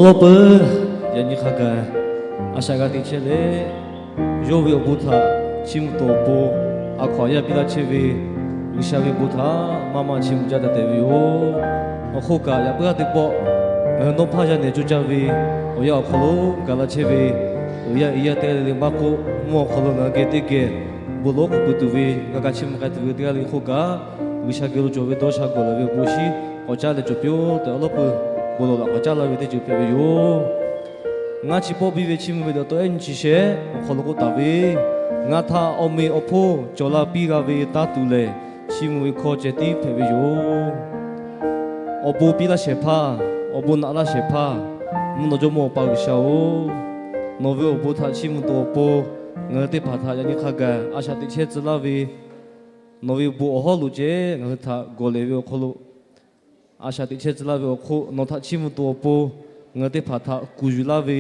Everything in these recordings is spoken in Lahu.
Awˬ lawn peuˬ, yaꞈ nyi hk'a gaˬ a shaꞈ g'a te chehˇ leh, yawˇ ve awˬ bon htaꞈ chiˇ mvuh tuˬ awˬ pon, a hkaw aˬ yaˇ piˇ laˇ chehˇ ve G'uiˬsha ve bon htaꞈ maˇ maˇ chiˇ mvuh jaˇ taˍ tehꞈ ve yoˬ. Awˬ hk'oˆ kaꞈ, yaꞈ puiˉ haˉ teˇ pawˆ ngaˬ hui nawˇ hpaˇ yaˇ nehˬ coˇ caˇ ve awˬ yanˇ awˬ hk'aw lo gaˬ la chehˇ ve, uiˍ yaˇ iˉ yaˇ teˇ g'aˇ le le maˇ k'oˆ, mvuhˇ awˬ hk'aw lo ngaˬ hui geh teˇ geh bon lawˬ k'oˍ pui tuˬ ve, g'a ga chiˇ mvuh k'ai tuˬ ve teˇ g'aˇ le hk'oˆ kaꞈ, G'uiˬsha geh lo cawˬ ve dawˇ sha gawˬ lehˬ ve awˬ bon shinˉ k'awꞈ caˉ leh cawˬ piˇ-oˆ tehꞈ, awˬ lawn peuˬ bon lawˬ laꞈ k'awꞈ caˉ laˇ ve teˇ ceuˬ hpehꞈ ve yoˬ. Ngaˇ chi pawˆ biˇ ve chiˇ mvuh ve dawˬ tawˆ ehˉ nyi chi shehˆ awˬ hk'aw lo k'oˆ taˍ ve, Ngaˬ htaꞈ awˬ meꞈ awˬ hponˇ cawˬ la piˇ g'a ve taˇ tuˬ lehˬ, chiˇ mvuh ve hkawˇ ceh tiˉ hpehꞈ ve yoˬ. Awˬ bon piˇ laˇ shehˍ hpaˇ, awˬ bon naꞈ laˇ shehˍ hpaˇ, mvuhˇ naw jawˇmawˇ Awˬ pa G'uiˬsha-oˬ, nawˬ ve awˬ bon htaꞈ chiˇ mvuh tuˬ awˬ pon, ngaˬ hui teˇ hpaˍ htaꞈ yaꞈ nyi hk'a gaˬ a shaꞈ teꞈ chehˇ tcuh laˇ ve, nawˬ ve bon awˬ hawˉ lo ceh ngaˬ hui htaꞈ gawˬ lehˬ ve awˬ hk'aw lo a shaꞈ teꞈ chehˇ tcuh laˇ ve awˬ hk'oˆ, nawˬ htaꞈ chiˇ mvuh tuˬ awˬ pon ngaˬ hui teˇ hpaˍ htaꞈ kuˬ yuˬ laˇ ve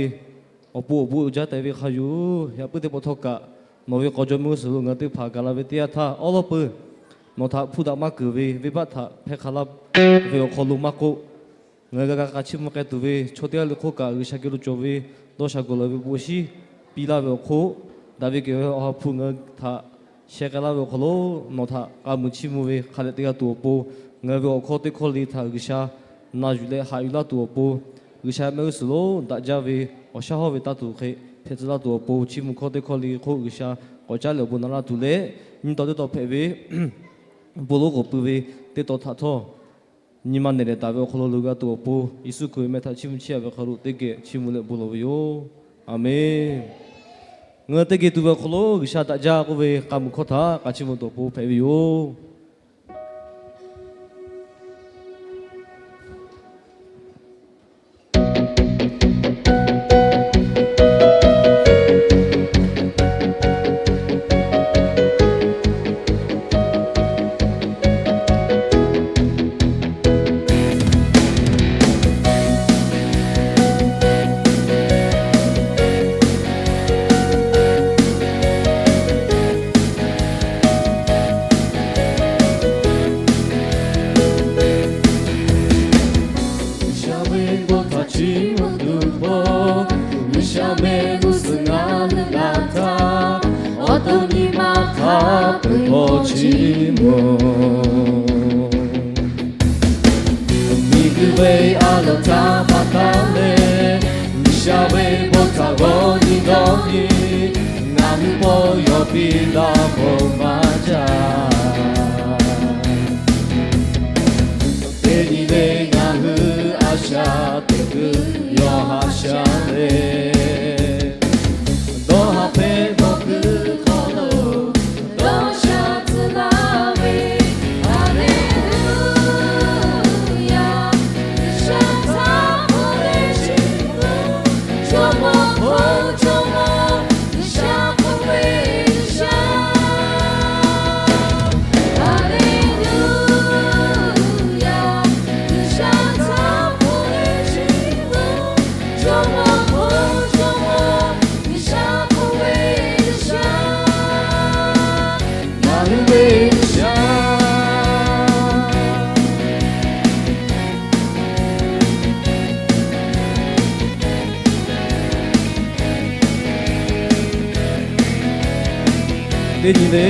awˬ pon awˬ bon uiˍ jaˇ tehꞈ ve hk'a yoˬ. Yaꞈ puiˉ teˇ pawˆ htawˇ kaꞈ, nawˬ ve k'aw jawˇ mehˆ g'uˇ suhˍ lo ngaˬ hui teˇ hpaˍ gaˬ la ve teˇ yanˇ htaˇ, awˬ lawn peuˬ nawˬ htaꞈ hpuˇ daꞈ maˇ keunˍ ve venˇbaˆ htaꞈ hpehˇ hk'a laˇ ve awˬ hk'aw lo maˇ k'oˆ, ngaˬ hui g'a ga k'a chiˇ mvuh k'ai tuˬ ve chaw teˇ g'aˇ le hk'oˆ kaꞈ, G'uiˬsha geh lo cawˬ ve dawˇ sha gawˬ lehˬ ve bon shinˉ piˇ laˇ ve awˬ hk'oˆ, daꞈ ve kehˬ ve Awˬ ha hpu ngaˬ hui htaꞈ sheh k'ai laˇ ve awˬ hk'aw lo, nawˬ htaꞈ k'a muiˬ chiˇ mvuh ve hk'a dehꞈ te g'a tuˬ awˬ pon, ngaˬ hui ve awˬ hkawˇ teˇ hkawˇ le htaꞈ G'uiˬsha na yuˬ leh haꞈ yuˬ laˇ tuˬ awˬ pon, G'uiˬsha mehˆ g'uˇ suhˍ lo daꞈ jaˇ ve awˬ shaˉ hawˉ ve taˇ tuˬ hk'e hpehꞈ tcuh laˇ tuˬ awˬ pon, chiˇ mvuh hkawˇ teˇ hkawˇ le hk'oˆ G'uiˬsha k'awꞈ caˉ leh awˬ bon naꞈ laˇ tuˬ leh, nyiˇ taw teˇ taw hpehꞈ ve bon lawˬ k'oˍ pui ve teˇ taw htaꞈ htawˇ, nyi ma nehˬ lehˬ taˍ ve awˬ hk'aw lo loꞈ g'a tuˬ awˬ pon, Yeˍsuˆ Hkriꞈ ve meh htaꞈ chiˇ mvuh chehˇ a ve hk'a lo teˇ geh chiˇ mvuh leh bon lawˬ ve yoˬ. Aˬmenˍ. Ngaˬ hui teˇ geh tuˬ ve awˬ hk'aw lo G'uiˬsha daꞈ jaˇ k'oˆ ve k'a muiˬ hkawˇ htaꞈ k'a chiˇ mvuh tuˬ awˬ pon hpehꞈ ve yoˬ. G'uiˬsha ve bon htaꞈ chiˇ mvuh tuˬ awˬ pon, G'uiˬsha mehˆ g'uˇ suhˍ ngaˬ hui g'a htaˇ, awˬ to nyi ma hk'a peu-eˬ hpawˇ chiˇ mvuh. Miˬguiˬ ve a loˍ htaꞈ pa taw leh, G'uiˬsha ve bon htaꞈ g'awˇ nyi dawˇ nyi, ngaˬ hui pawˆ yawˇ piˇ laˇ hpawˇ maˇ jaˇ. Teˇ nyi le ngaˬ hui a shaꞈ teꞈ kuiˬ yawˇ haꞈ shaˉ le. Dawˇ haꞈ hpehˇ dawˇ kuiˬ hk'aw lo dawˇ sha tcuh laˇ ve, Haˍleˍluˇyaˬ. G'uiˬsha htaꞈ hpaw leh chiˇ mvuh, jawˇmawˇ hk'oˆ jawˇmawˇ, G'uiˬsha hk'oˆ ve G'uiˬsha. Haˍleˍluˇyaˬ. G'uiˬsha htaꞈ hpaw leh chiˇ mvuh, jawˇmawˇ hk'oˆ jawˇmawˇ, G'uiˬsha hk'oˆ ve G'uiˬsha. Ngaˬ hui ve G'uiˬsha. Teˇ nyi le,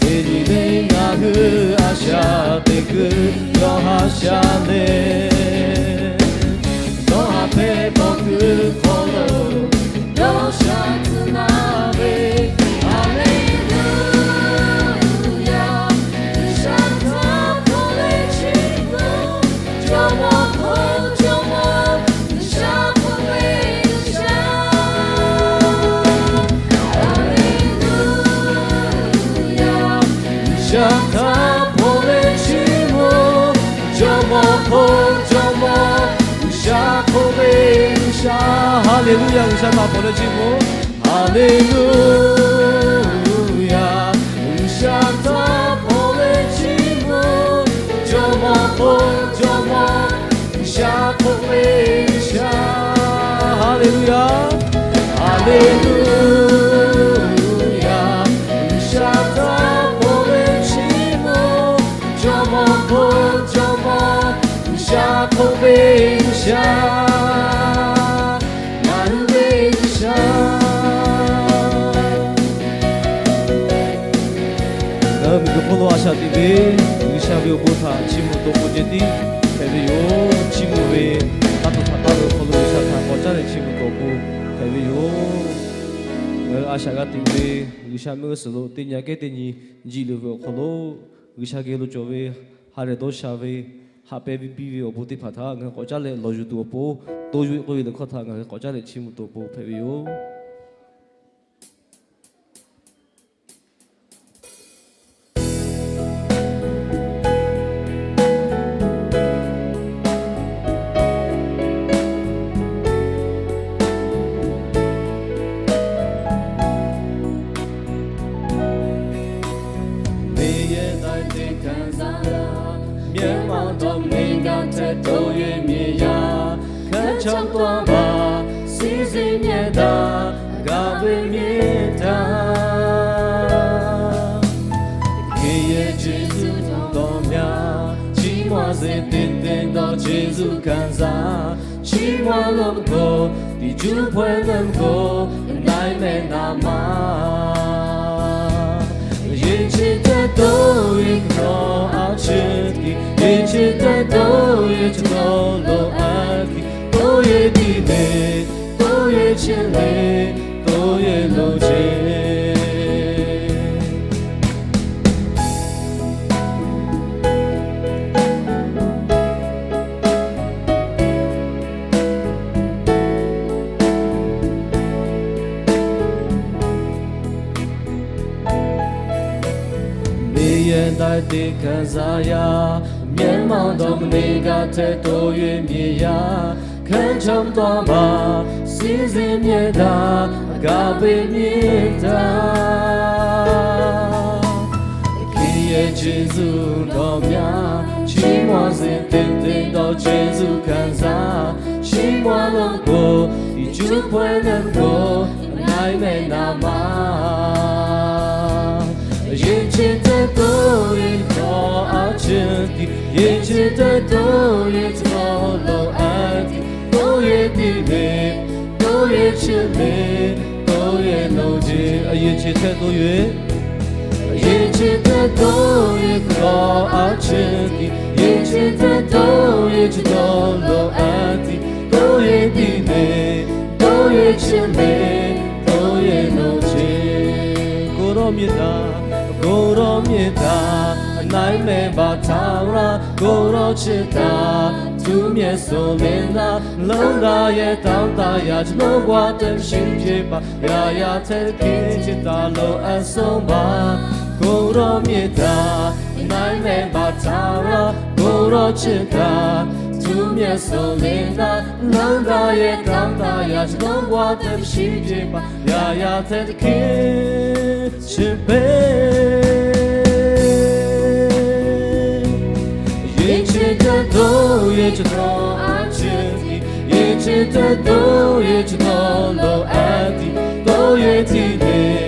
teˇ nyi le ngaˬ hui a shaꞈ teꞈ kuiˬ yawˇ haꞈ shaˉ le. Dawˇ haꞈ hpehˇ dawˇ kuiˬ hk'aw lo dawˇ sha tcuh laˇ ve, Haˍleˍluˇyaˬ. G'uiˬsha htaꞈ hpaw leh chiˇ mvuh, jawˇmawˇ hk'oˆ jawˇmawˇ, G'uiˬsha hk'oˆ ve G'uiˬsha. Haˍleˍluˇyaˬ. G'uiˬsha htaꞈ hpaw leh chiˇ mvuh, jawˇmawˇ hk'oˆ jawˇmawˇ, G'uiˬsha hk'oˆ ve G'uiˬsha. Haˍleˍluˇyaˬ. G'uiˬsha htaꞈ hpaw leh chiˇ mvuh. Haˍleˍluˇyaˬ. G'uiˬsha htaꞈ hpaw leh chiˇ mvuh, jawˇmawˇ hk'oˆ jawˇmawˇ, G'uiˬsha hk'oˆ ve G'uiˬsha. Haˍleˍluˇyaˬ. Haˍleˍluˇyaˬ. G'uiˬsha htaꞈ hpaw leh chiˇ mvuh, jawˇmawˇ hk'oˆ jawˇmawˇ, G'uiˬsha hk'oˆ ve G'uiˬsha. Teˇ ve, G'uiˬsha ve awˬ bon htaꞈ chiˇ mvuh tuˬ awˬ pon ceh tiˉ hpehꞈ ve yoˬ. Chiˇ mvuh ve, taˇ tuˬ htaꞈ taˇ ve awˬ hk'aw lo G'uiˬsha htaꞈ k'awꞈ caˉ leh chiˇ mvuh tuˬ awˬ pon hpehꞈ ve yoˬ. Ngaˬ hui a shaꞈ g'a teꞈ ve G'uiˬsha mehˆ g'uˇ suhˍ lo teˇ nyi aꞈ kehˉ teˇ nyi jiˆ luˬ ve awˬ hk'aw lo, G'uiˬsha geh lo cawˬ ve ha lehˬ dawˇ sha ve, haꞈ pehnˇ piˇ ve awˬ bon teˇ hpaˍ htaꞈ ngaˬ hui k'awꞈ caˉ leh lawˬ yuˬ tuˬ awˬ pon, to yuˬ k'oˆ ve lehˬ hkawˇ htaꞈ ngaˬ hui k'awꞈ caˉ leh chiˇ mvuh tuˬ awˬ pon hpehꞈ ve yoˬ. Neˇ yehˬ daiˇ teˇ hkanˍ zaˇ laˇ, မျက်မှောက်သော မင်းကောင်းထက် တိုး၍မြင်ရ၊ ခပ်ကျော်သွားပါ စည်းစိမ်မြတ်တာ agape မေတ္တာ။ ခင်ရဲ့ကျေးဇူးတော်များ ချီးမွမ်းစေသင့်သော ကျေးဇူးခံစား ချီးမွမ်းလို့မကုန် ဒီကျိုးပွဲလမ်းကို အနိုင်မဲ့နာမ ရေချစ်တဲ့ တို့ရဲ့ ကမ္ဘာအားချစ်သည် ရေချစ်တဲ့ တို့ရဲ့ ကျွန်တော်လိုအပ်သည် တို့ရဲ့ဒီနေ့ တို့ရဲ့ချစ်လေ တို့ရဲ့လိုချင် နေရန်တိုက်သည့်ခံစားရာ မျက်မှောက်သောမနေ့ကထက် တိုး၍မြင်ရ ခံချောင်းသွားမှာ စီးစိမ်မြတ်တာ အဂါပေမေတ္တာ ခင်ရဲ့ကျေးဇူးတော်များ ချီးမွမ်းစေသင့်သော ကျေးဇူးခံစား ချီးမွမ်းလို့ကို ဒီကျိုးပွဲလမ်းကို အနိုင်မဲ့နာမ အရေးချစ်တဲ့ တို့ရဲ့ သဘောအားချစ်သည် ရေးချစ်တဲ့ တို့ရဲ့ သဘောလိုအပ်သည် တို့ရဲ့ဒီနေ့ တို့ရဲ့ချစ်လေ တို့ရဲ့လိုချင် အရေးချစ်တဲ့ တို့ရဲ့ အရေးချစ်တဲ့ တို့ရဲ့ သဘောအားချစ်သည် ရေးချစ်တဲ့ တို့ရဲ့ ချစ်တော်လိုအပ်သည် တို့ရဲ့ဒီနေ့ တို့ရဲ့ချစ်လေ တို့ရဲ့လိုချင် ကိုယ်တော်မေတ္တာ ကိုယ်တော်မေတ္တာ အနိုင်မဲ့ဘၣ် ထာဝရ ကိုယ်တော်ချစ်တာ ထူးမြတ်စွာလင်းလာ လုံးလာရဲ့ တောင်းတရာ ကျွန်တော်ဘဝအတွက် မရှိဖြစ်ပါ ရာရာထဲတကင်း ချစ်တာလိုအပ်ဆုံးပါ ကိုယ်တော်မေတ္တာ အနိုင်မဲ့ဘၣ် ထာဝရ ကိုယ်တော်ချစ်တာ ထူးမြတ်စွာလင်းလာ လုံးလာရဲ့ တောင်းတရာ ကျွန်တော်ဘဝအတွက် မရှိဖြစ်ပါ ရာရာထဲတကင်း ချစ်ပေ ရေချစ်တဲ့ တို့ရဲ့ ကျွန်တော်အားချစ်သည် ရေချစ်တဲ့ တို့ရဲ့ ကျွန်တော်လိုအပ်သည် တို့ရဲ့ဒီနေ့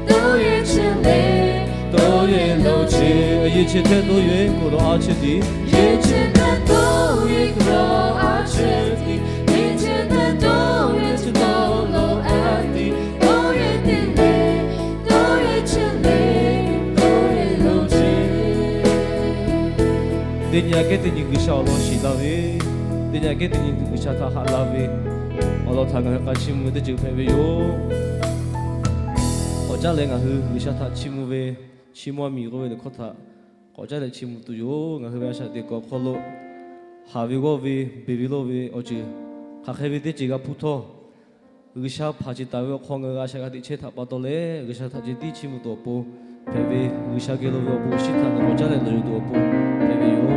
တို့ရဲ့ချစ်လေ တို့ရဲ့လိုချင် အရေးချစ်တဲ့ တို့ရဲ့ ကိုယ်တော်အားချစ်သည် ရေချစ်တဲ့ တို့ရဲ့ ကိုယ်တော်အားချစ်သည် ရေချစ်တဲ့ တို့ရဲ့ ကျွန်တော်လိုအပ်သည် တို့ရဲ့ဒီနေ့ တို့ရဲ့ချစ်လေ တို့ရဲ့လိုချင် Teˇ nyi aꞈ kehˉ teˇ nyi G'uiˬsha awˬ lawn shiˍ laˇ ve, teˇ nyi aꞈ kehˉ teˇ nyi G'uiˬsha htaꞈ haꞈ la ve awˬ lawn htaꞈ ngaˬ hui k'a chiˇ mvuh ve teˇ ceuˬ hpehꞈ ve yoˬ. Awˬ caˉ leh ngaˬ hui G'uiˬsha htaꞈ chiˇ mvuh ve, chi mvuh a miˬ k'oˆ ve lehˬ hkawˇ htaꞈ k'awꞈ caˉ leh chiˇ mvuh tuˬ yoˬ. Ngaˬ hui ve a shaꞈ teꞈ kuiˬ awˬ hk'aw lo haˍ ve g'awˇ ve, beˬ ve lawˇ ve awˬ ceuˬ hk'aˬ hk'e ve teˇ ceuˬ g'a hpuˇ htawˇ, G'uiˬsha hpanˍ ceˬ taˍ ve awˬ hk'aw ngaˬ hui a shaꞈ g'a teꞈ chehˇ htaꞈ pa taw leh, G'uiˬsha htaꞈ ceh tiˉ chiˇ mvuh tuˬ awˬ pon hpehꞈ ve, G'uiˬsha geh lo ve awˬ bon awˬ shinˉ htaꞈ ngaˬ k'awꞈ caˉ leh lawˬ yuˬ tuˬ awˬ pon hpehꞈ ve yoˬ.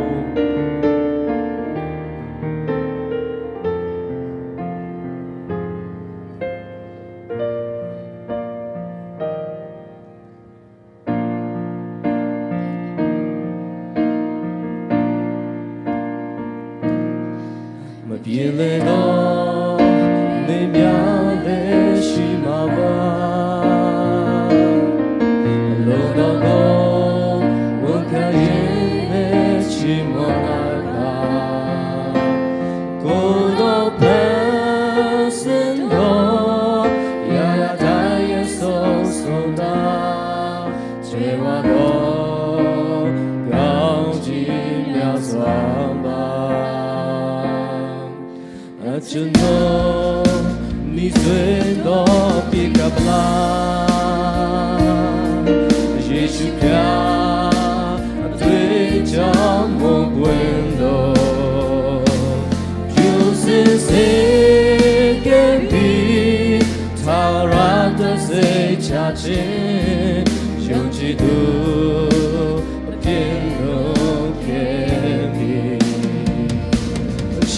Maꞈ piˍ leh dawˇ, neˇ myaˇ leh shiˍ maˍ vaˇ, loˍ dawˇ g'awˇ, g'oˇ hkanˇ yeˬ leh chi mawˬ laˇ kaꞈ, k'oˆ dawˇ hpehꞈ suhˍ nawˬ, yaˇ yaˇ htaꞈ yehˬ sawˉ sawˉ daꞈ, chaweh wa dawˇ Chi nawˬ miˬ zuhꞈ dawˇ piˇ kaꞈ la, Yeˍsuˆ Hkriꞈ a tuꞈ caˇ mawˬ gawˬ dawˬ, cuˇ suhˍ seˍ kehˉ piˇ htaˇ, raˇ tuꞈ seˍ chaꞈ cheˇ, yonˍ chi tuˬ a teˇ nawˬ kehˉ piˇ.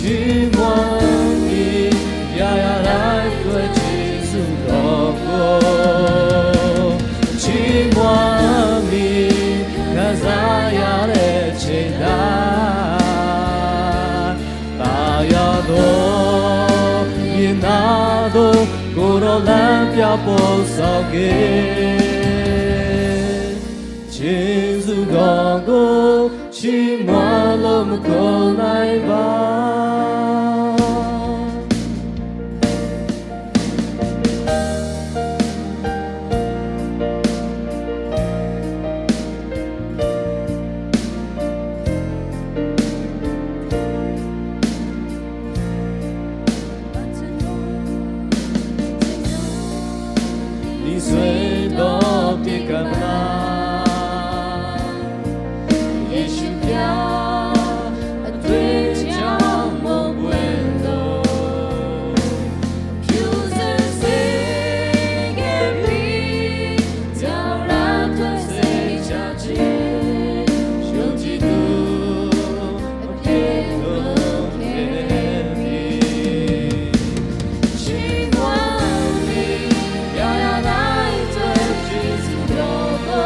Chi mvuhˇ miˬ yaˇ yaˇ laiˉ tuꞈ chi zuhꞈ dawˬ k'o, chi mvuhˇ miˬ g'a zaˇ yaˇ leh cheˇ daꞈ. Taˍ yaˇ dawˇ miˬ naˍ dawˇ k'oˆ rawˬ leh, pyaˇ paw sawˍ geh, chi zuhꞈ dawˬ k'o, chi mvuhˇ lo maˇ k'oˆ laiˉ vaˇ. Miˬ zuhꞈ dawˇ piˇ kaꞈ la, Yeˍsuˆ Hkriꞈ a tuꞈ caˇ mawˬ gawˬ dawˬ, cuˇ suhˍ seˍ kehˉ piˇ htaˇ, raˇ tuꞈ seˍ chaꞈ cheˇ, yonˍ chi tuˬ a teˇ nawˬ kehˉ piˇ. Chi mvuhˇ miˬ yaˇ yaˇ laiˉ tuꞈ chi zuhꞈ dawˬ k'o,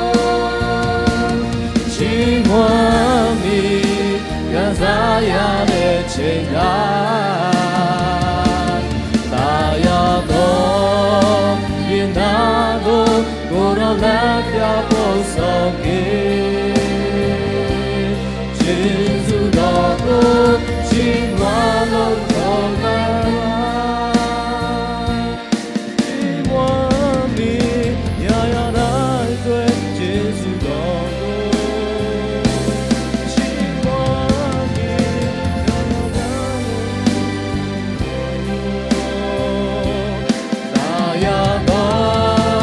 chi mvuhˇ miˬ g'a zaˇ yaˇ leh cheˇ daꞈ. Taˍ yaˇ dawˇ miˬ naˍ dawˇ k'oˆ rawˬ leh, pyaˇ paw sawˍ geh, chi zuhꞈ dawˬ k'o, chi mvuhˇ lo k'oˆ laiˉ vaˇ. Chi mvuhˇ miˬ yaˇ yaˇ laiˉ tuꞈ chi zuhꞈ dawˬ k'o, chi mvuhˇ miˬ yaˇ yaˇ laiˉ Taˍ yaˇ dawˇ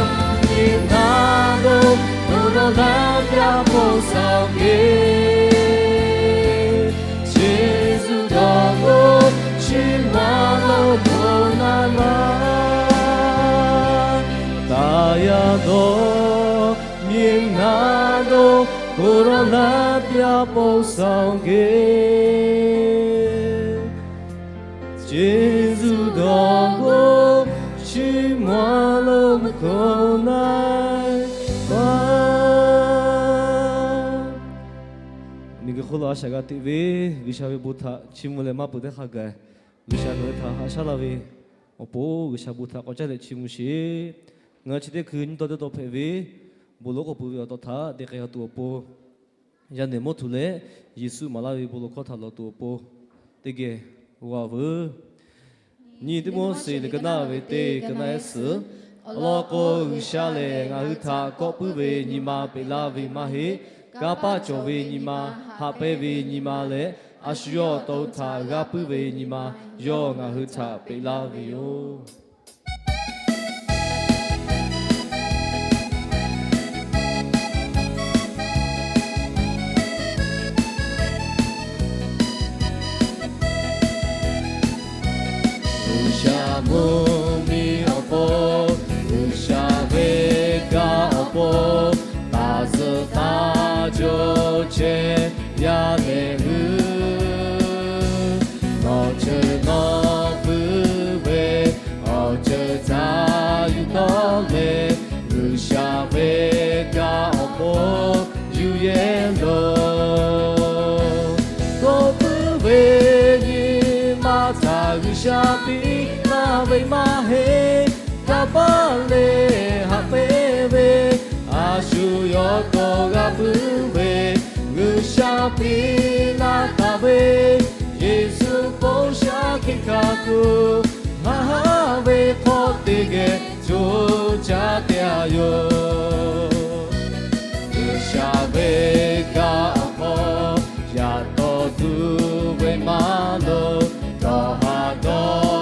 miˬ naˍ dawˇ k'oˆ rawˬ leh, pyaˇ paw sawˍ geh, chi zuhꞈ dawˬ k'o, chi mvuhˇ lo k'oˆ laiˉ vaˇ. Taˍ yaˇ dawˇ miˬ naˍ dawˇ k'oˆ rawˬ leh, pyaˇ paw sawˍ geh, chi zuhꞈ dawˬ k'o, chi mvuhˇ lo maˇ k'oˆ laiˉ vaˇ. Miˬ guiˬ hk'oˆ lo a shaꞈ g'a teꞈ ve G'uiˬsha ve bon htaꞈ chiˇ mvuh leh maˇ peuˬ teˇ hk'a gaˬ, G'uiˬsha ngaˬ hui htaꞈ haꞈ shaˉ laˇ ve awˬ pon G'uiˬsha bon htaꞈ k'awꞈ caˉ leh chiˇ mvuh sheˍ. Ngaˬ hui chi teˇ hkui nyiˇ dawˇ teˇ dawˇ hpehꞈ ve, bon lawˬ k'oˆ peuˬ ve awˬ taw htaꞈ te k'ai tuˬ awˬ pon, yaˇ nehˬ mawˇ htuꞈ leh Yeˍsuˆ maˍ laˇ ve bon lawˬ hkawˇ htaꞈ lawˬ tuˬ awˬ pon teˇ geh g'a veuˬ. Nyi teˇ Moˉseˍ liꞈ ka naˆ ve teˇ ka naˆ ehˉ suhˍ, awˬ lawn k'o, G'uiˬsha lehˬ ngaˬ hui htaꞈ kawˆ puiˉ ve nyi ma peꞈ laˇ ve maˇ heˆ. Kanˇ paˆ cawˬ ve nyi ma, haꞈ pehnˇ ve nyi ma leh, a shu yawˇ awˬ to htaꞈ g'aˇ puiˉ ve nyi ma, yawˇ ngaˬ hui htaꞈ peꞈ laˇ ve yoˬ. G'uiˬsha mvuhˇ miˬ awˬ pon, G'uiˬsha ve kaꞈ awˬ pon, taˍ suhˍ taˇ jaw chehˇ yaˇ lehˬ hui, nawˬ ceuˬ nawˬ puiˉ ve awˬ ceuˬ htaꞈ yuˬ tawˆ leh, G'uiˬsha ve kaꞈ awˬ pon yuˬ yehˇ loˬ. Kawˆ puiˉ ve nyi ma htaꞈ G'uiˬsha piˇ laˇ ve maˇ heˆ. Kanˇ paˆ leh haꞈ pehnˇ ve, a shu yawˇ to g'a puiˉ ve, G'uiˬsha piˇ laˇ taˍ ve, Yeˍsuˆ bon shaˉ hkiˆ hkanˍ tuˬ, haꞈ haˉ ve hk'aw teˇ geh co caˇ te a yoˬ. G'uiˬsha ve kaꞈ awˬ hk'aw, yaꞈ taw tuˬ ve maˇ loˍ, dawˬ haˍ dawˬ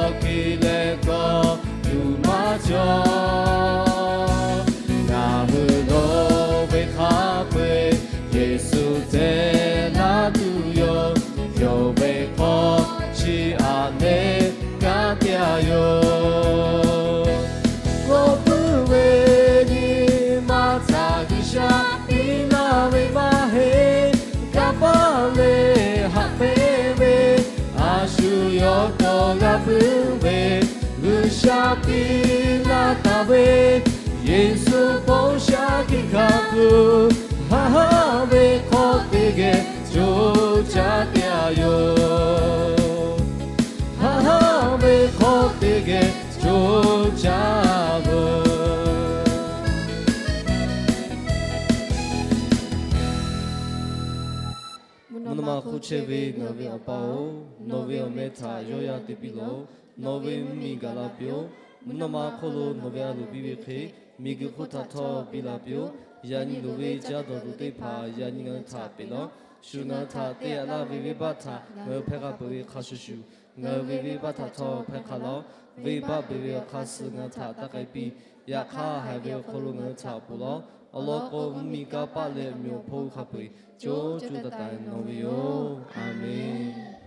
Sha piˇ laˇ taˍ ve, Yeˍsuˆ bon sha hkiˆ hkanˍ tuˬ, haꞈ haˉ ve hk'aw teˇ geh co caˇ te a yoˬ. Haꞈ haˉ ve hk'aw teˇ geh co caˇ veuˬ. Mvuhˇ naw ma hk'oˆ chehˇ ve ngaˬ ve Awˬ pa-oˬ, nawˬ ve awˬ meh htaꞈ yawˇ yaˇ te piˇ lawˬ. Nawˬ ve mvuhˇ miˬ gaˬ la piˇ-oˆ. Mvuhˇ naw ma hk'oˆ lo nawˬ ve a loˍ piˇ ve hk'e, miˬ guiˬ hk'oˆ htaꞈ htawˇ piˇ la piˇ-oˆ. Yaꞈ nyi loˍ ve caˇ dawˬ tuˬ teˇ hpaˍ yaꞈ nyi ngaˬ hui htaꞈ peꞈ lawˬ. Shu ngaˬ hui htaꞈ te yaꞈ laˇ ve venˇbaˆ htaꞈ ngaˬ hui hpehˇ k'aˇ peuˬ ve hk'a shuˍ shuˍ, ngaˬ hui ve venˇbaˆ htaꞈ htawˇ hpehˇ hk'a lawˬ. Venˇbaˆ beˬ ve awˬ hk'aˇ suh ngaˬ hui htaꞈ taˇ k'ai piˇ. Yaꞈ hk'aˇ, haiˬ ve awˬ hk'aw lo ngaˬ hui htaꞈ ponˬ lawˬ. Awˬ lawn k'o, mvuhˇ miˬ, kanˇ paˆ leh awˬ meꞈ awˬ hponˇ hk'a peu-eˬ co co taiˍ taiˍ nawˬ ve yoˬ. A menˬ.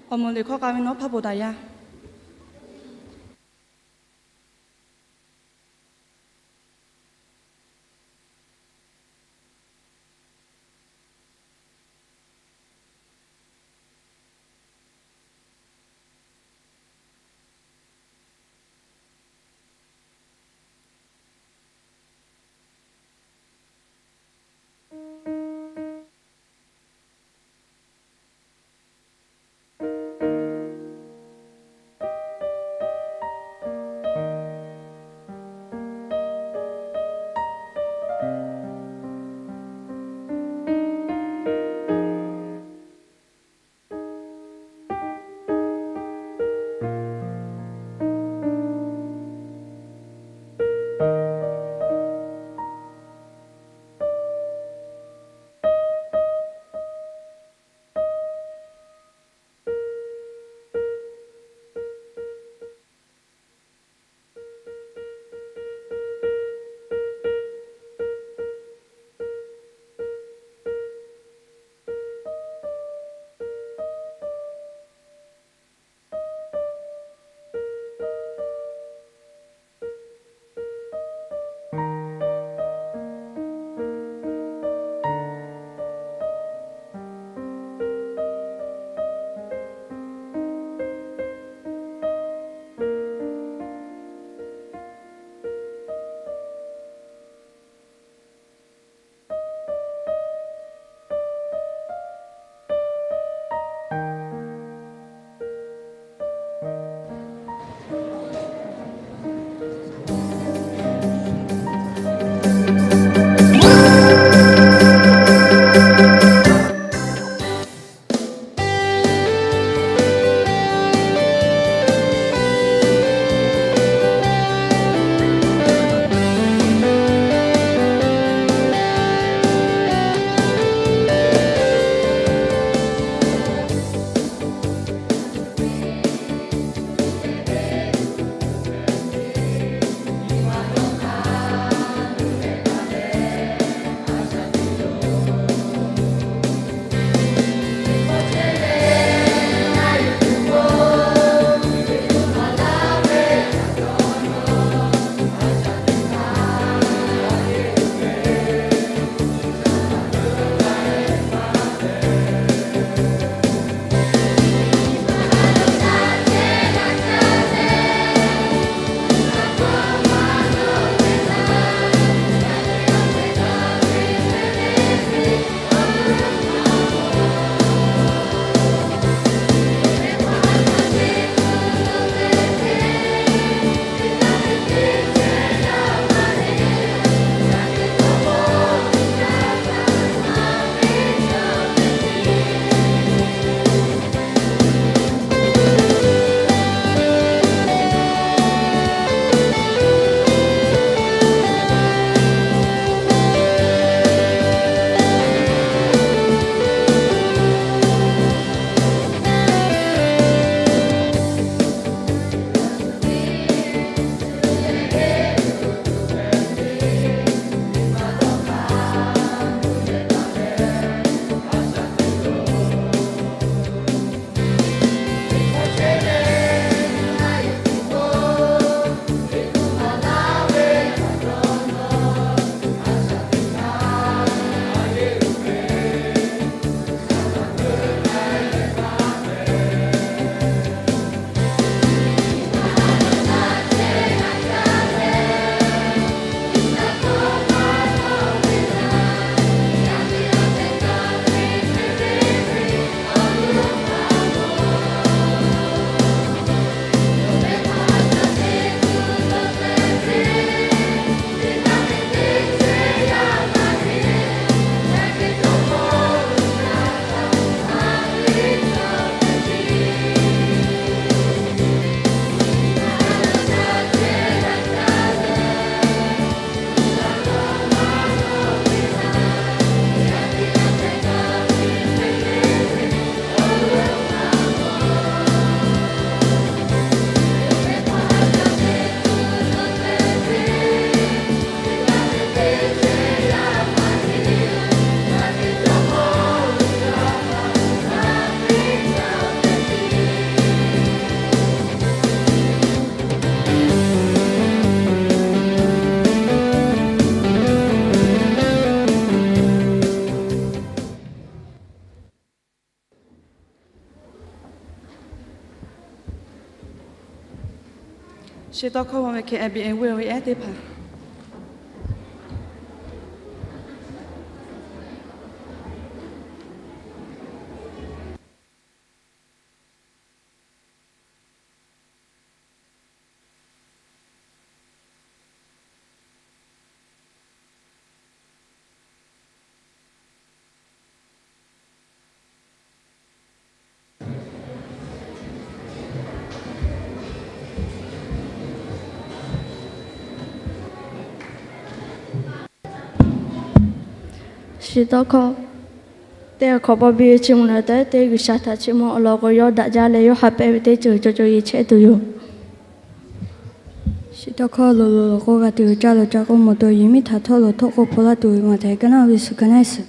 Awˬ moˍ liꞈ hkawˇ k'a ve nawˉ hpaˇ poˬ taˍ yaˇ. Chi tawˇ hkawˇ mawˬ ve hk'e, A B A g'uˇ ve ehˉ teˇ hpaˍ. Shiˍ tawˇ hkawˇ, teˇ hkawꞈ pawˆ biˇ ve chi mvuhˇ naw taˍ teˇ G'uiˬsha htaꞈ chiˇ mvuh awˬ lawn k'o, yawˇ daꞈ jaˇ leh yawˇ haꞈ pehnˇ ve teˇ ceuˬ cawˬ cawˬ yeˬ chehˇ tuˬ yoˬ. Shiˍ tawˇ hkawˇ, loˍ loˍ lawˬ k'o g'a tuˬ yoˬ, ca loˍ ca k'o mawˬ tuˬ, yehˬ miˉ htaꞈ htawˆ loˍ htawˆ k'o hpaw laˇ tuˬ yoˬ, ngaˬ htaꞈ ga laˇ ve suhˍ ga naˆ suhˍ.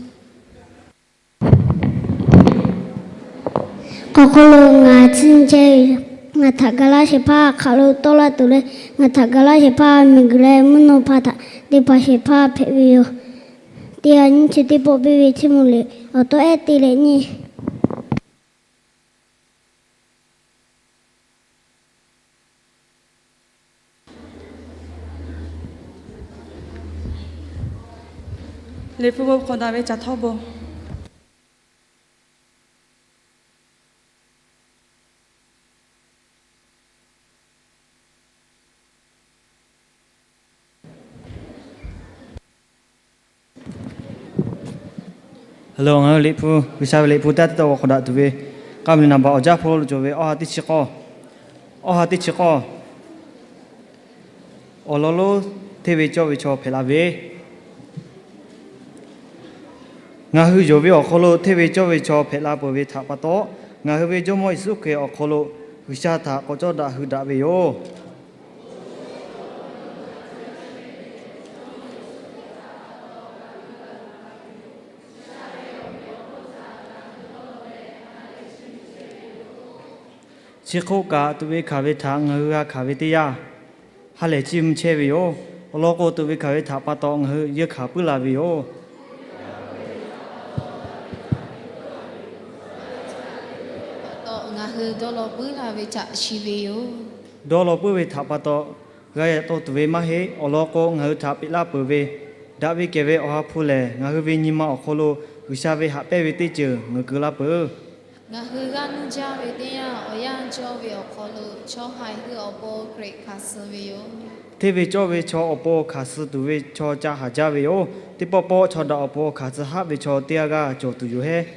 K'awꞈ hk'aw lo ngaˬ chi nyi chehˇ ve, ngaˬ htaꞈ ga laˇ shehˍ hpaˇ hk'aˬ lo tawˆ laˇ tuˬ leh, ngaˬ htaꞈ ga laˇ shehˍ hpaˇ miˬguiˬ leh mvuhˇ naw hpaˇ htaꞈ teˇ hpaˍ shehˍ hpaˇ hpehꞈ ve yoˬ. Teˇ g'aˇ nyiˇ chi teˇ pawˆ biˇ ve chi mvuhˇ lehˬ, awˬ tawˆ ehˉ te leh nyi. Liꞈ hpu bon hk'awꞈ daꞈ ve caˬ htawˇ bon. Hk'e le, ngaˬ hui Liꞈ hpu, G'uiˬsha ve Liꞈ hpu taˇ teˇ tawˆ g'aw hk'awꞈ daꞈ tuˬ ve, k'aˇ ve liꞈ naˍ baꞈ awˬ jaˇ hpawˇ lo cawˬ ve awˬ ha teˇ chi k'awˇ, awˬ ha teˇ chi k'awˇ, awˬ lawn lonˉ hteˇ ve cawˇ ve chaw hpehꞈ la ve. Ngaˬ hui yonˍ ve awˬ hk'aw lo hteˇ ve cawˇ ve chaw hpehꞈ la peuˬ ve htaꞈ pa taw, ngaˬ hui ve Jawˇmawˇ Yeˍsuˆ Hkriꞈ awˬ hk'aw lo G'uiˬsha htaꞈ k'awꞈ cawˇ daꞈ hui daꞈ ve yoˬ. Chi hk'oˆ kaꞈ, tuꞈ ve hkanˍ ve htaꞈ ngaˬ hui g'a hkanˍ ve teˇ yanˇ, ha lehˬ chiˇ mvuh chehˇ ve yoˬ. Awˬ lawn k'o, tuꞈ ve hkanˍ ve htaꞈ pa taw ngaˬ hui yeunˇ hkanˍ puiˉ la ve yoˬ. Ngaˬ hui dawˇ law puiˉ la ve htaꞈ shiˍ ve yoˬ. Dawˇ law puiˉ ve htaꞈ pa taw, g'a yaꞈ taw tuˬ ve maˇ heˆ. Awˬ lawn k'o, ngaˬ hui htaꞈ peꞈ laˇ peuˬ ve daꞈ ve kehˬ ve Awˬ ha hpu lehˬ, ngaˬ hui ve nyi ma awˬ hk'aw lo G'uiˬsha ve haꞈ pehnˇ ve teˇ ceuˬ ngaˬ keu laˇ peuˬ. Ngaˬ hui g'aˇ nuˇ jaˇ ve teˇ yanˇ, awˬ yanˇ cawˇ ve awˬ hk'aw lo chaw haiˬ hui awˬ pon Hkriꞈ hkanˍ suh ve yoˬ. Hteˇ ve cawˇ ve chaw awˬ pon hkanˍ suh tuˬ ve chaw ca haˍ jaˇ ve yoˬ. Teˇ pawˆ pawˆ chaw daꞈ awˬ pon hkanˍ suh haˆ ve chaw teˇ g'aˇ g'aˇ cawˬ tuˬ yoˬ hehˉ.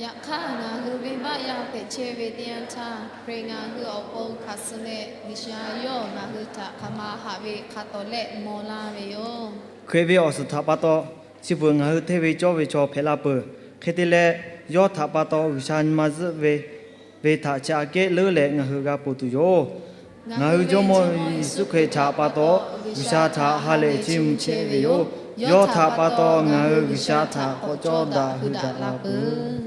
Yaꞈ hk'aˇ, ngaˬ hui venˇbaˆ yaˇ hpehꞈ chehˇ ve teˇ yanˇ htaˇ, Hkriꞈ ngaˬ hui awˬ pon hkanˍ suh leh, G'uiˬsha yawˇ ngaˬ hui htaꞈ hk'aˬ ma haꞈ ve hk'a tawˍ lehˆ maw laˇ ve yoˬ. Hkriꞈ ve awˬ suhˍ htaꞈ pa taw, chi beuꞈ ngaˬ hui hteˇ ve cawˇ ve chaw hpehꞈ la peuˬ. Hk'e te leh, yawˇ htaꞈ pa taw G'uiˬsha nyi ma zuhˆ ve, ve htaꞈ chi aꞈ kehˉ leuˉ leh ngaˬ hui g'a ponˬ tuˬ yoˬ. Ngaˬ hui Jawˇmawˇ Yeˍsuˆ Hkriꞈ htaꞈ pa taw, G'uiˬsha htaꞈ ha lehˬ chiˇ mvuh chehˇ ve yoˬ. Yawˇ htaꞈ pa taw ngaˬ hui G'uiˬsha htaꞈ k'awꞈ cawˇ daꞈ hui daꞈ la peuˬ.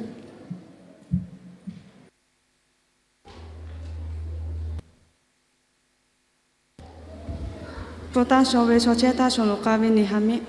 Paw taˇ shaw ve shaw chehˇ taˇ shaw loꞈ k'a ve Neˍhaˍmiˆ.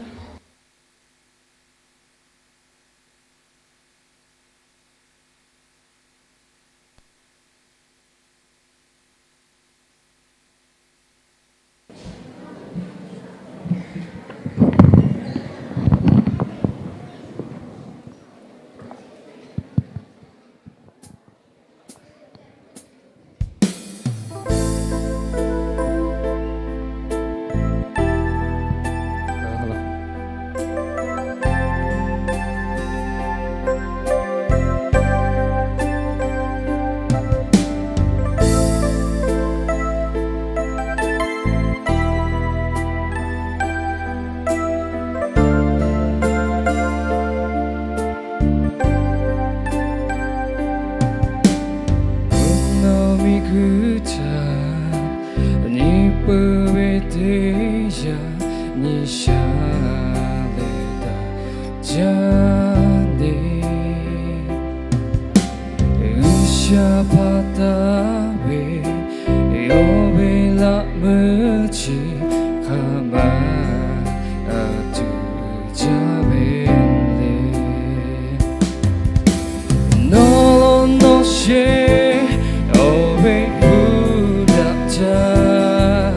Nawˬ miˬguiˬ htaꞈ nyi peuˬ ve teˇ yanˇ, nyi sha leh daꞈ jaˇ ve, G'uiˬsha pa taw ve, yawˇ ve laꞈ meuˇ chi hk'a ma a tuˬ jaˇ ve le. Nawˬ lawn nawˬ sheˍ awˬ ve hpu daꞈ jaˇ.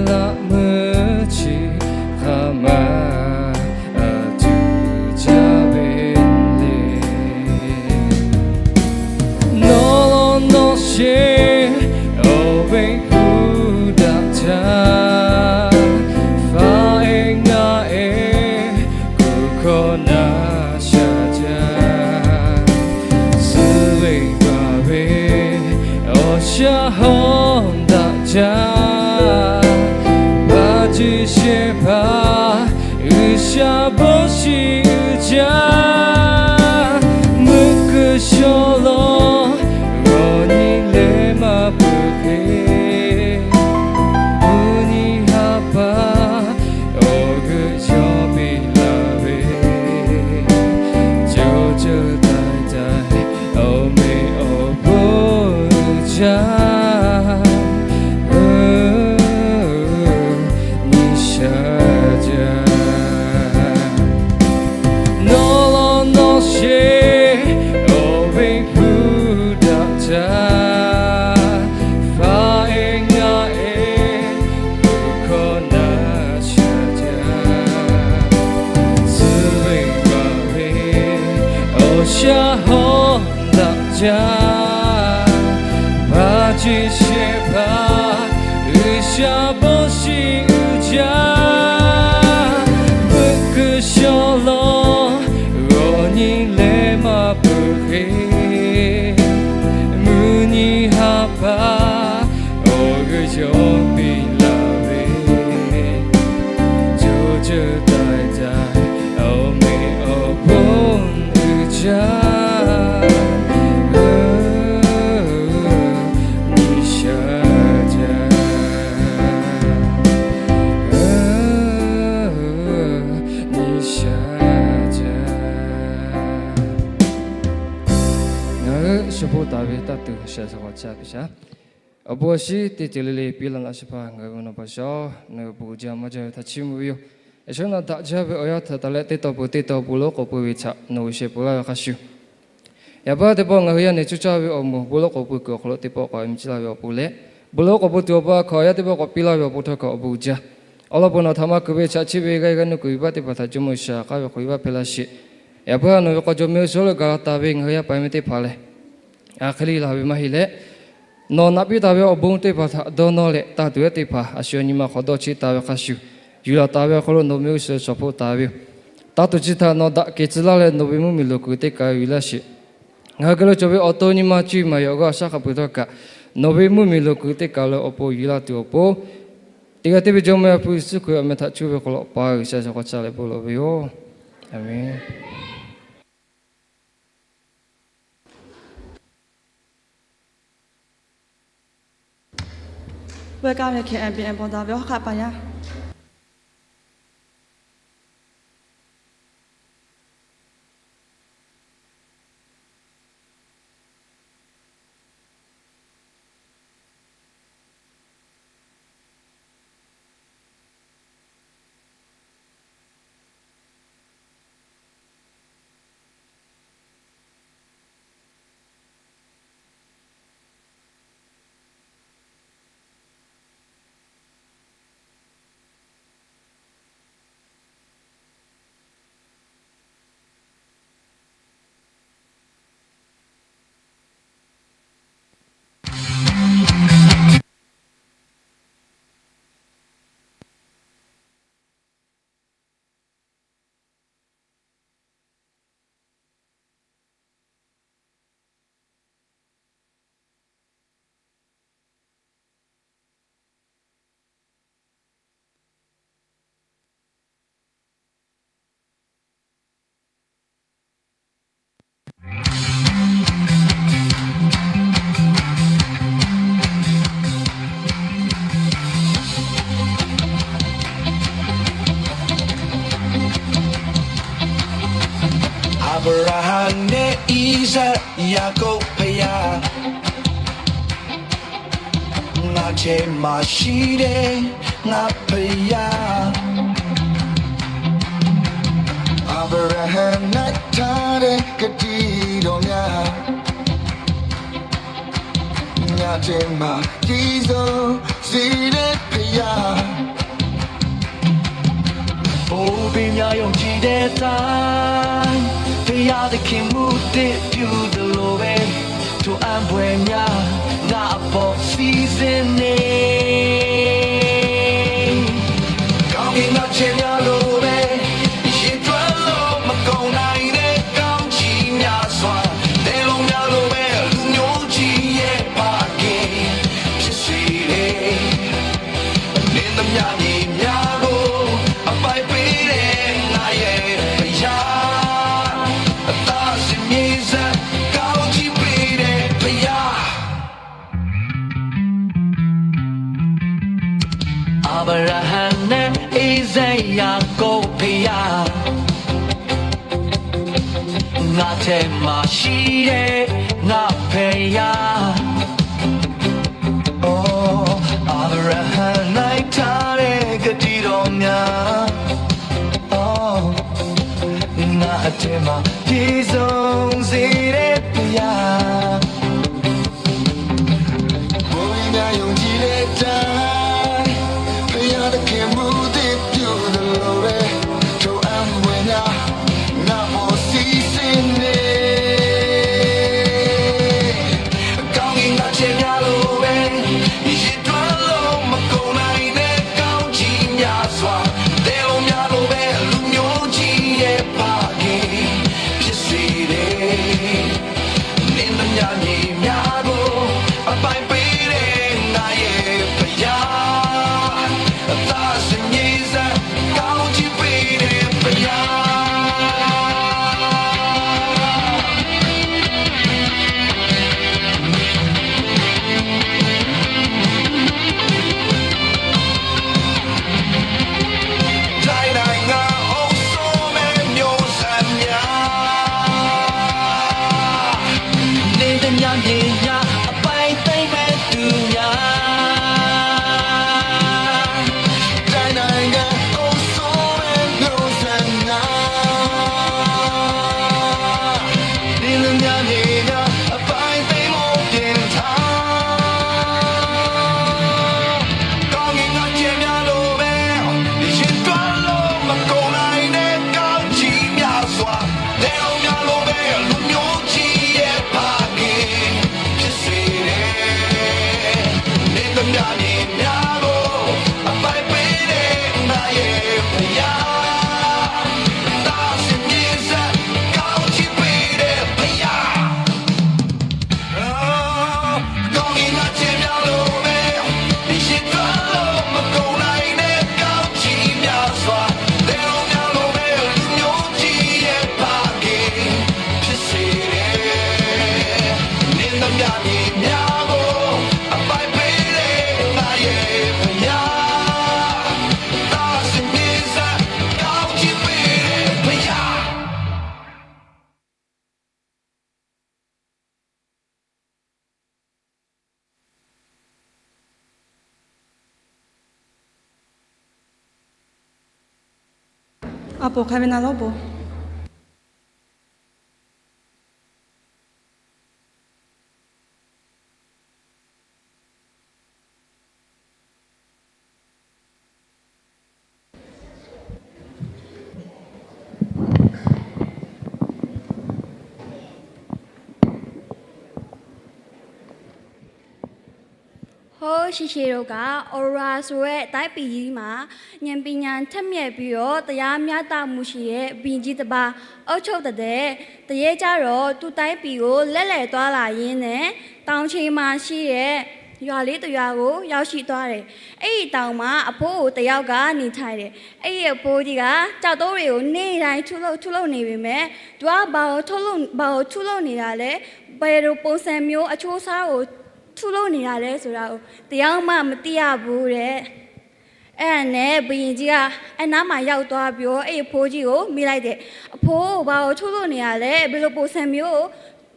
laꞈ meuˇ chi hk'aˬ ma a tuˬ jaˇ ve le. Nawˬ lawn nawˬ sheˍ awˬ ve hpu daꞈ jaˇ. Faˍ ehˍ ngaˬ ehˍ kuˬ hkawˇ naˍ shaˍ jaˇ. Suh ve baˬ ve awˬ shaˉ hawˉ daꞈ jaˇ. Baˬ ceˬ shehˍ hpaˇ G'uiˬsha bon shiˍ uiˍ jaˇ. Meuꞈ kuiˬ shawˍ lawˬ g'awˬ nyi leh maˇ peuˬ hk'e, mvuhˇ nyi ha pa awˬ g'euˆ yawˇ piˇ laˬ ve, co ceuˬ taiˍ taiˍ awˬ meꞈ awˬ bon uiˍ jaˇ. Nyi shaˍ jaˇ. Nawˬ lawn nawˬ sheˍ awˬ ve hpu daꞈ jaˇ. Faˍ ehˍ ngaˬ ehˍ kuˬ hkawˇ naˍ shaˍ jaˇ. Suh ve baˬ ve awˬ shaˉ hawˉ daꞈ jaˇ. Baˬ ceˬ shehˍ hpaˇ G'uiˬsha bon shiˍ uiˍ jaˇ. Meuꞈ kuiˬ shawˍ lawˬ g'awˬ nyi leh maˇ peuˬ hk'e, mvuhˇ nyi ha pa awˬ g'euˆ yawˇ piˇ laˬ ve, co ceuˬ taiˍ taiˍ awˬ meꞈ awˬ bon uiˍ jaˇ. Nyi shaˍ jaˇ. Nyi shaˍ jaˇ. Ngaˬ hui shu hpoˆ taˍ ve taˇ tuˬ shaˍ shaˍ k'awꞈ caˇ piˇ shaˍ. Awˬ bon awˬ shinˉ teˇ ceuˬ le le piˇ laˇ laꞈ shehˍ hpaˇ ngaˬ hui ve naw pa shaˍ, nawˬ hui bon uiˍ jaˇ maˇ jaˇ ve htaꞈ chiˇ mvuh ve yoˬ. Yaꞈ shawˉ naꞈ daꞈ jaˇ ve awˬ yanˇ htaꞈ taˍ leh teˇ taw pun teˇ taw pun lo k'awꞈ pui ve htaꞈ nawˬ hui shehˍ peuˬ laˇ ve hk'a shuˍ, yaꞈ hpaˇ teˇ pawˆ ngaˬ hui yaˇ nehˬ cuˇ caˇ ve awˬ moˍ bon lawˉ k'awꞈ pui kuiˬ awˬ hk'aw lo teˇ pawˆ k'awꞈ e mi ciˉ laˇ ve awˬ pon leh, bon lawˉ k'awꞈ pui tuˬ awˬ pa hk'aˬ yaˇ teˇ pawˆ k'awꞈ piˇ laˇ ve awˬ pon htawˇ kaꞈ awˬ bon uiˍ jaˇ. Awˬ lawn peuˬ nawˬ htaꞈ maˇ kuˬ ve chaꞈ chiˇ ve g'aˇ g'aˇ nuˇ kuiˬ ve baˆ teˇ hpaˍ htaꞈ Jawˇmawˇ G'uiˬsha k'aˉ ve hk'aw ve baˆ hpehˇ laˇ sheˍ. Yaꞈ hpaˇ nawˬ ve k'aw jawˬ meh sho leh gaˬ la taˍ ve ngaˬ hui yaˇ paˍ yaˇ miˇ teˇ hpaˍ lehˬ, a hk'e le laˬ ve maˇ heˆ leh, nawˬ naꞈ piˇ taˍ ve awˬ bon teˇ hpaˍ htaꞈ dawˇ nawˇ leh, taˇ tuˬ ehˉ teˇ hpaˍ a shu awˬ nyi ma hk'aw dawˇ cheˆ taˍ ve hk'a shuˍ, yuˬ laˬ taˍ ve awˬ hk'aw lo nawˬ meh g'uˇ suhˍ shawˍ hpoˆ taˍ ve yoˬ. Taˇ tuˬ chi htaꞈ nawˬ daꞈ kehˬ tcuh laˇ leh nawˬ ve mvuhˇmiˬ loˍ kuiˬ teˇ kaˬ yuˬ laˇ sheˍ. Ngaˬ hui geh lo cawˬ ve awˬ to nyi ma cuˇ yiˍ maˍ yaꞈ g'awˇ a shaˉ hk'a peuˬ htawˇ kaꞈ, nawˬ ve mvuhˇmiˬ loˍ kuiˬ teˇ kaˬ lo awˬ pon yuˬ laˇ tuˬ awˬ pon, teˇ g'aˇ teˇ ve Jawˇmawˇ Yaˇ hpu Yeˍsuˆ Hkriꞈ awˬ meh htaꞈ cuˇ ve k'o lawꞈ pa G'uiˬsha shaˍ k'awꞈ caˇ leh bon lawˬ ve yoˬ. Aˍmenˍ. Welcome, K M B N ဗော်ဒါ ve hawˉ hk'aˆ paˍ yaˇ. Aˍbraˍhanˍ leh Iˉsaˍ Yaˍkoˆ ဘုရား, ငါထဲမှာရှိတဲ့ ငါဘုရား, အဗြဟံနဲ့ထားတဲ့ကတိတော်များ, ငါထဲမှာပြည့်စုံစေတဲ့ဘုရား. yaˇ. ပိုပြီးများယုံကြည်တဲ့တိုင်း ဘုရားသခင် မူသစ်ပြုသလိုပဲ ထိုအံ့ဖွယ်များ ငါ့အပေါ်စီးဆင်းနေ။ ကောင်းကင်ငါးချမ်းမြောက်လိုပဲ ရေတွက်လို့မကုန်နိုင်တဲ့ ကောင်းချီးများစွာ တဲလို့များလိုပဲ လူမျိုးကြီးရဲ့ ဖခင် ဖြစ်စေတယ်။ နင်းသမျှမြေများကို အပိုင်ပေးတဲ့ ငါရဲ့ဘုရား၊ အသက်ရှင်မြေစံကောင်းချီးပေးတဲ့ ဘုရား၊ အာဗြဟံနဲ့ ဣဇာက် ယာကုပ် ဘုရား၊ ငါထဲမှာရှိတဲ့ ငါ့ဘုရား၊ အိုး အာဗြဟံလိုက်ထားတဲ့ ကတိတော်များ၊ အိုး ငါ့အထဲမှာ ပြည့်စုံစေတဲ့ ဘုရား။ ဘုရားယုံကြည်တဲ့အတိုင်း ဘုရားသခင် မူသစ်ပြုသလိုပဲ ထိုအံ့ဖွယ်များ ငါ့ပေါ်စီးဆင်းနေ။ ကောင်းကင်ငါးချမ်းမြောက်လိုပဲ ရေတွက်လို့မကုန်နိုင်တဲ့ ကောင်းချီးများစွာ တဲလို့များလိုပဲ လူမျိုးကြီးရဲ့ ဖခင် ဖြစ်စေတယ်။ နင်းသမျှမြေများကို အပိုင်ပေးတဲ့ ငါရဲ့ဘုရား၊ အသက်ရှင်မြေစံကောင်းချီးပေးတဲ့ ဘုရား။ တိုင်းနိုင်ငံအုပ်စိုးမဲ့ မျိုးဆက်များ၊ နင်းသမျှမြေများ အပိုင်သိမ်းမဲ့သူများ၊ တိုင်းနိုင်ငံအုပ်စိုးမဲ့ မျိုးဆက်များ၊ နင်းသမျှမြေများ အပိုင်သိမ်းဖို့ ပြင်ထား။ ကောင်းကင်ငါးချမ်းမြောက်လိုပဲ ရေတွက်လို့မကုန်နိုင်တဲ့ ကောင်းချီးများစွာ တဲလို့များလိုပဲ လူမျိုးကြီးရဲ့ ဖခင်ဖြစ်စေတယ်။ နင်းသမျှမြေများကို အပိုင်ပေးတဲ့ ငါရဲ့ဘုရား၊ အသက်ရှင်မြေစံကောင်းချီးပေးတဲ့ ဘုရား။ ကောင်းကင်ငါးချမ်းမြောက်လိုပဲ ရေတွက်လို့မကုန်နိုင်တဲ့ ကောင်းချီးများစွာ တဲလို့များလိုပဲ လူမျိုးကြီးရဲ့ ဖခင်ဖြစ်စေတယ်။ နင်းသမျှမြေများကို အပိုင်ပေးတဲ့ ငါရဲ့ဘုရား၊ အသက်ရှင်မြေစံကောင်းချီးပေးတဲ့ ဘုရား။ A poˬ hk'a ve na lawˉ poˬ. Hawˉ shi she lo kaꞈ, Aurora ဆိုတဲ့ တိုင်းပြည်ကြီးမှာ ဉာဏ်ပညာထက်မြက်ပြီးတော့ တရားမျှတမှုရှိတဲ့ ဘုရင်ကြီးတစ်ပါး အုပ်ချုပ်တဲ့ တရေကျတော့ သူ့တိုင်းပြည်ကို လဲလှယ်သွားလာရင်းနဲ့ တောင်ခြေမှာရှိတဲ့ ရွာလေးတစ်ရွာကို ရောက်ရှိသွားတယ်။ အဲ့ဒီတောင်မှာ အဖိအိုတစ်ယောက်က နေထိုင်တယ်။ အဲ့ဒီအဖိကြီးက ကျောက်တုံးတွေကို နေ့တိုင်းထုလုပ် ထုလုပ်နေပေမဲ့ သူက ဘာကိုထုလုပ် ဘာကိုထုလုပ်နေတာလဲ၊ ဘယ်လိုပုံစံမျိုး အချိုးအစားကို ထုလုပ်နေတာလဲဆိုတာကို တယောက်မှ မသိရဘူးတဲ့။ အဲ့ဒါနဲ့ ဘုရင်ကြီးက အနားမှာ ရောက်သွားပြီးတော့ အဲ့အဖိကြီးကို မေးလိုက်တယ်။ အဖိ ဘာကိုထုလုပ်နေတာလဲ၊ ဘယ်လိုပုံစံမျိုးကို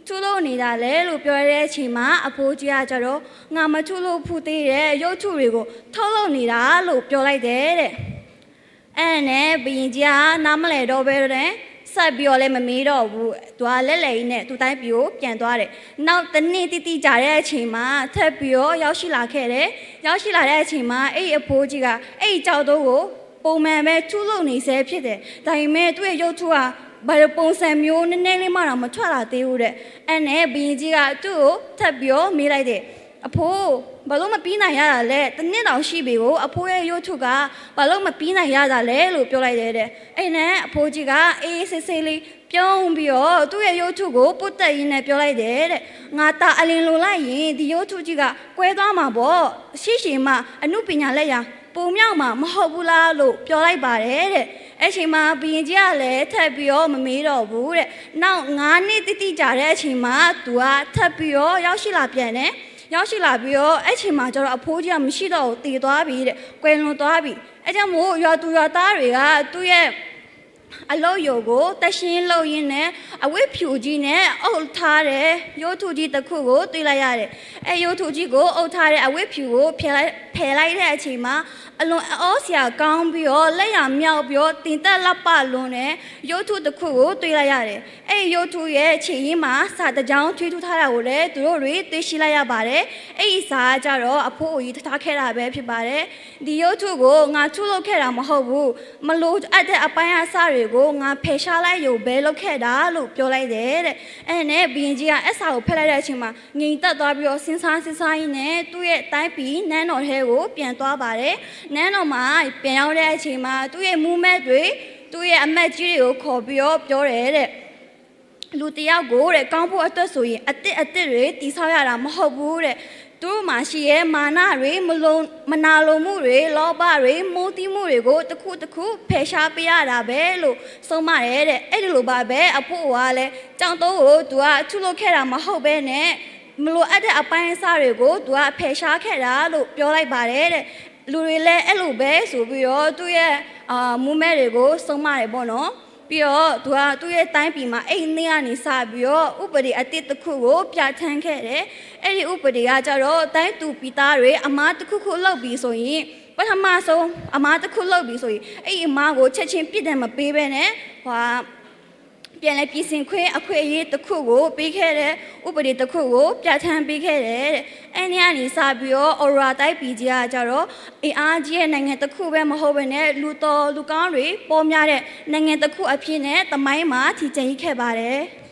ထုလုပ်နေတာလဲလို့ ပြောတဲ့အချိန်မှာ အဖိကြီးကကျတော့ ငါမထုလုပ်ဖူးသေးတဲ့ ရုပ်ထုတွေကို ထုတ်လုပ်နေတာလို့ ပြောလိုက်တယ်တဲ့။ အဲ့ဒါနဲ့ ဘုရင်ကြီးက နားမလည်တော့ဘဲနဲ့ ဆက်ပြီးတော့လည်း မမေးတော့ဘူး။ သူက လဲလဲအံၤနဲ သူတိုင်းပြည်ကို ပြန်သွားတယ်။ နောက်တစ်နှစ်တိတိကျကျ အချိန်မှာ ထပ်ပြီးတော့ ရောက်ရှိလာခဲ့တယ်။ ရောက်ရှိလာတဲ့အချိန်မှာ အဲ့ဒီအဖိကြီးက အဲ့ဒီကျောက်တုံးကို ပုံမှန်ပဲ ထုလုပ်နေဆဲဖြစ်တယ်။ ဒါပေမဲ့ သူ့ရဲ့ရုပ်ထုက ဘာပုံစံမျိုး နည်းနည်းလေးမှတောင် မထွက်လာသေးဘူးတဲ့။ အဲ့နဲ့ ဘုရင်ကြီးက သူ့ကို ထပ်ပြီးတော့ မေးလိုက်တယ်။ အဖိ ဘာလို့မပြီးနိုင်ရတာလဲ။ တစ်နှစ်တောင်ရှိပြီကို အဖိရဲ့ရုပ်ထုက ဘာလို့မပြီးနိုင်ရတာလဲလို့ ပြောလိုက်တယ်တဲ့။ အဲ့နဲ့ အဖိကြီးက အေးဆေးဆေးလေး ပြုံးပြီးတော့ သူ့ရဲ့ရုပ်ထုကို ပုတ်တက်ရင်းနဲ့ ပြောလိုက်တယ်တဲ့။ ငါတာအလင်လိုလိုက်ရင် ဒီရုပ်ထုကြီးက ကွဲသွားမှာပေါ့။ ရှိရှိမှ အနုပညာလက်ရာ ပိုမြောက်မှာ မဟုတ်ဘူးလားလို့ ပြောလိုက်ပါတယ်တဲ့။ အဲ့ချိန်မှာ ဘုရင်ကြီးကလည်း ထပ်ပြီးတော့ မမေးတော့ဘူးတဲ့။ နောက်ငါးနှစ်တိတိကျကျ အချိန်မှာ သူက ထပ်ပြီးတော့ ရောက်ရှိလာပြန်တယ်။ ရောက်ရှိလာပြီးတော့ အဲ့ချိန်မှာကျတော့ အဖိကြီးက မရှိတော့ဘူး သေသွားပြီတဲ့။ ကွယ်လွန်သွားပြီ။ အဲ့ကြောင့်မို့ ရွာသူရွာသားတွေက သူ့ရဲ့ အလုပ်ရုံကို သန့်ရှင်းလုပ်ရင်းနဲ့ အဝတ်ဖြူကြီးနဲ့ အုပ်ထားတဲ့ ရုပ်ထုကြီးတစ်ခုကို တွေ့လိုက်ရတယ်။ အဲရုပ်ထုကြီးကို အုပ်ထားတဲ့ အဝတ်ဖြူကို ဖယ်လိုက် ဖယ်လိုက်တဲ့အချိန်မှာ အလွန်အံ့ဩစရာကောင်းပြီးတော့ လက်ရာမြောက်ပြီးတော့ တင်တက်လှပလွန်းတဲ့ ရုပ်ထုတစ်ခုကို တွေ့လိုက်ရတယ်။ အဲဒီရုပ်ထုရဲ့ ခြေရင်းမှာ စာတစ်စောင် ထွဲထိုးထားတာကိုလည်း သူတို့တွေ တွေ့ရှိလိုက်ရပါတယ်။ အဲဒီစာကကြတော့ အဖိအိုကြီး ထားခဲ့တာပဲ ဖြစ်ပါတယ်။ ဒီရုပ်ထုကို ငါထုလုပ်ခဲ့တာ မဟုတ်ဘူး။ မလိုအပ်တဲ့ အပိုင်းအစတွေကို ငါဖယ်ရှားလိုက်ရုံပဲ လုပ်ခဲ့တာလို့ ပြောလိုက်တယ်တဲ့။ အဲနဲ့ ဘုရင်ကြီးက အဲ့စာကို ဖတ်လိုက်တဲ့အချိန်မှာ ငြိမ်သက်သွားပြီးတော့ စဉ်းစား စဉ်းစားရင်းနဲ့ သူ့ရဲ့တိုင်းပြည် နန်းတော်ထဲကို ပြန်သွားပါတယ်။ နန်းတော်မှာ ပြန်ရောက်တဲ့အချိန်မှာ သူ့ရဲ့မူးမက်တွေ သူ့ရဲ့အမတ်ကြီးတွေကို ခေါ်ပြီးတော့ ပြောတယ်တဲ့။ လူတစ်ယောက်ကိုတဲ့ ကောင်းဖို့အတွက်ဆိုရင် အသစ်အသစ်တွေ တည်ဆောက်ရတာ မဟုတ်ဘူးတဲ့။ သူတို့မှာရှိတဲ့ မာနတွေ၊ မလို မနာလိုမှုတွေ၊ လောဘတွေ၊ မုန်းတီးမှုတွေကို တစ်ခုတစ်ခု ဖယ်ရှားပေးရတာပဲလို့ ဆုံးမတယ်တဲ့။ အဲ့ဒီလိုပါပဲ အဖိအိုကလည်း ကျောက်တုံးကို သူက ထုလုပ်ခဲ့တာ မဟုတ်ဘဲနဲ့ မလိုအပ်တဲ့ အပိုင်းအစတွေကို သူက ဖယ်ရှားခဲ့တာလို့ ပြောလိုက်ပါတယ်တဲ့။ လူတွေလည်း အဲ့လိုပဲဆိုပြီးတော့ သူ့ရဲ့ အာ မူးမက်တွေကို ဆုံးမတယ်ပေါ့နော်။ ပြီးတော့ သူက သူ့ရဲ့တိုင်းပြည်မှာ အဲ့ဒီနေ့ကနေ စပြီးတော့ ဥပဒေအသစ်တစ်ခုကို ပြဋ္ဌာန်းခဲ့တယ်။ အဲ့ဒီဥပဒေကကြတော့ တိုင်းသူပြည်သားတွေ အမှားတစ်ခုခု လုပ်ပြီဆိုရင် ပထမဆုံး အမှားတစ်ခု လုပ်ပြီဆိုရင် အဲ့ဒီအမှားကို ချက်ချင်း ပြစ်ဒဏ်မပေးဘဲနဲ့ ဟိုဟာ ပြန်လည်ပြင်ဆင်ခွင့် အခွင့်အရေးတစ်ခုကို ပေးခဲ့တဲ့ ဥပဒေတစ်ခုကို ပြဋ္ဌာန်းပေးခဲ့တယ်တဲ့။ အဲ့ဒီနေ့ကနေ စပြီးတော့ Aurora တိုင်းပြည်ကြီးကကြတော့ အင်အားကြီးတဲ့ နိုင်ငံတစ်ခုပဲ မဟုတ်ဘဲနဲ့ လူတော်လူကောင်းတွေ ပေါများတဲ့ နိုင်ငံတစ်ခုအဖြစ်နဲ့ သမိုင်းမှာ ထင်ကျန်ရစ်ခဲ့ပါတယ်။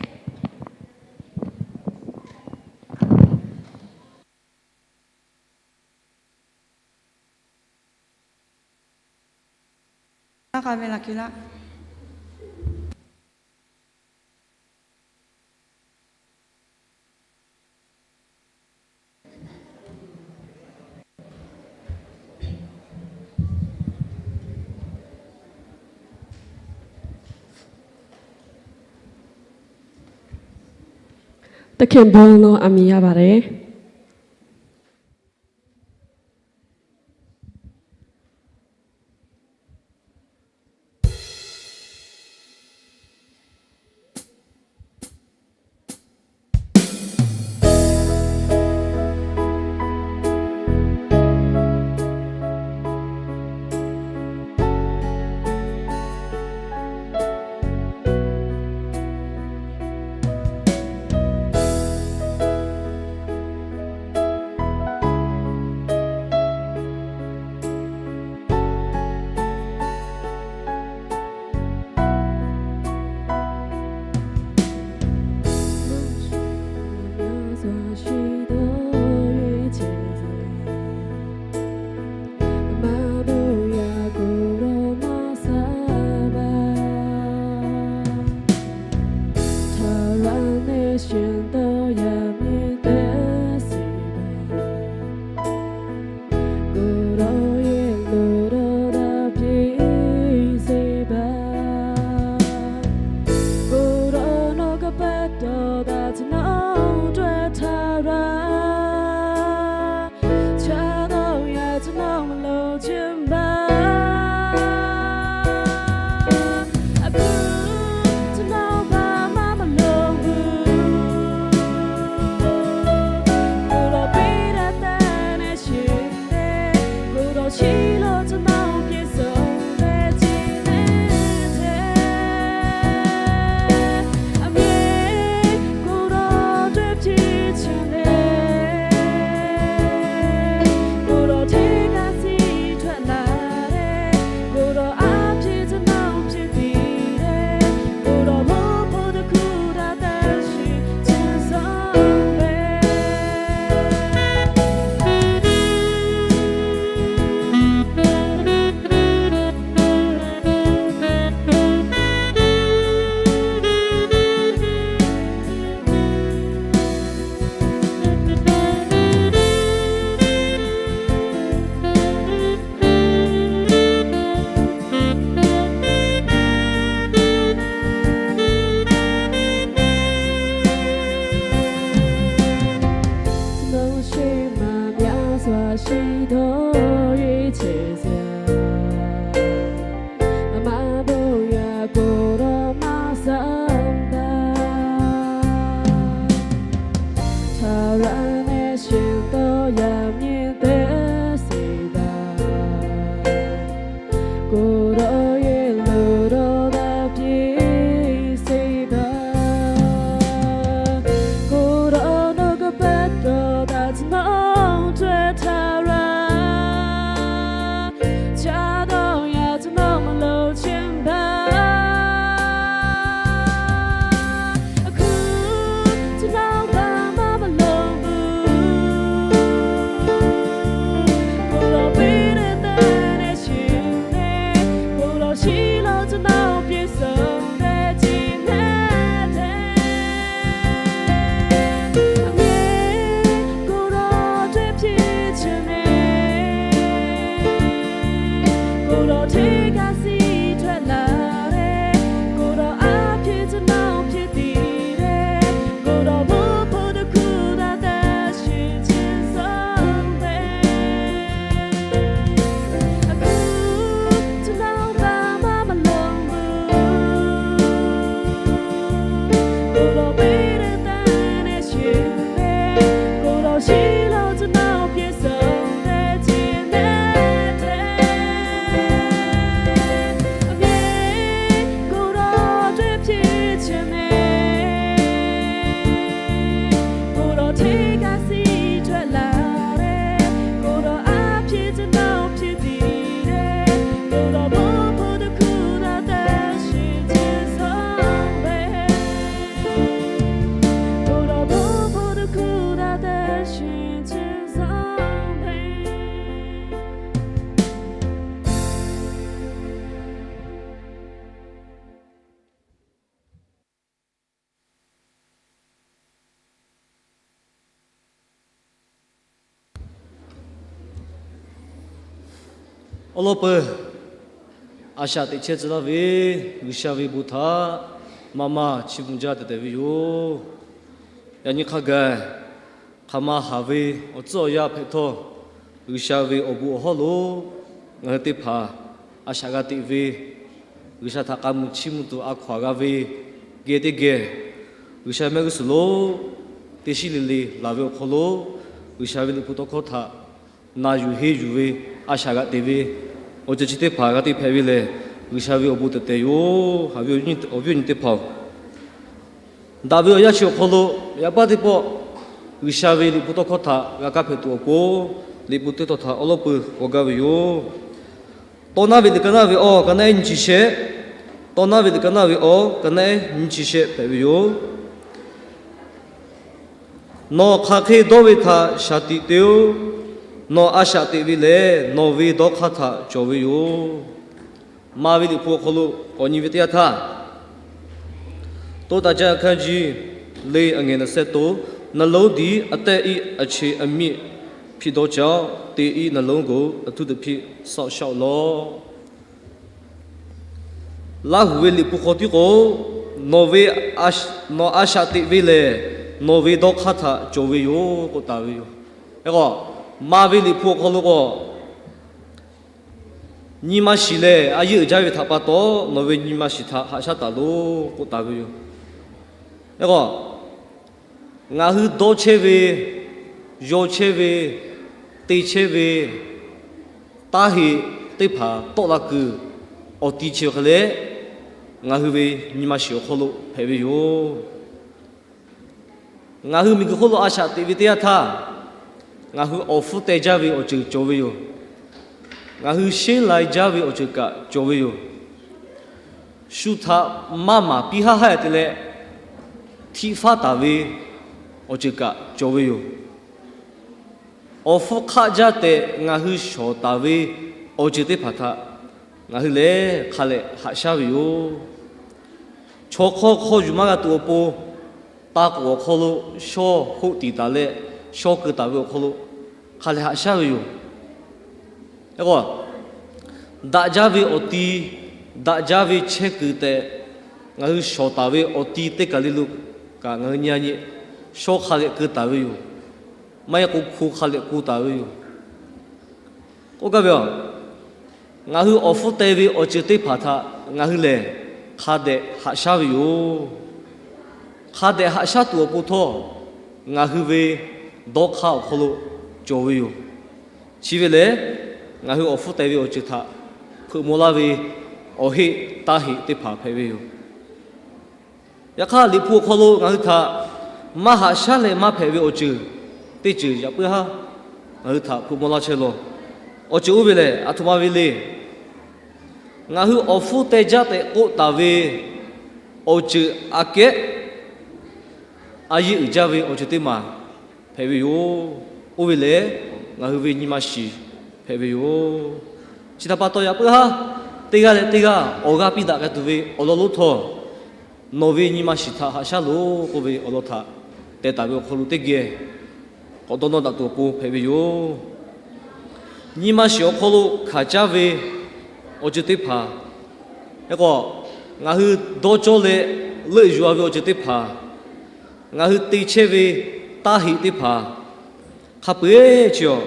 သခင်ဘုန်းတော် အမည်ရပါတယ်။ เ K'o dawˬ yehˬ lo dawˬ daꞈ piˇ sheˍ htaˇ, k'o dawˬ nawˬ kaꞈ pa taw daꞈ tcuh nawˉ htaˇ htaˇ raˇ, ca dawˇ yaꞈ tcuh nawˉ maˇ loˍ chehˇ baˬ. Hkui tcuh nawˉ baˬ maˇ maˇ loˍ vuˬ. K'o dawˬ peˇ teˇ teˇ nehˬ sheˍ le, k'o dawˬ shiˍ lo tcuh nawˉ piˇ suhˍ teˇ ceuˬ nehˬ te. Aˬ nyi, k'o dawˬ teˇ hpiˇ chi nehˬ, k'o dawˬ teˇ kaꞈ siˉ htaꞈ laˬ le, k'o dawˬ aˉ hpiˇ tcuh nawˉ hpiˇ tiˍ le, k'o dawˬ bon hpawˇ teˇ hkuˇ daꞈ teˇ shiˍ chi suhˍ ve. Aˬ hkui tcuh nawˉ baˬ maˇ maˇ loˍ vuˬ. K'o dawˬ peˇ teˇ teˇ nehˬ sheˍ le, k'o dawˬ shiˍ lo tcuh nawˉ piˇ suhˍ teˇ ceuˬ nehˬ te. Aˬ nyi, k'o dawˬ teˇ hpiˇ chi nehˬ, k'o dawˬ teˇ kaꞈ siˉ htaꞈ laˬ le, k'o dawˬ aˉ hpiˇ tcuh nawˉ hpiˇ tiˍ le, k'o dawˬ bon hpawˇ teˇ hkuˇ daꞈ teˇ shiˍ chi suhˍ ve. K'o dawˬ bon hpawˇ teˇ hkuˇ daꞈ teˇ shiˍ chi suhˍ ve. Awˬ lawn peuˬ, a shaꞈ teꞈ chehˇ tcuh laˇ ve G'uiˬsha ve bon htaꞈ maˇ maˇ chiˇ mvuh jaˇ tehꞈ tehꞈ ve yoˬ. Yaꞈ nyi hk'a gaˬ hk'aˬ ma haˍ ve awˬ tcuhˉ awˬ yanˇ hpehꞈ htawˇ, G'uiˬsha ve awˬ bon awˬ hawˉ lo ngaˬ hui teˇ hpaˍ a shaꞈ g'a teꞈ ve, G'uiˬsha htaꞈ k'a muiˬ chiˇ mvuh tuˬ a hkaw aꞈ g'a ve geh teˇ geh, G'uiˬsha mehˆ g'uˇ suhˍ lo teˇ shiˉ le le laˬ ve awˬ hk'aw lo, G'uiˬsha ve liꞈ hpu tawˇ hkawˇ htaꞈ na yuˬ henˇ yuˬ ve, a shaꞈ g'a teꞈ ve awˬ ceuˬ chi teˇ hpaˍ g'a te hpehꞈ ve lehˬ, G'uiˬsha ve awˬ bon tehꞈ tehꞈ yoˬ. Haꞈ ve awˬ viˉ awˬ nyi teˇ hpaˍ-oˬ, daꞈ ve awˬ yanˇ chi awˬ hk'aw lo yaꞈ paˇ teˇ pawˆ G'uiˬsha ve liꞈ hpu tawˇ hkawˇ htaꞈ g'a kaˇ hpehꞈ tuˬ awˬ pon, liꞈ hpu teˇ tawn htaꞈ awˬ lawn peuˬ k'awꞈ gaˇ ve yoˬ. Tawˇ naˉ ve liꞈ ka naˉ ve awˬ ka naˉ ehˉ nyiˇ chi shehˆ, tawˇ naˉ ve liꞈ ka naˉ ve awˬ ka naˉ ehˉ nyiˇ chi shehˆ hpehꞈ ve yoˬ. Nawˬ hk'aˬ hk'e dawˇ ve htaꞈ shaˍ tiꞈ te-oˬ. Nawˬ a shaꞈ teꞈ ve lehˬ, nawˬ ve dawˇ hk'aˇ htaꞈ cawˬ ve yoˬ. Maˍ ve liꞈ hpu awˬ hk'aw lo k'awꞈ nyi ve teˇ yanˇ htaˇ, တောတၢ်ကျမ်းအခန်းကြီး လေး အငယ် နှစ်ဆယ့်သုံး, နှလုံးသည် အသက်၏အခြေအမြစ်ဖြစ်သောကြောင့် သင်၏နှလုံးကို အထူးသဖြင့် စောင့်ရှောက်လော့. Laˇ huˍ ve liꞈ hpu hk'aw tiˉ k'o, nawˬ ve, nawˬ a shaꞈ teꞈ ve lehˬ, nawˬ ve dawˇ hk'aˇ htaꞈ cawˬ ve yoˬ k'oˆ taˍ ve yoˬ. Hk'e k'o, maˍ ve liꞈ hpu awˬ hk'aw lo k'o, nyi ma shiˍ lehˬ, a yehˉ uiˍ jaˇ ve htaꞈ pa taw, nawˬ ve nyi ma shiˍ htaꞈ haꞈ shaˉ taˍ loˬ k'oˆ taˍ ve yoˬ. Hk'e k'o, ngaˬ hui dawˇ chehˇ ve, yaw chehˇ ve, te chehˇ ve, taˇ heꞈ teˇ hpaˍ tawˆ la kuiˬ awˬ ti chi hk'e leh, ngaˬ hui ve nyi ma shiˍ awˬ hk'aw lo hpehꞈ ve yoˬ. Ngaˬ hui miˬguiˬ hk'oˆ lo a shaꞈ teꞈ ve teˇ yanˇ htaˇ, ngaˬ hui awˬ hpfuhˇ teh jaˇ ve awˬ ceuˬ cawˬ ve yoˬ. Ngaˬ hui sheˉ lai jaˇ ve awˬ ceuˬ kaꞈ cawˬ ve yoˬ. Shu htaꞈ maˇ maˍ piˇ haˉ haˉ te leh, htiˆ faˉ taˍ ve awˬ ceuˬ kaꞈ cawˬ ve yoˬ. Awˬ hpfuhˇ hk'aˆ jaˇ tehꞈ ngaˬ hui shawˍ taˍ ve awˬ ceuˬ teˇ hpaˍ htaꞈ ngaˬ hui lehˬ hk'a lehꞈ haꞈ shaˉ ve yoˬ. Chaw hk'aw hk'aw yuˬ maˇ g'a tuˬ awˬ pon, ta k'oˍ awˬ hk'aw lo shawˇ hoˆ tiˍ taˍ leh, shawˇ keu taˍ ve awˬ hk'aw lo hk'a lehꞈ haꞈ shaˉ ve yoˬ. Hk'e k'o, daꞈ jaˇ ve awˬ ti, daꞈ jaˇ ve chehˇ kuiˬ tehꞈ ngaˬ hui shawˍ taˍ ve awˬ ti teˇ kaˬ le lo kaꞈ ngaˬ hui nyi a nyi, shawˇ hk'a lehꞈ keu taˍ ve yoˬ. Maˇ heˆ k'o, hko hk'a lehꞈ keu taˍ ve yoˬ. K'oˆ gaˇ ve, ngaˬ hui awˬ hpfuhˇ teh ve awˬ ceuˬ teˇ hpaˍ htaꞈ ngaˬ hui lehˬ hk'a dehꞈ haꞈ shaˉ ve yoˬ. Hk'a dehꞈ haꞈ shaˉ tuˬ awˬ pon htawˇ, ngaˬ hui ve dawˇ hk'aˇ awˬ hk'aw lo cawˬ ve yoˬ. Chi ve lehˬ, ngaˬ hui awˬ hpfuhˇ teh ve awˬ ceuˬ htaꞈ hpeuꞈ maw laˇ ve awˬ heˆ taˇ heˆ teˇ hpaˍ hpehꞈ ve yoˬ. Yaꞈ hk'aˇ, Liꞈ hpu awˬ hk'aw lo ngaˬ hui htaꞈ maˇ haꞈ shaˉ leh maˇ hpehꞈ ve awˬ ceuˬ teˇ ceuˬ yaꞈ puiˉ haˉ ngaˬ hui htaꞈ hpeuꞈ maw laˇ chehˇ lawˬ. Awˬ ceuˬ oˇ ve lehˬ, aˬ htoꞈ ma ve le. Ngaˬ hui awˬ hpfuhˇ teh jaˇ tehꞈ k'oˆ taˍ ve awˬ ceuˬ aꞈ kehˉ a yeˇ uiˍ jaˇ ve awˬ ceuˬ teˇ maˬ hpehꞈ ve yoˬ. Oˇ ve lehˬ, ngaˬ hui ve nyi ma shiˍ hpehꞈ ve yoˬ. Chi htaꞈ pa taw yaꞈ puiˉ haˉ, teˇ g'aˇ leh teˇ g'aˇ awˬ g'aˇ piˇ daꞈ k'ai tuˬ ve awˬ lawn lonˉ htawˇ, nawˬ ve nyi ma shiˍ htaꞈ haꞈ shaˉ loˬ k'oˆ ve awˬ lawn htaꞈ teh taˍ ve awˬ hk'aw lo teˇ geh k'awꞈ dawˇ nawˇ daꞈ tuˬ awˬ pon hpehꞈ ve yoˬ. Nyi ma shiˍ awˬ hk'aw lo hkanˍ caˇ ve awˬ ceuˬ teˇ hpaˍ, hk'e k'o, ngaˬ hui dawˇ cawˇ leh leuˆ yuˬ-a ve awˬ ceuˬ teˇ hpaˍ, ngaˬ hui te chehˇ ve taˇ heˆ teˇ hpaˍ, hk'a peu-eˬ chi awˬ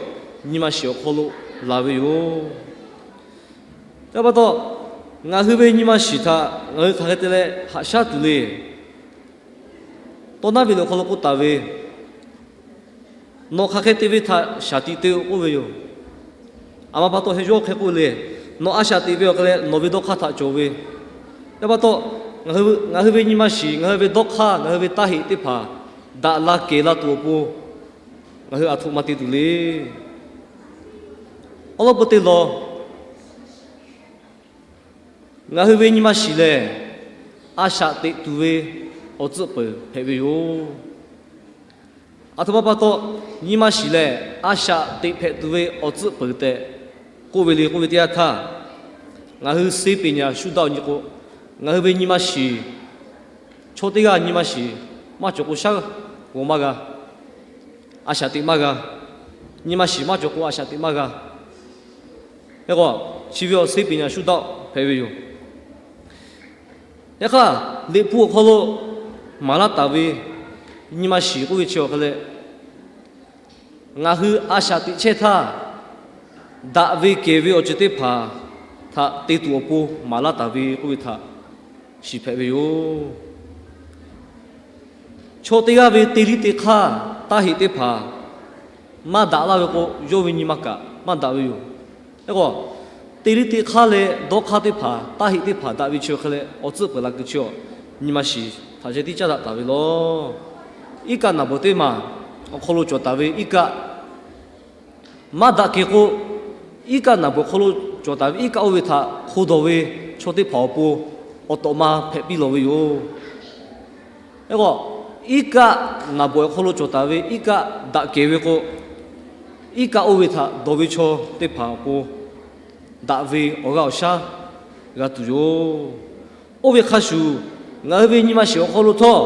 nyi ma shiˍ awˬ hk'aw lo laˬ ve yoˬ. Yaꞈ pa taw, ngaˬ hui ve nyi ma shiˍ htaꞈ ngaˬ hui hk'aˬ hk'e te leh haꞈ shaˉ tuˬ le. Tawˇ naˉ ve liꞈ awˬ hk'aw lo k'oˆ taˍ ve, nawˬ hk'aˬ hk'e te ve htaꞈ shaˍ tiꞈ te-o k'oˆ ve yoˬ. Aˬ ma pa taw heh yawˇ hk'e k'oˆ le, nawˬ a shaꞈ teꞈ ve awˬ hk'e leh nawˬ ve dawˇ hk'aˇ htaꞈ cawˬ ve. Yaꞈ pa taw, ngaˬ hui ve nyi ma shiˍ, ngaˬ hui ve dawˇ hk'aˇ, ngaˬ hui ve taˇ heˆ teˇ hpaˍ daꞈ la kehˬ la tuˬ awˬ pon ngaˬ hui aˬ htoꞈ ma te tuˬ le. Awˬ lawn peu te lawˬ, ngaˬ hui ve nyi ma shiˍ lehˬ, a shaꞈ teꞈ tuˬ ve awˬ tcuhˆ peuˬ hpehꞈ ve yoˬ. Aˬ htoꞈ ma pa taw, nyi ma shiˍ lehˬ a shaꞈ teꞈ hpehꞈ tuˬ ve awˬ tcuhˆ peuˬ tehꞈ k'oˆ ve le k'oˆ ve teˇ yanˇ htaˇ, ngaˬ hui သိပညာ shuˉ daˆ-oˬ nyi k'o, ngaˬ hui ve nyi ma shiˍ chaw teˇ g'aˇ nyi ma shiˍ maˇ cawˬ k'o shaˉ g'awˬ maˇ g'a, a shaꞈ teꞈ maˇ g'a. Nyi ma shiˍ maˇ cawˬ k'o a shaꞈ teꞈ maˇ g'a. Hk'e k'o, chi ve awˬ သိပညာ shuˉ daˆ-oˬ hpehꞈ ve yoˬ. Yaꞈ hk'aˇ, Liꞈ hpu awˬ hk'aw lo maˍ laˇ taˍ ve nyi ma shiˍ k'oˆ ve chi awˬ hk'e leh, ngaˬ hui a shaꞈ teꞈ chehˇ htaˇ, daꞈ ve kehˬ ve awˬ ceuˬ teˇ hpaˍ htaꞈ te tuˬ awˬ pon maˍ laˇ taˍ ve k'oˆ ve htaꞈ shiˍ hpehꞈ ve yoˬ. Chaw teˇ g'aˇ ve teˇ liˇ teˇ hk'aˇ taˇ heˆ teˇ hpaˍ maˇ daꞈ laˇ ve k'o, yawˇ ve nyi ma kaꞈ maˇ daꞈ ve yoˬ. Hk'e k'o, teˇ liˇ teˇ hk'aˇ leh dawˇ hk'aˇ teˇ hpaˍ, taˇ heˆ teˇ hpaˍ daꞈ ve chi awˬ hk'e leh awˬ tcuhˆ peuˬ la kuiˬ chi awˬ, nyi ma shiˍ htaꞈ ceh tiˉ caˉ daꞈ taˍ ve lawˬ. Iˉ kaˆ naˬ bawˬ teˇ maˬ awˬ hk'aw lo cawˬ taˍ ve iˉ kaˆ maˇ daꞈ kehˬ k'o, iˉ kaˆ naˬ bawˬ hk'aw lo cawˬ taˍ ve iˉ kaˆ oˇ ve htaꞈ hk'o dawˬ ve chaw teˇ hpaˍ awˬ pon awˬ tawꞈ ma hpehꞈ piˇ lawˬ ve yoˬ. Hk'e k'o, iˉ kaˆ naˬ bawˬ awˬ hk'aw lo cawˬ taˍ ve iˉ kaˆ daꞈ kehˬ ve k'o, iˉ kaˆ oˇ ve htaꞈ dawˬ ve chaw teˇ hpaˍ awˬ pon daꞈ ve awˬ g'aˇ awˬ shaˉ g'a tuˬ yoˬ. Oˇ ve hk'a shuˍ, ngaˬ hui ve nyi ma shiˍ awˬ hk'aw lo htawˇ,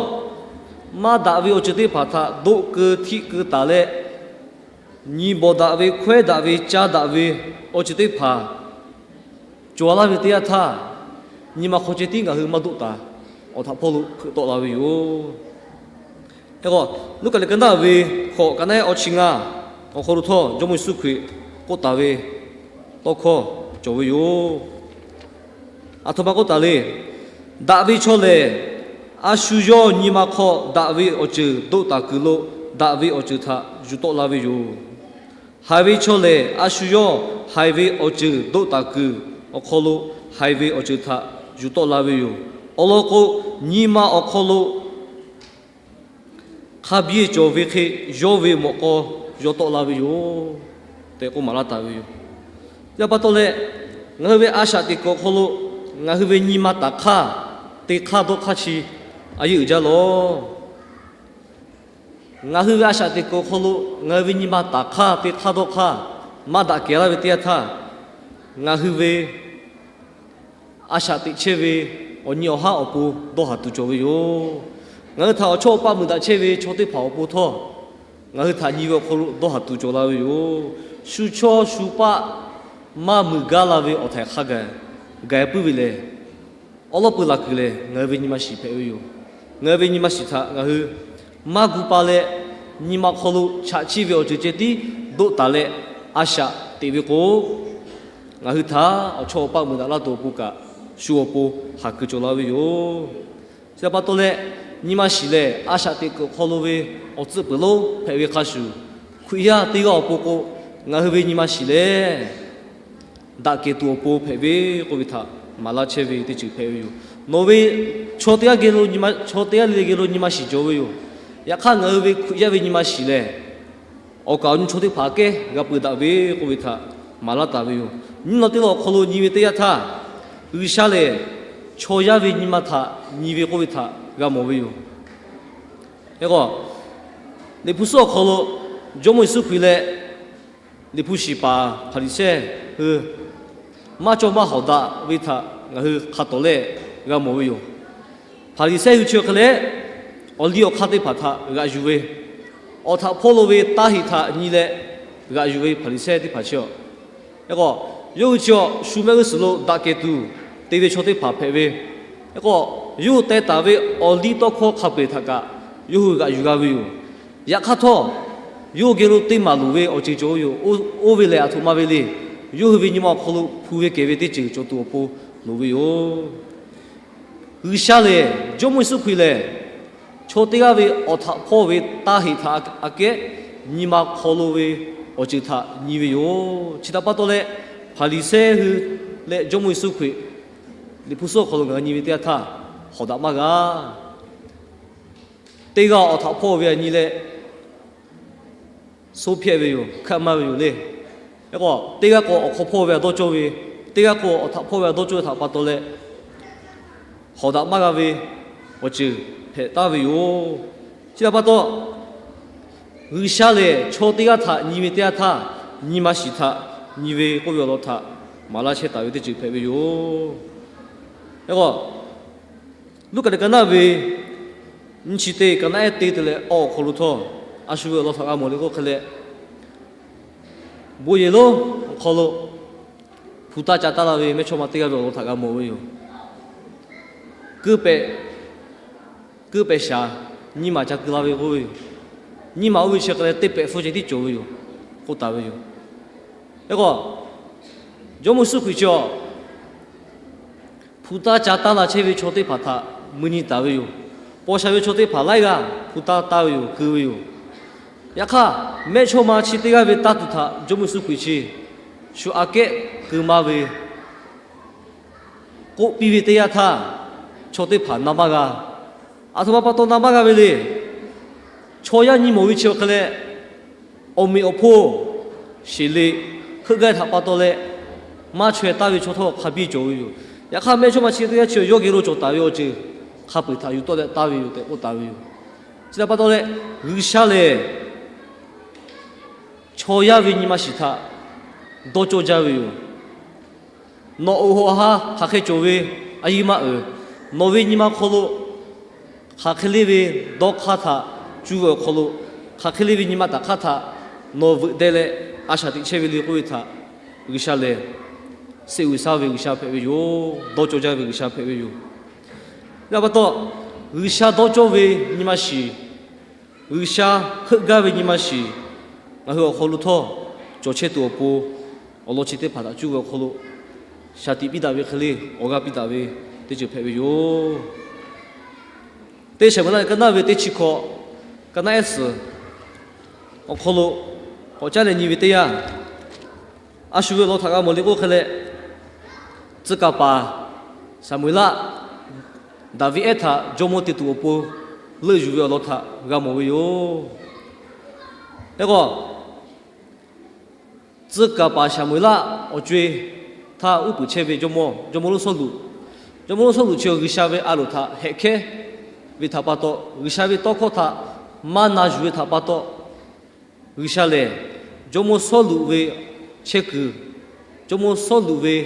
maˇ daꞈ ve awˬ ceuˬ teˇ hpaˍ htaꞈ doˆ keu htiˆ keu taˍ leh, nyi bawˬ daꞈ ve, hkawehˉ daꞈ ve, caˇ daꞈ ve awˬ ceuˬ teˇ hpaˍ cawˬ laˇ ve teˇ yanˇ htaˇ, nyi ma hk'aw ceh tiˉ ngaˬ hui maˇ doˆ taˍ, awˬ htaꞈ hpawˇ lo hpeuꞈ tawˆ la ve yoˬ. Hk'e k'o, Luˉkaꞈ liꞈ ka naˉ ve hkawꞈ ka naˉ awˇ chi ngaˇ awˬ hk'aw lo htawˇ Jawˇmawˇ Yeˍsuˆ Hkriꞈ k'oˆ taˍ ve tawˇ hkawˇ cawˬ ve yoˬ. Aˬ htoꞈ ma k'oˆ taˍ le. Daꞈ ve chaw lehˬ, a shu yawˇ nyi ma hk'aw daꞈ ve awˬ ceuˬ doˆ taˍ kuiˬ lo daꞈ ve awˬ ceuˬ htaꞈ yuˬ tawˆ la ve yoˬ. Haiˬ ve chaw lehˬ, a shu yawˇ haiˬ ve awˬ ceuˬ doˆ taˍ kuiˬ awˬ hk'aw lo haiˬ ve awˬ ceuˬ htaꞈ yuˬ tawˆ la ve yoˬ. Awˬ lawn k'o, nyi ma awˬ hk'aw lo hk'a biˇ cawˬ ve hk'e yawˇ ve mawꞈ k'aw yaw tawˆ la ve yoˬ tehꞈ k'oˆ maˍ laˇ taˍ ve yoˬ. Yaꞈ pa taw leh, ngaˬ hui ve a shaꞈ teꞈ kuiˬ awˬ hk'aw lo ngaˬ hui ve nyi ma taˍ hk'aˇ, te hk'aˇ dawˇ hk'aˇ chi a yeˇ uiˍ jaˇ lawˬ. Ngaˬ hui ve a shaꞈ teꞈ kuiˬ awˬ hk'aw lo ngaˬ hui ve nyi ma taˍ hk'aˇ, te hk'aˇ dawˇ hk'aˇ maˇ daꞈ kehˬ laˇ ve teˇ yanˇ htaˇ, ngaˬ hui ve a shaꞈ teꞈ chehˇ ve awˬ nyi awˬ haˉ awˬ pon dawˇ haˍ tuˬ cawˬ ve yoˬ. Ngaˬ hui htaꞈ awˬ chawˇ awˬ paˆ mui daꞈ chehˇ ve chaw teˇ hpaˍ awˬ pon htawˇ, ngaˬ hui htaꞈ nyi ve awˬ hk'aw lo dawˇ haˍ tuˬ cawˬ la ve yoˬ. Shu chawˇ shu paˆ maˇ mui gaˇ la ve awˬ htaiˍ hk'a gaˬ gaˬ puiˉ ve lehˬ, awˉ lawˉ pui laˬ kuiˬ lehˬ, ngaˬ hui ve nyi ma shiˍ hpehꞈ ve yoˬ. Ngaˬ hui ve nyi ma shiˍ htaꞈ ngaˬ hui maˇ gu pa leh, nyi ma hk'aw lo chaꞈ chiˆ ve awˬ ceuˬ ceh tiˉ doˆ taˍ leh a shaꞈ teꞈ ve k'o, ngaˬ hui htaꞈ awˬ chawˇ awˬ paˆ mui daꞈ laˇ tuˬ awˬ pon kaꞈ shu awˬ pon haˍ kuiˬ cawˬ la ve yoˬ. Chi pa taw leh, nyi ma shiˍ lehˬ a shaꞈ teꞈ kuiˬ awˬ hk'aw lo ve awˬ tcuhˆ peuˬ lonˉ hpehꞈ ve hk'a shuˍ, Hkriꞈ yaˇ teˇ g'aˇ awˬ pon k'o, ngaˬ hui ve nyi ma shiˍ lehˬ daꞈ kehˬ tuˬ awˬ pon hpehꞈ ve k'oˆ ve htaꞈ maˍ laˇ chehˇ ve teˇ ceuˬ hpehꞈ ve yoˬ. Nawˬ ve chaw teˇ g'aˇ geh lo nyi ma, chaw teˇ g'aˇ le le geh lo nyi ma shiˍ cawˬ ve yoˬ. Yaꞈ hk'aˇ ngaˬ hui ve Hkriꞈ yaˇ ve nyi ma shiˍ lehˬ, awˬ kaˍ awˬ nu chaw teˇ hpaˍ kehˉ g'a peuˬ daꞈ ve k'oˆ ve htaꞈ maˍ laˇ taˍ ve yoˬ. Nyiˇ naw teˇ lawn awˬ hk'aw lo nyi ve teˇ yanˇ htaˇ, G'uiˬsha lehˬ chaw yaˇ ve nyi ma htaꞈ nyi ve k'oˆ ve htaꞈ g'a mawˬ ve yoˬ. Hk'e k'o, Liꞈ hpu suhˉ awˬ hk'aw lo Jawˇmawˇ Yeˍsuˆ Hkriꞈ leh liꞈ hpu shiˍ paˍ Hpaˍriˍsehˇ hui maˇ cawˇ maˇ hawˍ daꞈ ve htaꞈ ngaˬ hui hk'a tawˍ lehˬ g'a mawˬ ve yoˬ. Hpaˍriˍsehˇ hui chi awˬ hk'e leh, awˬ liˇ awˬ hk'aˇ teˇ hpaˍ htaꞈ g'aꞈ yuˬ ve, awˬ htaꞈ hpawˇ lo ve taˇ heꞈ htaꞈ nyi leh g'aꞈ yuˬ ve Hpaˍriˍsehˇ teˇ hpaˍ chi a Hk'e k'o, yawˇ hui chi awˬ shu mehˆ g'uˇ suhˍ lo daꞈ kehˬ tuˬ te ve chaw teˇ hpaˍ hpehꞈ ve. Hk'e k'o, yawˇ hui teh taˍ ve awˬ liˇ tawˇ hkawˇ hk'a peu-eˬ htaꞈ kaꞈ yawˇ hui g'aꞈ yuˬ g'a ve yoˬ. Yaꞈ hk'aˇ htawˇ, yawˇ hui geh lo teˇ maˬ loˍ ve awˬ ceuˬ cawˬ ve yoˬ. Oˇ ve lehˬ, aˬ htoꞈ ma ve le. Yawˇ hui ve nyi ma awˬ hk'aw lo hpu ve kehˬ ve teˇ ceuˬ cawˬ tuˬ awˬ pon loˍ ve yoˬ. G'uiˬsha lehˬ, Jawˇmawˇ Yeˍsuˆ Hkriꞈ lehˬ, chaw teˇ g'aˇ ve awˬ htaꞈ hpawˇ ve taˇ heꞈ htaꞈ aꞈ kehˉ nyi ma hk'aw lo ve awˬ ceuˬ htaꞈ nyi ve yoˬ. Chi htaꞈ pa taw leh, Hpaˍriˍsehˇ hui leh Jawˇmawˇ Yeˍsuˆ Hkriꞈ Liꞈ hpu suhˉ awˬ hk'aw lo ngaˬ hui nyi ve teˇ yanˇ htaˇ, hawˍ daꞈ maˇ g'a. Teˇ g'aˇ awˬ htaꞈ hpawˇ ve aꞈ nyi leh, soˉ hpehˇ ve yoˬ, hkaˆ maˇ ve yoˬ le. Hk'e k'o, teˇ g'aˇ k'o awˬ hk'aw hpawˇ ve aꞈ dawˇ cawˇ ve, teˇ g'aˇ k'o awˬ htaꞈ hpawˇ ve aꞈ dawˇ cawˇ ve htaꞈ pa taw leh, hawˍ daꞈ maˇ g'a ve awˬ ceuˬ hpehꞈ taˍ ve yoˬ. Chi htaꞈ pa taw, G'uiˬsha lehˬ chaw teˇ g'aˇ htaꞈ nyi ve teˇ yanˇ htaˇ, nyi ma shiˍ htaꞈ nyi ve k'oˆ ve awˬ lawn htaꞈ maˍ laˇ chehˇ taˍ ve teˇ ceuˬ hpehꞈ ve yoˬ. Hk'e k'o, Luˉkaꞈ liꞈ ka naˆ ve nyiˇ chi teˇ, ka naˆ ehˉ teˇ te leh awˬ awˬ hk'aw lo htawˇ, a shu ve awˬ lawn htaꞈ g'a mawˬ le k'oˆ hk'e leh, bon yehˬ lonˉ awˬ hk'aw lo hpu taˇ ca taˇ la ve mehˇchawˇma teˇ g'aˇ ve awˬ lawn htaꞈ g'a mawˬ ve yoˬ. Kuiˇ pehꞈ, kuiˇ pehꞈ shaˍ, nyiˇ maˬ ca keu la ve k'oˆ ve yoˬ. Nyiˇ maˬ oˇ ve chi hk'e leh teˇ pehꞈ hpfuhˇ ceh tiˉ cawˬ ve yoˬ k'oˆ taˍ ve yoˬ. Hk'e k'o, Jawˇmawˇ Yeˍsuˆ Hkriꞈ chi a hpu taˇ ca taˇ la chehˇ ve chaw teˇ hpaˍ htaꞈ mui nyi taˍ ve yoˬ. Paw sha ve chaw teˇ hpaˍ laiˉ g'aˇ hpu taˇ taˇ ve yoˬ, keu ve yoˬ. Yaꞈ hk'aˇ, mehˇchawˇma chi teˇ g'aˇ ve taˇ tuˬ htaꞈ Jawˇmawˇ Yeˍsuˆ Hkriꞈ chi shu aꞈ kehˉ keu maˇ ve k'oˆ piˇ ve teˇ yanˇ htaˇ, chaw teˇ hpaˍ na maˇ g'a. Aˬ htoꞈ ma pa taw na maˇ g'a ve le. Chaw yaˇ nyi mawˬ ve chi awˬ hk'e leh, awˬ meꞈ awˬ hponˇ sheˍ le, heuˆ gaˇ htaꞈ pa taw leh, maˇ chaweh taˍ ve chaw htawˇ hk'a biˇ cawˬ ve yoˬ. Yaꞈ hk'aˇ, mehˇchawˇma chi teˇ g'aˇ chi yawˇ geh lo cawˬ taˍ ve awˬ ceuˬ hk'a peu-eˬ htaꞈ yuˬ tawˆ leh taˍ ve yoˬ tehꞈ k'oˆ taˍ ve yoˬ. Chi htaꞈ pa taw leh, G'uiˬsha lehˬ chaw yaˇ ve nyi ma shiˍ htaꞈ dawˇ cawˇ jaˇ ve yoˬ. Nawˬ oˬ hawꞈ ha hk'aˬ hk'e cawˬ ve a yiˇ maˇ uiˍ. Nawˬ ve nyi ma hk'aw lo hk'aˬ hk'e le ve dawˇ hk'aˇ htaꞈ cuˇ ve awˬ hk'aw lo, hk'aˬ hk'e le ve nyi ma taˍ hk'aˇ htaꞈ nawˬ veuꞈ deh leh a shaˍ teꞈ chehˇ ve le k'oˆ ve htaꞈ G'uiˬsha lehˬ, seˆ uiˍ saˉ ve G'uiˬsha hpehꞈ ve yoˬ. Dawˇ cawˇ jaˇ ve G'uiˬsha hpehꞈ ve yoˬ. Yaꞈ pa taw, G'uiˬsha dawˇ cawˇ ve nyi ma shiˍ, G'uiˬsha heuˆ gaˇ ve nyi ma shiˍ, ngaˬ hui awˬ hk'aw lo htawˇ cawˬ chehˇ tuˬ awˬ pon, awˬ lawn chi teˇ hpaˍ htaꞈ cuˇ ve awˬ hk'aw lo shaˍ tiꞈ piˇ daꞈ ve hk'e le awˬ g'aˇ piˇ daꞈ ve teˇ ceuˬ hpehꞈ ve yoˬ. Teˇ Saˍmo-eˍlaˆ ka naˆ ve teˇ chi hkawꞈ, ka naˆ ehˉ suhˍ awˬ hk'aw lo k'awꞈ caˉ leh nyi ve teˇ yanˇ, a shu ve awˬ lawn htaꞈ g'a mawˬ le k'oˆ hk'e leh, tcuh kaˍ paˍ Saˍmo-eˍlaˆ Daˍviˆ ehˉ htaꞈ jawˇmawˇ te tuˬ awˬ pon leuˆ yuˬ ve awˬ lawn htaꞈ g'a mawˬ ve yoˬ. Hk'e k'o, tcuh kaˍ paˍ Saˍmo-eˍlaˆ awˬ co-e htaˇ uˉ peunˍ chehˇ ve jawˇmawˇ, jawˇmawˇ lonˉ Sawˉluꞈ, jawˇmawˇ lonˉ Sawˉluꞈ chi G'uiˬsha ve a loˍ htaꞈ hehꞈ hkehˉ ve htaꞈ pa taw, G'uiˬsha ve tawˇ hkawˇ htaꞈ maˇ na yuˬ ve htaꞈ pa taw, G'uiˬsha lehˬ jawˇmawˇ Sawˉluꞈ ve chehˇ kuiˬ, jawˇmawˇ Sawˉluꞈ ve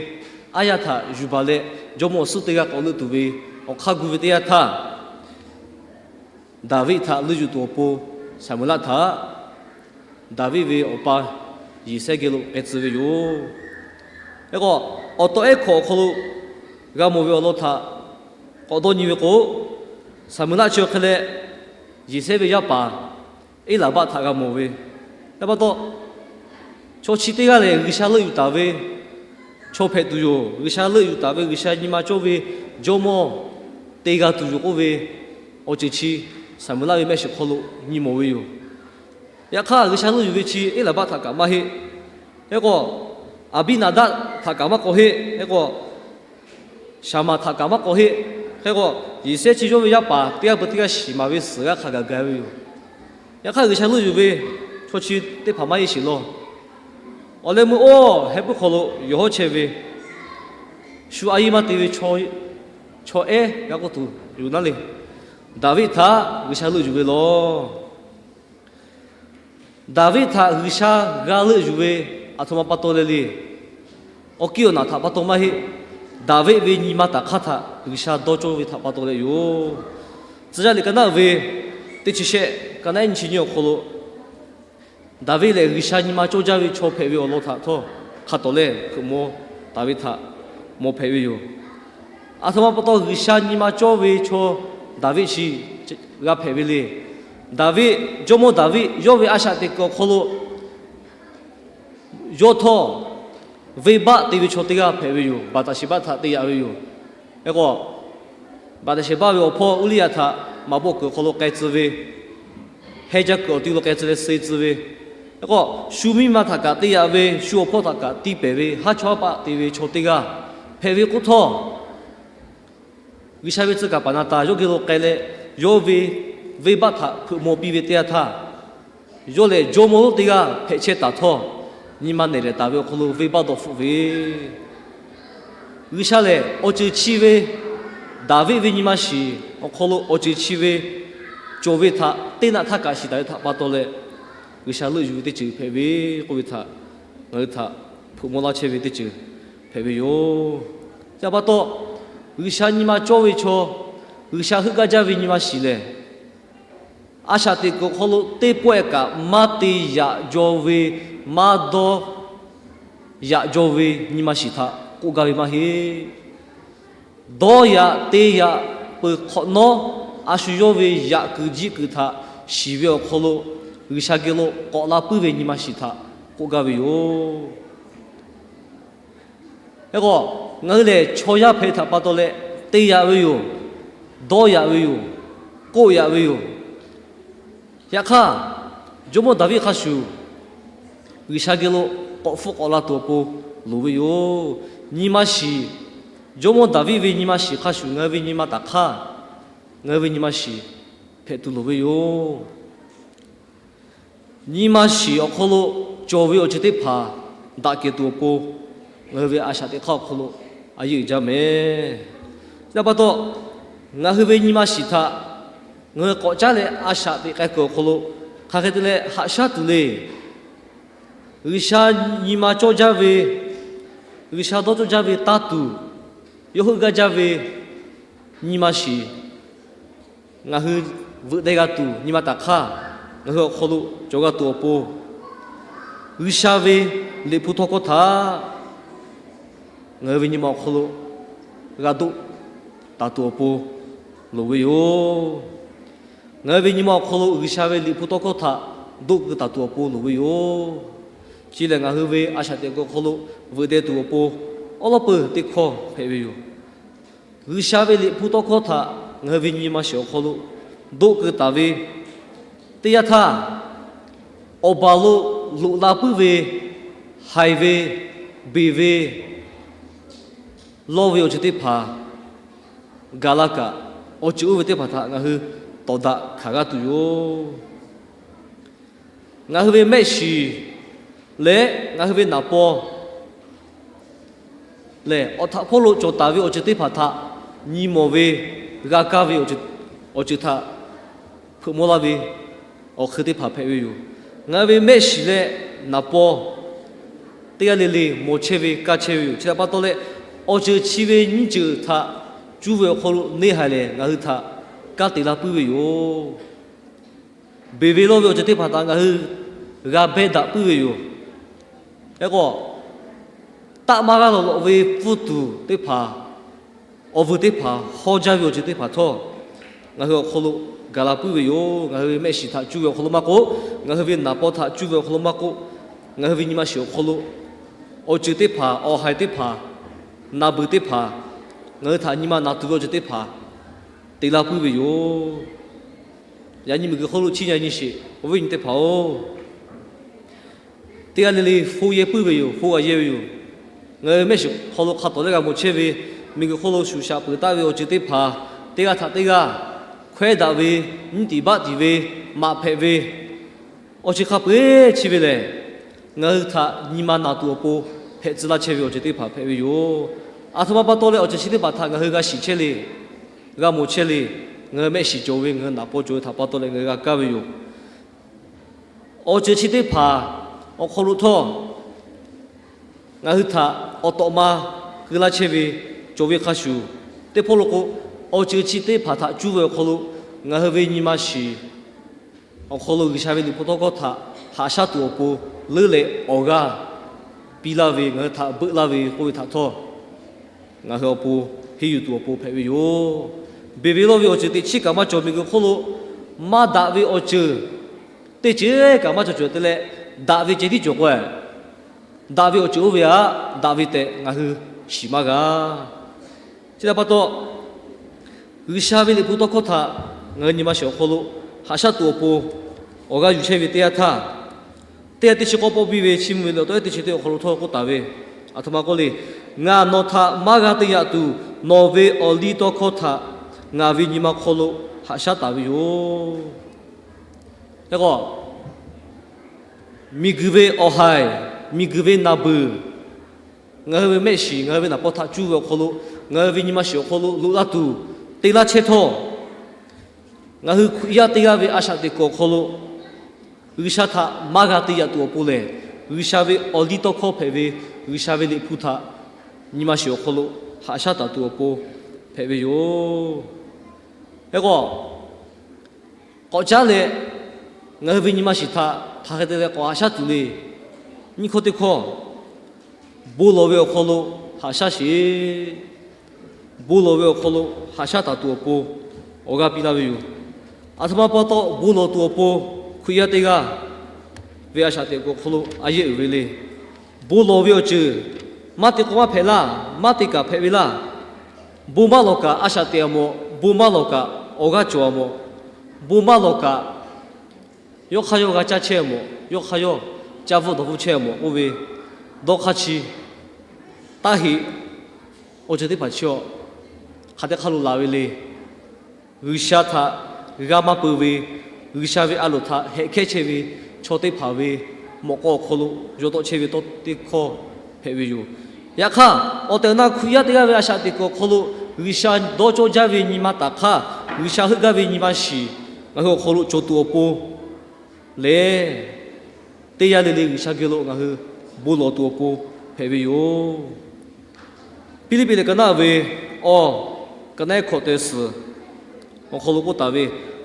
aˉ yaˇ htaꞈ yuˬ baˬ leh, jawˇmawˇ awˬ suhˉ teˇ g'aˇ k'awꞈ leuˆ tuˬ ve awˬ hk'aˇ gu ve teˇ yanˇ htaˇ, Daˍviˆ htaꞈ leuˆ yuˬ tuˬ awˬ pon Saˍmo-eˍlaˆ htaꞈ Daˍviˆ ve awˬ pa Yeˍsehˇ geh lo k'ai tcuh ve yoˬ. Hk'e k'o, awˬ taw ehˉ hkawꞈ awˬ hk'aw lo g'a mawˬ ve awˬ lawn htaꞈ k'awꞈ dawˇ nyi ve k'o, Saˍmo-eˍlaˆ chi awˬ hk'e leh Yeˍsehˇ ve yaˇ paˍ Eˇlaˍbaˆ htaꞈ g'a mawˬ ve, yaꞈ pa taw, chaw chi teˇ g'aˇ lehˬ G'uiˬsha leuˆ yuˬ taˍ ve chaw hpehꞈ tuˬ yoˬ. G'uiˬsha leuˆ yuˬ taˍ ve, G'uiˬsha nyi ma cawˇ ve jawˇmawˇ te g'a tuˬ yoˬ k'oˆ ve awˬ ceuˬ chi Saˍmo-eˍlaˆ ve mehˆ shiˍ hk'aw lo nyi mawˬ ve yoˬ. Yaꞈ hk'aˇ, G'uiˬsha leuˆ yuˬ ve chi Eˇlaˍbaˆ htaꞈ kaꞈ maˇ heˆ. Hk'e k'o, Aˍbiˍnaˍdaˆ htaꞈ kaꞈ maˇ k'awꞈ heˆ. Hk'e k'o, Shaˍmaˍ htaꞈ kaꞈ maˇ k'awꞈ heˆ. Hk'e k'o, Yeˍsaˍehˇ chi yawˇ ve yaˇ paˍ teˇ g'aˇ pui teˇ g'aˇ shiˍ maˍ ve suhˍ g'aˇ hk'a gaˬ ga ve yoˬ. Yaꞈ hk'aˇ, G'uiˬsha leuˆ yuˬ ve chaw chi teˇ hpaˍ maˇ heˆ sheˍ law. Awˬ leh meuˇ oˇ heh puiˉ hk'aw lo yawˬ hawˉ chehˇ ve, shu a yiˇ maˇ te ve chaw ehˉ g'a k'oˆ tuˬ yoˬ naˉ le. Daˍviˆ htaꞈ G'uiˬsha leuˆ yuˬ ve law. Daˍviˆ htaꞈ G'uiˬsha g'a leuˆ yuˬ ve aˬ htoꞈ ma pa taw leh le. Awˬ kiˇ awˬ naˬ htaꞈ pa taw maˇ heˆ. Daˍviˆ ve nyi ma taˍ hk'aˇ htaꞈ G'uiˬsha dawˇ cawˇ ve htaꞈ pa taw leh yoˬ. Tcuh yaˇ liꞈ ka naˉ ve teˇ chi shehˆ, ka naˉ ehˉ nyiˇ chi nyiˇ awˬ hk'aw lo, Daˍviˆ lehˬ G'uiˬsha nyi ma cawˇ jaˇ ve chaw hpehꞈ ve awˬ lawn htaꞈ htawˇ, hk'a tawˍ lehˬ hpeuꞈ maw taˍ ve htaꞈ mawˬ hpehꞈ ve yoˬ. Aˬ htoꞈ ma pa taw G'uiˬsha nyi ma cawˇ ve chaw Daˍviˆ chi g'a hpehꞈ ve le. Daˍviˆ, jawˇmawˇ Daˍviˆ yawˇ ve a shaꞈ teꞈ kuiˬ awˬ hk'aw lo yawˇ htawˇ venˇbaˆ te ve chaw teˇ g'aˇ hpehꞈ ve yoˬ. Baˍtaˍsheˍbaˆ htaꞈ te yaꞈ ve yoˬ. Hk'e k'o, Baˍtaˍsheˍbaˆ ve awˬ hpawˇ Uˇliˇyaꞈ htaꞈ maꞈ bawˆ kuiˬ awˬ hk'aw lo k'ai tcuh ve, heh jaˇ kuiˬ awˬ ti lo k'ai tcuh leh suh tcuh ve, hk'e k'o, shu miˇ ma htaꞈ kaꞈ te yaꞈ ve, shu awˬ hpawˇ htaꞈ kaꞈ tiˇ pehˍ ve, haˉ chawˇ haˉ paˆ te ve chaw teˇ g'aˇ hpehꞈ ve k'oˆ htawˇ, G'uiˬsha ve tcuh kaˍ paˍ Naˍtaˍ yawˇ geh lo k'ai leh, yawˇ ve venˇbaˆ htaꞈ hpeuꞈ maw piˇ ve teˇ yanˇ htaˇ, yawˇ lehˬ jawˇmawˇ lonˉ teˇ g'aˇ hpehꞈ chehˇ taˍ htawˇ, nyi ma nehˬ lehˍ taˍ ve awˬ hk'aw lo venˇbaˆ dawˇ hpfuhˆ ve, G'uiˬsha lehˬ awˬ ceuˬ chi ve Daˍviˆ ve nyi ma shiˍ awˬ hk'aw lo awˬ ceuˬ chi ve cawˬ ve htaꞈ teˇ naˆ htaˇ kaꞈ shiˍ taˍ ve htaꞈ pa taw leh, G'uiˬsha leuˆ yuˬ ve teˇ ceuˬ hpehꞈ ve k'oˆ ve htaꞈ ngaˬ hui htaꞈ hpeuꞈ maw laˇ chehˇ ve teˇ ceuˬ hpehꞈ ve yoˬ. Chi htaꞈ pa taw, G'uiˬsha nyi ma cawˇ ve chaw, G'uiˬsha heuˆ gaˇ jaˇ ve nyi ma shiˍ lehˬ, a shaꞈ teꞈ kuiˬ awˬ hk'aw lo teˇ pawehˇ kaꞈ maˇ te yaꞈ jaw ve, maˇ dawˇ yaꞈ jaw ve nyi ma shiˍ htaꞈ k'oˆ gaˇ ve maˇ heˆ. Dawˇ yaꞈ te yaꞈ peuˬ hk'awꞈ nawˉ, a shu yawˇ ve yaꞈ kuiˬ jiˆ kuiˬ htaꞈ shiˍ ve awˬ hk'aw lo G'uiˬsha geh lo k'awꞈ la puiˉ ve nyi ma shiˍ htaꞈ k'oˆ gaˇ ve yoˬ. Hk'e k'o, ngaˬ hui lehˬ chaw yaˇ hpehꞈ htaꞈ pa taw leh te yaꞈ ve yoˬ. Dawˇ yaꞈ ve yoˬ. K'oˆ yaꞈ ve yoˬ. Yaꞈ hk'aˇ, jawˇmawˇ Daˍviˆ hk'a shuˍ G'uiˬsha geh lo k'awꞈ hpfuhˆ k'awꞈ la tuˬ awˬ pon loˍ ve yoˬ. Nyi ma shiˍ, jawˇmawˇ Daˍviˆ ve nyi ma shiˍ hk'a shuˍ ngaˬ hui ve nyi ma taˍ hk'aˇ, ngaˬ hui ve nyi ma shiˍ hpehꞈ tuˬ loˍ ve yoˬ. Nyi ma shiˍ awˬ hk'aw lo cawˬ ve awˬ ceuˬ teˇ hpaˍ daꞈ kehˬ tuˬ awˬ pon, ngaˬ hui ve a shaꞈ teꞈ hk'aˇ awˬ hk'aw lo a yeˇ uiˍ jaˇ mehˍ. Chi htaꞈ pa taw, ngaˬ hui ve nyi ma shiˍ htaꞈ ngaˬ hui k'awꞈ caˉ leh a shaꞈ teꞈ k'ai kuiˬ awˬ hk'aw lo hk'aˬ hk'e te leh haꞈ shaˉ tuˬ le. G'uiˬsha nyi ma cawˇ jaˇ ve, G'uiˬsha dawˇ cawˇ jaˇ ve taˇ tuˬ, yawˇ heuˆ gaˇ jaˇ ve nyi ma shiˍ ngaˬ hui veuꞈ deh g'a tuˬ nyi ma taˍ hk'aˇ, ngaˬ hui awˬ hk'aw lo cawˬ g'a tuˬ awˬ pon, G'uiˬsha ve liꞈ hpu tawˇ hkawˇ htaꞈ ngaˬ hui ve nyi ma awˬ hk'aw lo g'a doˆ taˍ tuˬ awˬ pon loˍ ve yoˬ. Ngaˬ hui ve nyi ma awˬ hk'aw lo G'uiˬsha ve liꞈ hpu tawˇ hkawˇ htaꞈ doˆ keu taˍ tuˬ awˬ pon loˍ ve yoˬ. Chi lehˬ, ngaˬ hui ve a shaꞈ teꞈ kuiˬ awˬ hk'aw lo veuꞈ deh tuˬ awˬ pon awˉ lawˉ peuˬ teˇ hkawˇ hpehꞈ ve yoˬ. G'uiˬsha ve liꞈ hpu tawˇ hkawˇ htaꞈ ngaˬ hui ve nyi ma shiˍ awˬ hk'aw lo doˆ keu taˍ ve teˇ yanˇ htaˇ, awˬ baˬ lo loꞈ la puiˉ ve, haiˬ ve, beˬ ve, lawˇ ve awˬ ceuˬ teˇ hpaˍ, gaˬ la kaꞈ, awˬ ceuˬ oˇ ve teˇ hpaˍ htaꞈ ngaˬ hui tawˍ daꞈ hkanˍ g'aˇ tuˬ yoˬ. Ngaˬ hui ve mehˆ shiˍ leh ngaˬ hui ve naˍ paw lehˬ, awˬ htaꞈ hpawˇ lo cawˬ taˍ ve awˬ ceuˬ teˇ hpaˍ htaꞈ nyi mawˬ ve, g'a kaˇ ve awˬ ceuˬ htaꞈ hpeuꞈ maw laˇ ve awˬ hk'eun teˇ hpaˍ hpehꞈ ve yoˬ. Ngaˬ hui ve mehˆ shiˍ leh naˍ paw teˇ g'aˇ le le mawˬ chehˇ ve, kaˇ chehˇ ve yoˬ. Chi htaꞈ pa taw leh, awˬ ceuˬ chi ve nyiˇ ceuˬ htaꞈ cuˇ ve awˬ hk'aw lo neˇ haiˬ lehˬ, ngaˬ hui htaꞈ kanˉ te laˇ puiˉ ve yoˬ. Beˬ ve lawˇ ve awˬ ceuˬ teˇ hpaˍ htaꞈ ngaˬ hui g'a behˇ daꞈ puiˉ ve yoˬ. Hk'e k'o, taˆ maˇ g'aˇ lawˬ lawꞈ ve pfuhˇ tuˬ teˇ hpaˍ, awˬ vuiˬ teˇ hpaˍ hawˇ jaˇ ve awˬ ceuˬ teˇ hpaˍ htawˇ, ngaˬ hui awˬ hk'aw lo gaˬ la puiˉ ve yoˬ. Ngaˬ hui ve mehˆ shiˍ htaꞈ cuˇ ve awˬ hk'aw lo maˇ k'oˆ, ngaˬ hui ve naˍ paw htaꞈ cuˇ ve awˬ hk'aw lo maˇ k'oˆ, ngaˬ hui ve nyi ma shiˍ awˬ hk'aw lo awˬ ceuˬ teˇ hpaˍ, awˬ haiˬ teˇ hpaˍ, naˍ beuˬ teˇ hpaˍ, ngaˬ hui htaꞈ nyi ma naˍ tuˬ ve awˬ ceuˬ teˇ hpaˍ te laˇ puiˉ ve yoˬ. Yaꞈ nyi miˬguiˬ hk'oˆ lo chiˇ nyi nyi sheˍ, awˬ viˉ nyi teˇ hpaˍ-oˬ, teˇ g'aˇ le le hpu yehˇ puiˉ ve yoˬ. Hpu g'a yehˇ ve yoˬ. Ngaˬ hui mehˆ shiˍ hk'aw lo hk'a tawˍ leh g'a mawˬ chehˇ ve, miˬguiˬ hk'oˆ lo shuˍ shaꞈ peuˬ taˍ ve awˬ ceuˬ teˇ hpaˍ, teˇ g'aˇ htaꞈ teˇ g'aˇ hkawehˉ daꞈ ve, nyiˇ tiˍ baˆ tiˍ ve, maꞈ hpehꞈ ve awˬ ceuˬ hk'a peu-eˬ chi ve lehˬ, ngaˬ hui htaꞈ nyi ma naˬ tuˬ awˬ pon hpehꞈ tcuh laˇ chehˇ ve awˬ ceuˬ teˇ hpaˍ hpehꞈ ve yoˬ. Aˬ htoꞈ ma pa taw leh awˬ ceuˬ chi teˇ hpaˍ htaꞈ ngaˬ hui g'a shiˍ chehˇ le, g'a mawˬ chehˇ le, ngaˬ hui mehˆ shiˍ cawˬ ve, ngaˬ hui naˍ paw cawˬ ve htaꞈ pa taw leh ngaˬ hui g'a kaˇ ve yoˬ. Awˬ ceuˬ chi teˇ hpaˍ awˬ hk'aw lo htawˇ, ngaˬ hui htaꞈ awˬ tawꞈ ma keu laˇ chehˇ ve cawˬ ve hk'a shuˍ, teˇ hpawˇ lo k'o, awˬ ceuˬ chi teˇ hpaˍ htaꞈ cuˇ ve awˬ hk'aw lo ngaˬ hui ve nyi ma shiˍ awˬ hk'aw lo G'uiˬsha ve liꞈ hpu tawˇ hkawˇ htaꞈ haꞈ shaˉ tuˬ awˬ pon leuˉ leh awˬ g'aˇ piˇ laˇ ve, ngaˬ hui htaꞈ beuˆ laˇ ve k'oˆ ve htaꞈ htawˇ, ngaˬ hui awˬ pon henˇ yuˬ tuˬ awˬ pon hpehꞈ ve yoˬ. Beˬ ve lawˇ ve awˬ ceuˬ teꞈ chiˉ kaꞈ maˇ cawˬ, miˬguiˬ hk'oˆ lo maˇ daꞈ ve awˬ ceuˬ teˇ ceuˬ kaꞈ maˇ cawˬ cawˬ te leh, daꞈ ve ceh tiˉ cawˬ k'o, daꞈ ve awˬ ceuˬ oˇ ve htaꞈ daꞈ ve tehꞈ ngaˬ hui shiˍ maˇ g'a. Chi htaꞈ pa taw, G'uiˬsha ve liꞈ hpu tawˇ hkawˇ htaꞈ ngaˬ hui nyi ma shiˍ awˬ hk'aw lo haꞈ shaˉ tuˬ awˬ pon awˬ g'aˇ yuˬ chehˇ ve teˇ yanˇ htaˇ, teˇ yanˇ teˇ chi k'awˇ pawˆ biˇ ve Chiˇ mvuh ve liꞈ awˬ taw ehˉ teˇ chi teˇ awˬ hk'aw lo htawˇ k'oˆ taˍ ve, aˬ htoꞈ ma k'oˆ le, Ngaˬ nawˬ htaꞈ maˇ g'a te yaꞈ tuˬ, nawˬ ve awˬ liˇ tawˇ hkawˇ htaꞈ ngaˬ ve nyi ma hk'aw lo haꞈ shaˉ taˍ ve yoˬ. Hk'e k'o, miˬguiˬ ve awˬ haiˬ, miˬguiˬ ve naˬ beuˬ, ngaˬ hui ve mehˆ shiˍ, ngaˬ hui ve naˍ paw htaꞈ cuˇ ve awˬ hk'aw lo, ngaˬ hui ve nyi ma shiˍ awˬ hk'aw lo loꞈ laˇ tuˬ te laˇ chehˇ htawˇ, ngaˬ hui Hkriꞈ yaˇ teˇ g'aˇ ve a shaꞈ teꞈ kuiˬ awˬ hk'aw lo G'uiˬsha htaꞈ maˇ g'a te yaꞈ tuˬ awˬ pon lehˬ, G'uiˬsha ve awˬ liˇ tawˇ hkawˇ hpehꞈ ve, G'uiˬsha ve liꞈ hpu htaꞈ nyi ma shiˍ awˬ hk'aw lo haꞈ shaˉ taˍ tuˬ awˬ pon hpehꞈ ve yoˬ. Hk'e k'o, k'awꞈ caˉ leh ngaˬ hui ve nyi ma shiˍ htaꞈ hk'aˬ hk'e te leh k'awꞈ haꞈ shaˉ tuˬ le. Nyiˇ hkawˇ teˇ hkawˇ, bon lawˬ ve awˬ hk'aw lo haꞈ shaˉ sheˍ. Bon lawˬ ve awˬ hk'aw lo haꞈ shaˉ taˍ tuˬ awˬ pon awˬ g'aˇ piˇ laˇ ve yoˬ. Aˬ htoꞈ ma pa taw bon lawˬ tuˬ awˬ pon Hkriꞈ yaˇ teˇ g'aˇ ve a shaꞈ teꞈ kuiˬ awˬ hk'aw lo a yehˇ uiˍ ve le. Bon lawˬ ve awˬ ceuˬ maˇ te k'o maˇ hpehꞈ laˇ, maˇ te kaꞈ hpehꞈ ve laˇ. Bon maˇ lawˬ kaꞈ a shaꞈ teꞈ a mawˬ, bon maˇ lawˬ kaꞈ awˬ g'aˇ cawˬ a mawˬ, bon maˇ lawˬ kaꞈ yawˇ hk'aˇ yawˇ g'a caˇ chehˇ a mawˬ, yawˇ hk'aˇ yawˇ caˇ bvuhˆ dawˬ bvuhˆ chehˇ a mawˬ k'oˆ ve, dawˇ hk'aˇ chi taˇ heꞈ. Awˬ ceuˬ teˇ hpaˍ chi a hk'aˬ te hk'a lo laˬ ve le. G'uiˬsha htaꞈ g'a maˇ peu ve, G'uiˬsha ve a loˍ htaꞈ hehꞈ hkehˉ chehˇ ve chaw teˇ hpaˍ ve mawꞈ k'aw awˬ hk'aw lo yaw tawˆ chehˇ ve tawˇ teˇ hkawˇ hpehꞈ ve yoˬ. Yaꞈ hk'aˇ, awˬ tehˬ awˬ na Hkriꞈ yaˇ teˇ g'aˇ ve a shaꞈ teꞈ kuiˬ awˬ hk'aw lo G'uiˬsha dawˇ cawˇ jaˇ ve nyi ma taˍ hk'aˇ, G'uiˬsha heuˆ gaˇ ve nyi ma shiˍ ngaˬ hui awˬ hk'aw lo cawˬ tuˬ awˬ pon lehˬ, teˇ yanˇ le le G'uiˬsha geh lo ngaˬ hui bon lawˬ tuˬ awˬ pon hpehꞈ ve yoˬ. Piˇliˇpiˆ lehˬ ka naˆ ve awˬ, ka naˆ ehˉ hkawꞈ te suhˍ awˬ hk'aw lo k'oˆ taˍ ve,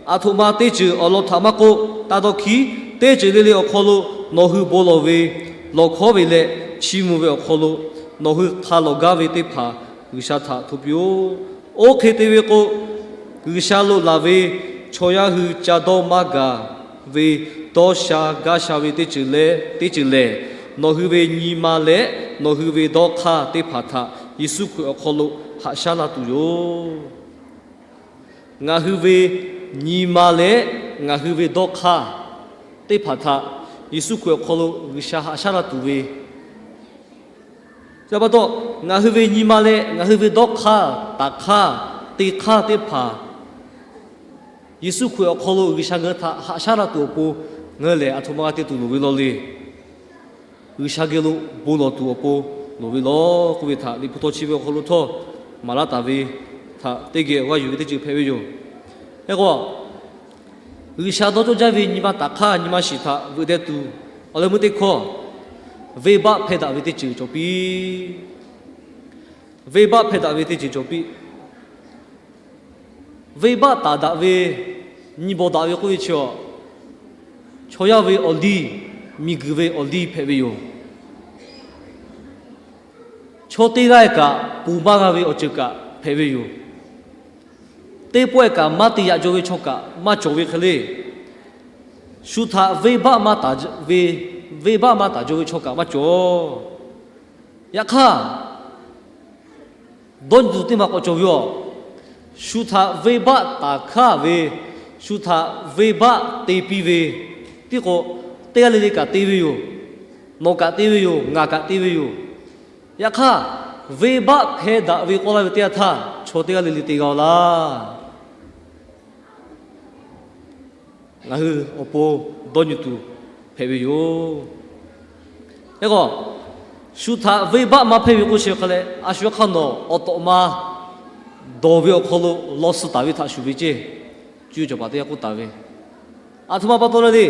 Aˬ htoꞈ ma teˇ ceuˬ awˬ lawn htaꞈ maˇ k'oˆ, taˇ dawˇ hkiˉ. Teˇ ceuˬ le le awˬ hk'aw lo nawˬ hui bon lawˬ ve, lawˬ hkawˉ ve leh chiˇ mvuh ve awˬ hk'aw lo nawˬ hui hk'a lawˬ gaˇ ve teˇ hpaˍ G'uiˬsha htaꞈ hto piˇ-oˆ. Oˇ hk'e te ve k'o, G'uiˬsha loꞈ laˬ ve chaw yaˇ hui ca dawˇ maˇ gaˬ ve dawˇ sha gaˇ sha ve teˇ ceuˬ lehˬ, teˇ ceuˬ lehˬ, nawˬ hui ve nyi ma leh nawˬ hui ve dawˇ hk'aˇ teˇ hpaˍ htaꞈ Yeˍsuˆ Hkriꞈ awˬ hk'aw lo haꞈ shaˉ laˇ tuˬ yoˬ. Ngaˬ hui ve nyi ma leh ngaˬ hui ve dawˇ hk'aˇ teˇ hpaˍ htaꞈ Yeˍsuˆ Hkriꞈ awˬ hk'aw lo G'uiˬsha haꞈ shaˉ laˇ tuˬ ve, chi pa taw, ngaˬ hui ve nyi ma leh ngaˬ hui ve dawˇ hk'aˇ, taˍ hk'aˇ, te hk'aˇ teˇ hpaˍ Yeˍsuˆ Hkriꞈ awˬ hk'aw lo G'uiˬsha ngaˬ hui htaꞈ haꞈ shaˉ laˇ tuˬ awˬ pon ngaˬ hui lehˬ aˬ htoꞈ ma g'a te tuˬ loˍ ve law le. G'uiˬsha geh lo bon lawˬ tuˬ awˬ pon loˍ ve law k'oˆ ve htaꞈ Liꞈ hpu tawˇ chi ve awˬ hk'aw lo htawˇ maˍ laˇ taˍ ve htaꞈ teˇ geh awˬ g'aˇ yuˬ ve teˇ ceuˬ hpehꞈ ve yoˬ. Hk'e k'o, G'uiˬsha dawˇ cawˇ jaˇ ve nyi ma taˍ hk'aˇ nyi ma shiˍ htaꞈ veuꞈ deh tuˬ, awˬ leh meuˇ teˇ hkawˇ, venˇbaˆ hpehˇ daꞈ ve teˇ ceuˬ cawˬ piˇ. Venˇbaˆ hpehˇ daꞈ ve teˇ ceuˬ cawˬ piˇ. Venˇbaˆ taˍ daꞈ ve, nyi bawˬ daꞈ ve k'oˆ ve chi a, chaw yaˇ ve awˬ liˇ, miˬguiˬ ve awˬ liˇ hpehꞈ ve yoˬ. Chaw teˇ g'aˇ kaꞈ ponˬ maˇ g'a ve awˬ ceuˬ kaꞈ hpehꞈ ve yoˬ. Teˇ pawˆ kaꞈ maˇ te yaꞈ jaw ve chaw kaꞈ maˇ cawˬ ve hk'e le. Shu htaꞈ venˇbaˆ maˇ taˍ ve, venˇbaˆ maˇ taˍ jaw ve chaw kaꞈ maˇ cawˬ. Yaꞈ hk'aˇ, dawˇ nyi tuˬ teˇ maˬ k'awꞈ cawˬ ve a, shu htaꞈ venˇbaˆ taˍ hk'aˇ ve, shu htaꞈ venˇbaˆ te piˇ ve, tiˉ k'o, teˇ g'aˇ le le kaꞈ te ve yoˬ. Nawˬ kaꞈ te ve yoˬ. Ngaˬ kaꞈ te ve yoˬ. Yaꞈ hk'aˇ, venˇbaˆ hpehˇ daꞈ ve k'oˆ laˇ ve teˇ yanˇ htaˇ, chaw teˇ g'aˇ le le te g'a-oˬ laˇ. Ngaˬ hui awˬ pon dawˇ nyi tuˬ hpehꞈ ve yoˬ. Hk'e k'o, shu htaꞈ venˇbaˆ maˇ hpehˇ ve k'oˆ chi hk'a leh, a shu hk'aˇ nawˬ awˬ tawꞈ ma dawˬ ve awˬ hk'aw lo law suh taˍ ve htaꞈ shuˍ ve ceˇ, cuˇ yiˍ cawˬ paˍ teˇ g'aˇ k'oˆ taˍ ve, aˬ htoꞈ ma pa taw le le,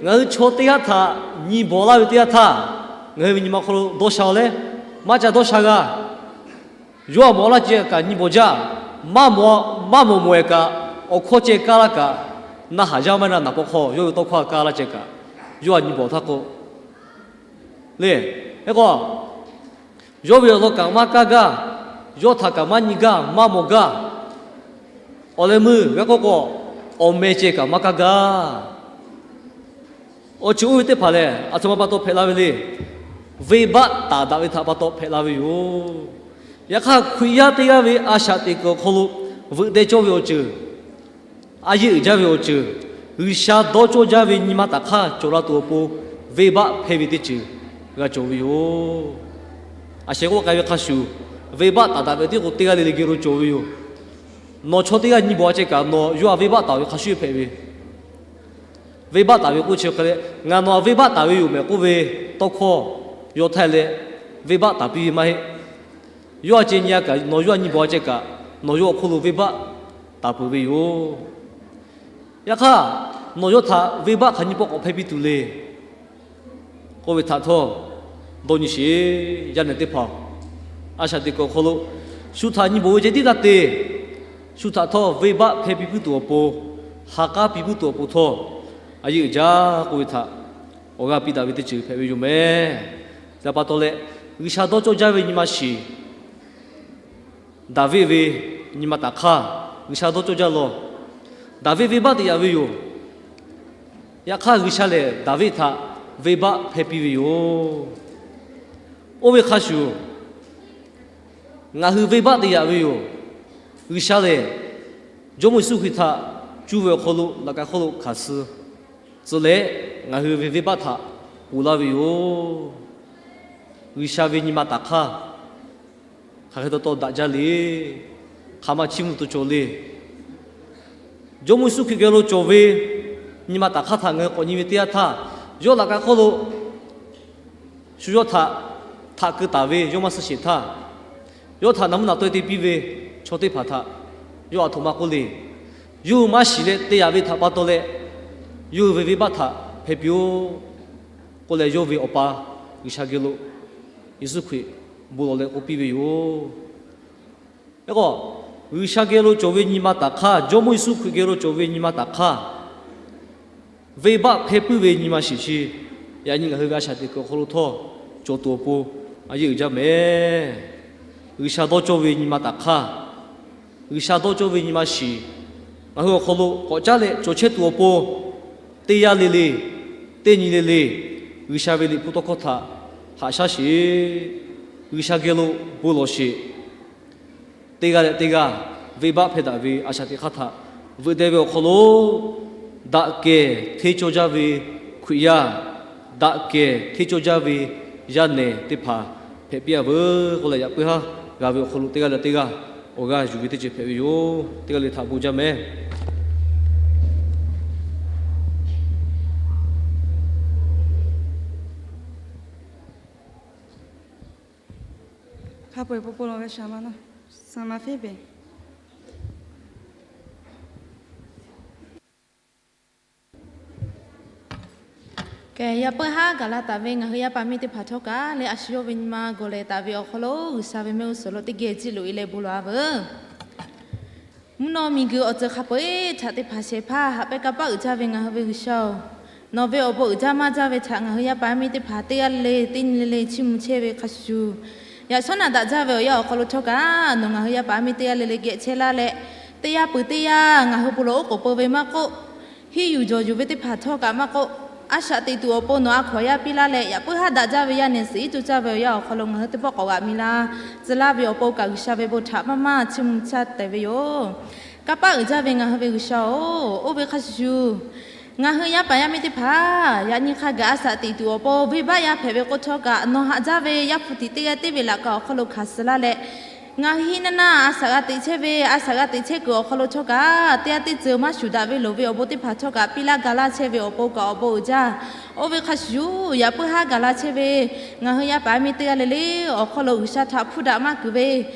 ngaˬ hui chaw teˇ g'aˇ htaꞈ nyi bawˬ laˇ ve teˇ yanˇ htaˇ, ngaˬ hui ve nyi ma awˬ hk'aw lo dawˇ sha-oˬ leh, maˇ ca dawˇ sha g'a. Yawˇ htaꞈ mawˬ laˇ ceh kaꞈ nyi bawˬ jaˇ. Maˇ mawˬ, maˇ mawˬ mawˬ-eˬ kaꞈ, awˬ hkawˇ ceh kaˇ laˇ kaꞈ, naˆ haˍ jaˇ maˇ heˆ naˆ naˍ paw hk'aw yawˇ ve tawˇ hkawˇ kaˇ laˇ ceh kaꞈ, yawˇ htaꞈ nyi bawˬ htaˇ k'o le. Hk'e k'o, yawˇ ve awˬ lawn kaꞈ maˇ kaˇ gaˇ, yawˇ htaꞈ kaꞈ maˇ nyi gaˇ, maˇ mawˬ gaˇ. Awˬ leh meuˇ g'a k'oˆ k'o, awˬ meh ceh kaꞈ maˇ kaˇ gaˇ. Awˬ ceuˬ oˇ ve teˇ hpaˍ lehˬ, aˬ htoꞈ ma pa taw hpehꞈ la ve le. Venˇbaˆ taˍ daꞈ ve htaꞈ pa taw hpehꞈ la ve yoˬ. Yaꞈ hk'aˇ, Hkriꞈ yaˇ teˇ g'aˇ ve a shaꞈ teꞈ kuiˬ awˬ hk'aw lo veuꞈ deh cawˇ ve awˬ ceuˬ, a yeˇ uiˍ jaˇ ve awˬ ceuˬ, G'uiˬsha dawˇ cawˇ jaˇ ve nyi ma taꞈ hk'aˇ cawˬ la tuˬ awˬ pon, venˇbaˆ hpehˇ ve teˇ ceuˬ g'a cawˬ ve yoˬ. A sheh k'oˆ k'ai ve hk'a shuˍ, venˇbaˆ taˍ daꞈ ve tiˉ k'o, teˇ g'aˇ le le geh lo cawˬ ve yoˬ. Nawˬ chaw teˇ g'aˇ nyi bawˬ-a ceh kaꞈ, nawˬ yawˇ htaꞈ venˇbaˆ taˍ ve hk'a shuˍ hpehꞈ ve. Venˇbaˆ taˍ ve k'oˆ chi hk'a leh, ngaˬ nawˬ htaꞈ venˇbaˆ taˍ ve yoˬ mehˍ k'oˆ ve tawˇ hkawˇ yawˇ htaˇ leh, venˇbaˆ taˍ piˇ ve maˇ heˆ. Yawˇ htaꞈ ceh nyi-a kaꞈ, nawˬ yawˇ htaꞈ nyi bawˬ-a ceh kaꞈ, nawˬ yawˇ awˬ hk'oˆ lo venˇbaˆ taˍ peuˬ ve yoˬ. Yaꞈ hk'aˇ, nawˬ yawˇ htaꞈ venˇbaˆ hk'aˬ nyi pawˆ k'awꞈ hpehˇ piˇ tuˬ le k'oˆ ve htaꞈ htawˇ, dawˇ nyi sheˍ. Yaˇ nehˬ teˇ hpaˍ, a shaꞈ teꞈ kuiˬ awˬ hk'aw lo shu htaꞈ nyi bawˬ ve ceh tiˉ taˇ te. Shu htaꞈ htawˇ venˇbaˆ hpehˇ piˇ puiˉ tuˬ awˬ pon, ha k'aˉ piˇ puiˉ tuˬ awˬ pon htawˇ, a yeˇ uiˍ jaˇ k'oˆ ve htaꞈ awˬ g'aˇ piˇ daꞈ ve teˇ ceuˬ hpehꞈ ve yoˬ mehˍ. Chi pa taw leh, G'uiˬsha dawˇ cawˇ jaˇ ve nyi ma shiˍ, Daˍviˆ ve nyi ma taˍ hk'aˇ G'uiˬsha dawˇ cawˇ jaˇ law. Daˍviˆ venˇbaˆ te yaꞈ ve yoˬ. Yaꞈ hk'aˇ, G'uiˬsha lehˬ Daˍviˆ htaꞈ venˇbaˆ hpehˇ piˇ ve yoˬ. Oˇ ve hk'a shuˍ, ngaˬ hui venˇbaˆ te yaꞈ ve yoˬ. G'uiˬsha lehˬ, Jawˇmawˇ Yeˍsuˆ Hkriꞈ htaꞈ cuˇ ve awˬ hk'aw lo laꞈ ka hk'oˆ lo hkanˍ suh tcuh leh, ngaˬ hui ve venˇbaˆ htaꞈ ponˬ laˇ ve yoˬ. G'uiˬsha ve nyi ma taˍ hk'aˇ hk'aˬ hk'e taw taw daꞈ jaˇ le. Hk'aˬ ma chiˇ mvuh tuˬ cawˬ le. Jawˇmawˇ Yeˍsuˆ Hkriꞈ geh lo cawˬ ve nyi ma taˍ hk'aˇ htaꞈ ngaˬ hui k'awꞈ nyi ve teˇ yanˇ htaˇ, yawˇ laꞈ ka hk'oˆ lo shu yawˇ htaꞈ htaꞈ keu taˍ ve yawˇ maˇ suh sheˍ htaˇ, yawˇ htaꞈ naˬ mvuhˇ naˬ taweh te piˇ ve chaw teˇ hpaˍ htaꞈ yawˇ aˬ htoꞈ ma k'oˆ le. Yawˇ hui maˇ shiˍ leh te yaꞈ ve htaꞈ pa taw leh, yawˇ hui ve venˇbaˆ htaꞈ hpehˇ piˇ-oˆ k'oˆ leh, yawˇ ve Awˬ pa G'uiˬsha geh lo Yeˍsuˆ Hkriꞈ bon lawˬ leh k'oˆ piˇ ve yoˬ. Hk'e k'o, G'uiˬsha geh lo cawˬ ve nyi ma taˍ hk'aˇ, Jawˇmawˇ Yeˍsuˆ Hkriꞈ geh lo cawˬ ve nyi ma taˍ hk'aˇ, venˇbaˆ hpehˇ puiˉ ve nyi ma shiˍ chi, yaꞈ nyi ngaˬ hui ve a shaꞈ teꞈ kuiˬ awˬ hk'aw lo htawˇ cawˬ tuˬ awˬ pon a yeˇ uiˍ jaˇ mehˍ. G'uiˬsha dawˇ cawˇ ve nyi ma taˍ hk'aˇ, G'uiˬsha dawˇ cawˇ ve nyi ma shiˍ, ngaˬ hui awˬ hk'aw lo k'awꞈ caˉ leh cawˬ chehˇ tuˬ awˬ pon, teˇ yanˇ le le, teˇ nyi le le, G'uiˬsha ve Liꞈ hpu tawˇ hkawˇ htaꞈ haꞈ shaˉ sheˍ. G'uiˬsha geh lo bon lawˬ sheˍ. Teˇ g'aˇ leh teˇ g'aˇ venˇbaˆ hpehˇ daꞈ ve a shaꞈ teꞈ hk'aˇ htaꞈ veuꞈ deh ve awˬ hk'aw lo, daꞈ kehˬ hteˇ cawˇ jaˇ ve Hkriꞈ yaˇ, daꞈ kehˬ hteˇ cawˇ jaˇ ve yaˇ nehˬ teˇ hpaˍ hpehꞈ piˇ-a veuˬ k'oˆ leh, yaꞈ puiˉ haˉ g'a ve awˬ hk'aw lo teˇ g'aˇ leh teˇ g'aˇ awˬ g'aˇ yuˬ ve teˇ ceuˬ hpehꞈ ve yoˬ. Teˇ g'aˇ le htaꞈ bon jaˇ mehˍ. Hk'a peu-eˬ po po laˬ ve shaˍ ma na, shaˍ ma hpehˇ beˬ. Kehˬ, yaꞈ puiˉ haˉ gaˬ la taˍ ve ngaˬ hui yaˇ paˍ miˇ teˇ hpaˍ htawˇ kaꞈ leh, a shu yawˇ ve nyi ma gawˬ lehˬ taˍ ve awˬ hk'aw lo G'uiˬsha ve mehˆ g'uˇ suhˍ lo teˇ geh jiˆ loꞈ e leh bon lawˬ-a veuˬ. Mvuhˇ naw miˬguiˬ awˬ ceuˬ hk'a peu-eˬ htaꞈ teˇ hpaˍ shehˍ hpaˇ haꞈ pehnˇ kanˇ paˆ uiˍ jaˇ ve ngaˬ hui ve G'uiˬsha-oˬ, nawˬ ve awˬ bon uiˍ jaˇ maˇ jaˇ ve htaꞈ ngaˬ hui yaˇ paˍ miˇ teˇ hpaˍ teˇ g'aˇ le le teˇ nyi le le chiˇ mvuh chehˇ ve hk'a shuˍ, yaꞈ shawˉ naꞈ daꞈ jaˇ ve awˬ yanˇ awˬ hk'aw lo htawˇ kaꞈ nawˬ ngaˬ hui yaˇ paˍ miˇ teˇ g'aˇ le le geh chehˇ laˇ leh, teˇ yanˇ peuˬ teˇ yanˇ ngaˬ hui bon lawˬ oˉ k'oˍ peu ve maˇ k'oˆ, hiˉ yuˬ jawˬ yuˬ ve teˇ hpaˍ htawˇ kaꞈ maˇ k'oˆ, a shaꞈ teꞈ tuˬ awˬ pon nawˬ a hkawnˍ yaˇ piˇ laˇ leh, yaꞈ puiˉ haˉ daꞈ jaˇ ve yaˇ nehˬ suhˍ iˉ tu caˇ ve awˬ yanˇ awˬ hk'aw lo ngaˬ hui teˇ pawˆ k'awꞈ g'aꞈ mi laˇ tcuh laˇ ve awˬ pon kaꞈ G'uiˬsha ve bon htaꞈ maˇ maˇ chiˇ mvuh caˇ tehꞈ ve yoˬ. Kanˇ paˆ uiˍ jaˇ ve ngaˬ hui ve G'uiˬsha-oˬ, oˇ ve hk'a shuˍ shuˍ, Ngaˬ hui yaˇ paˍ yaˇ miˇ teˇ hpaˍ, yaꞈ nyi hk'a gaˬ a shaꞈ teꞈ tuˬ awˬ pon venˇbaˆ yaˇ hpehꞈ ve k'oˆ htawˇ kaꞈ, nawˬ haꞈ jaˇ ve Yaˇ hpu tiꞈ teˇ g'aˇ teˇ ve laꞈ ka awˬ hk'aw lo hkanˍ suh laˇ leh, ngaˬ hui hiˉ naˇ naˇ a shaꞈ g'a teꞈ chehˇ ve, a shaꞈ g'a teꞈ chehˇ kuiˬ awˬ hk'aw lo htawˇ kaꞈ, teˇ g'aˇ teˇ ceuˬ maˇ shuˍ daꞈ ve loˍ ve awˬ bon teˇ hpaˍ htawˇ kaꞈ piˇ laˇ ga laˇ chehˇ ve awˬ pon kaꞈ awˬ bon uiˍ jaˇ. Oˇ ve hk'a shuˍ shuˍ, yaꞈ puiˉ haˉ gaˬ la chehˇ ve ngaˬ hui yaˇ paˍ yaˇ miˇ teˇ g'aˇ le le awˬ hk'aw lo G'uiˬsha htaꞈ hpuˇ daꞈ maˇ kuiˬ ve,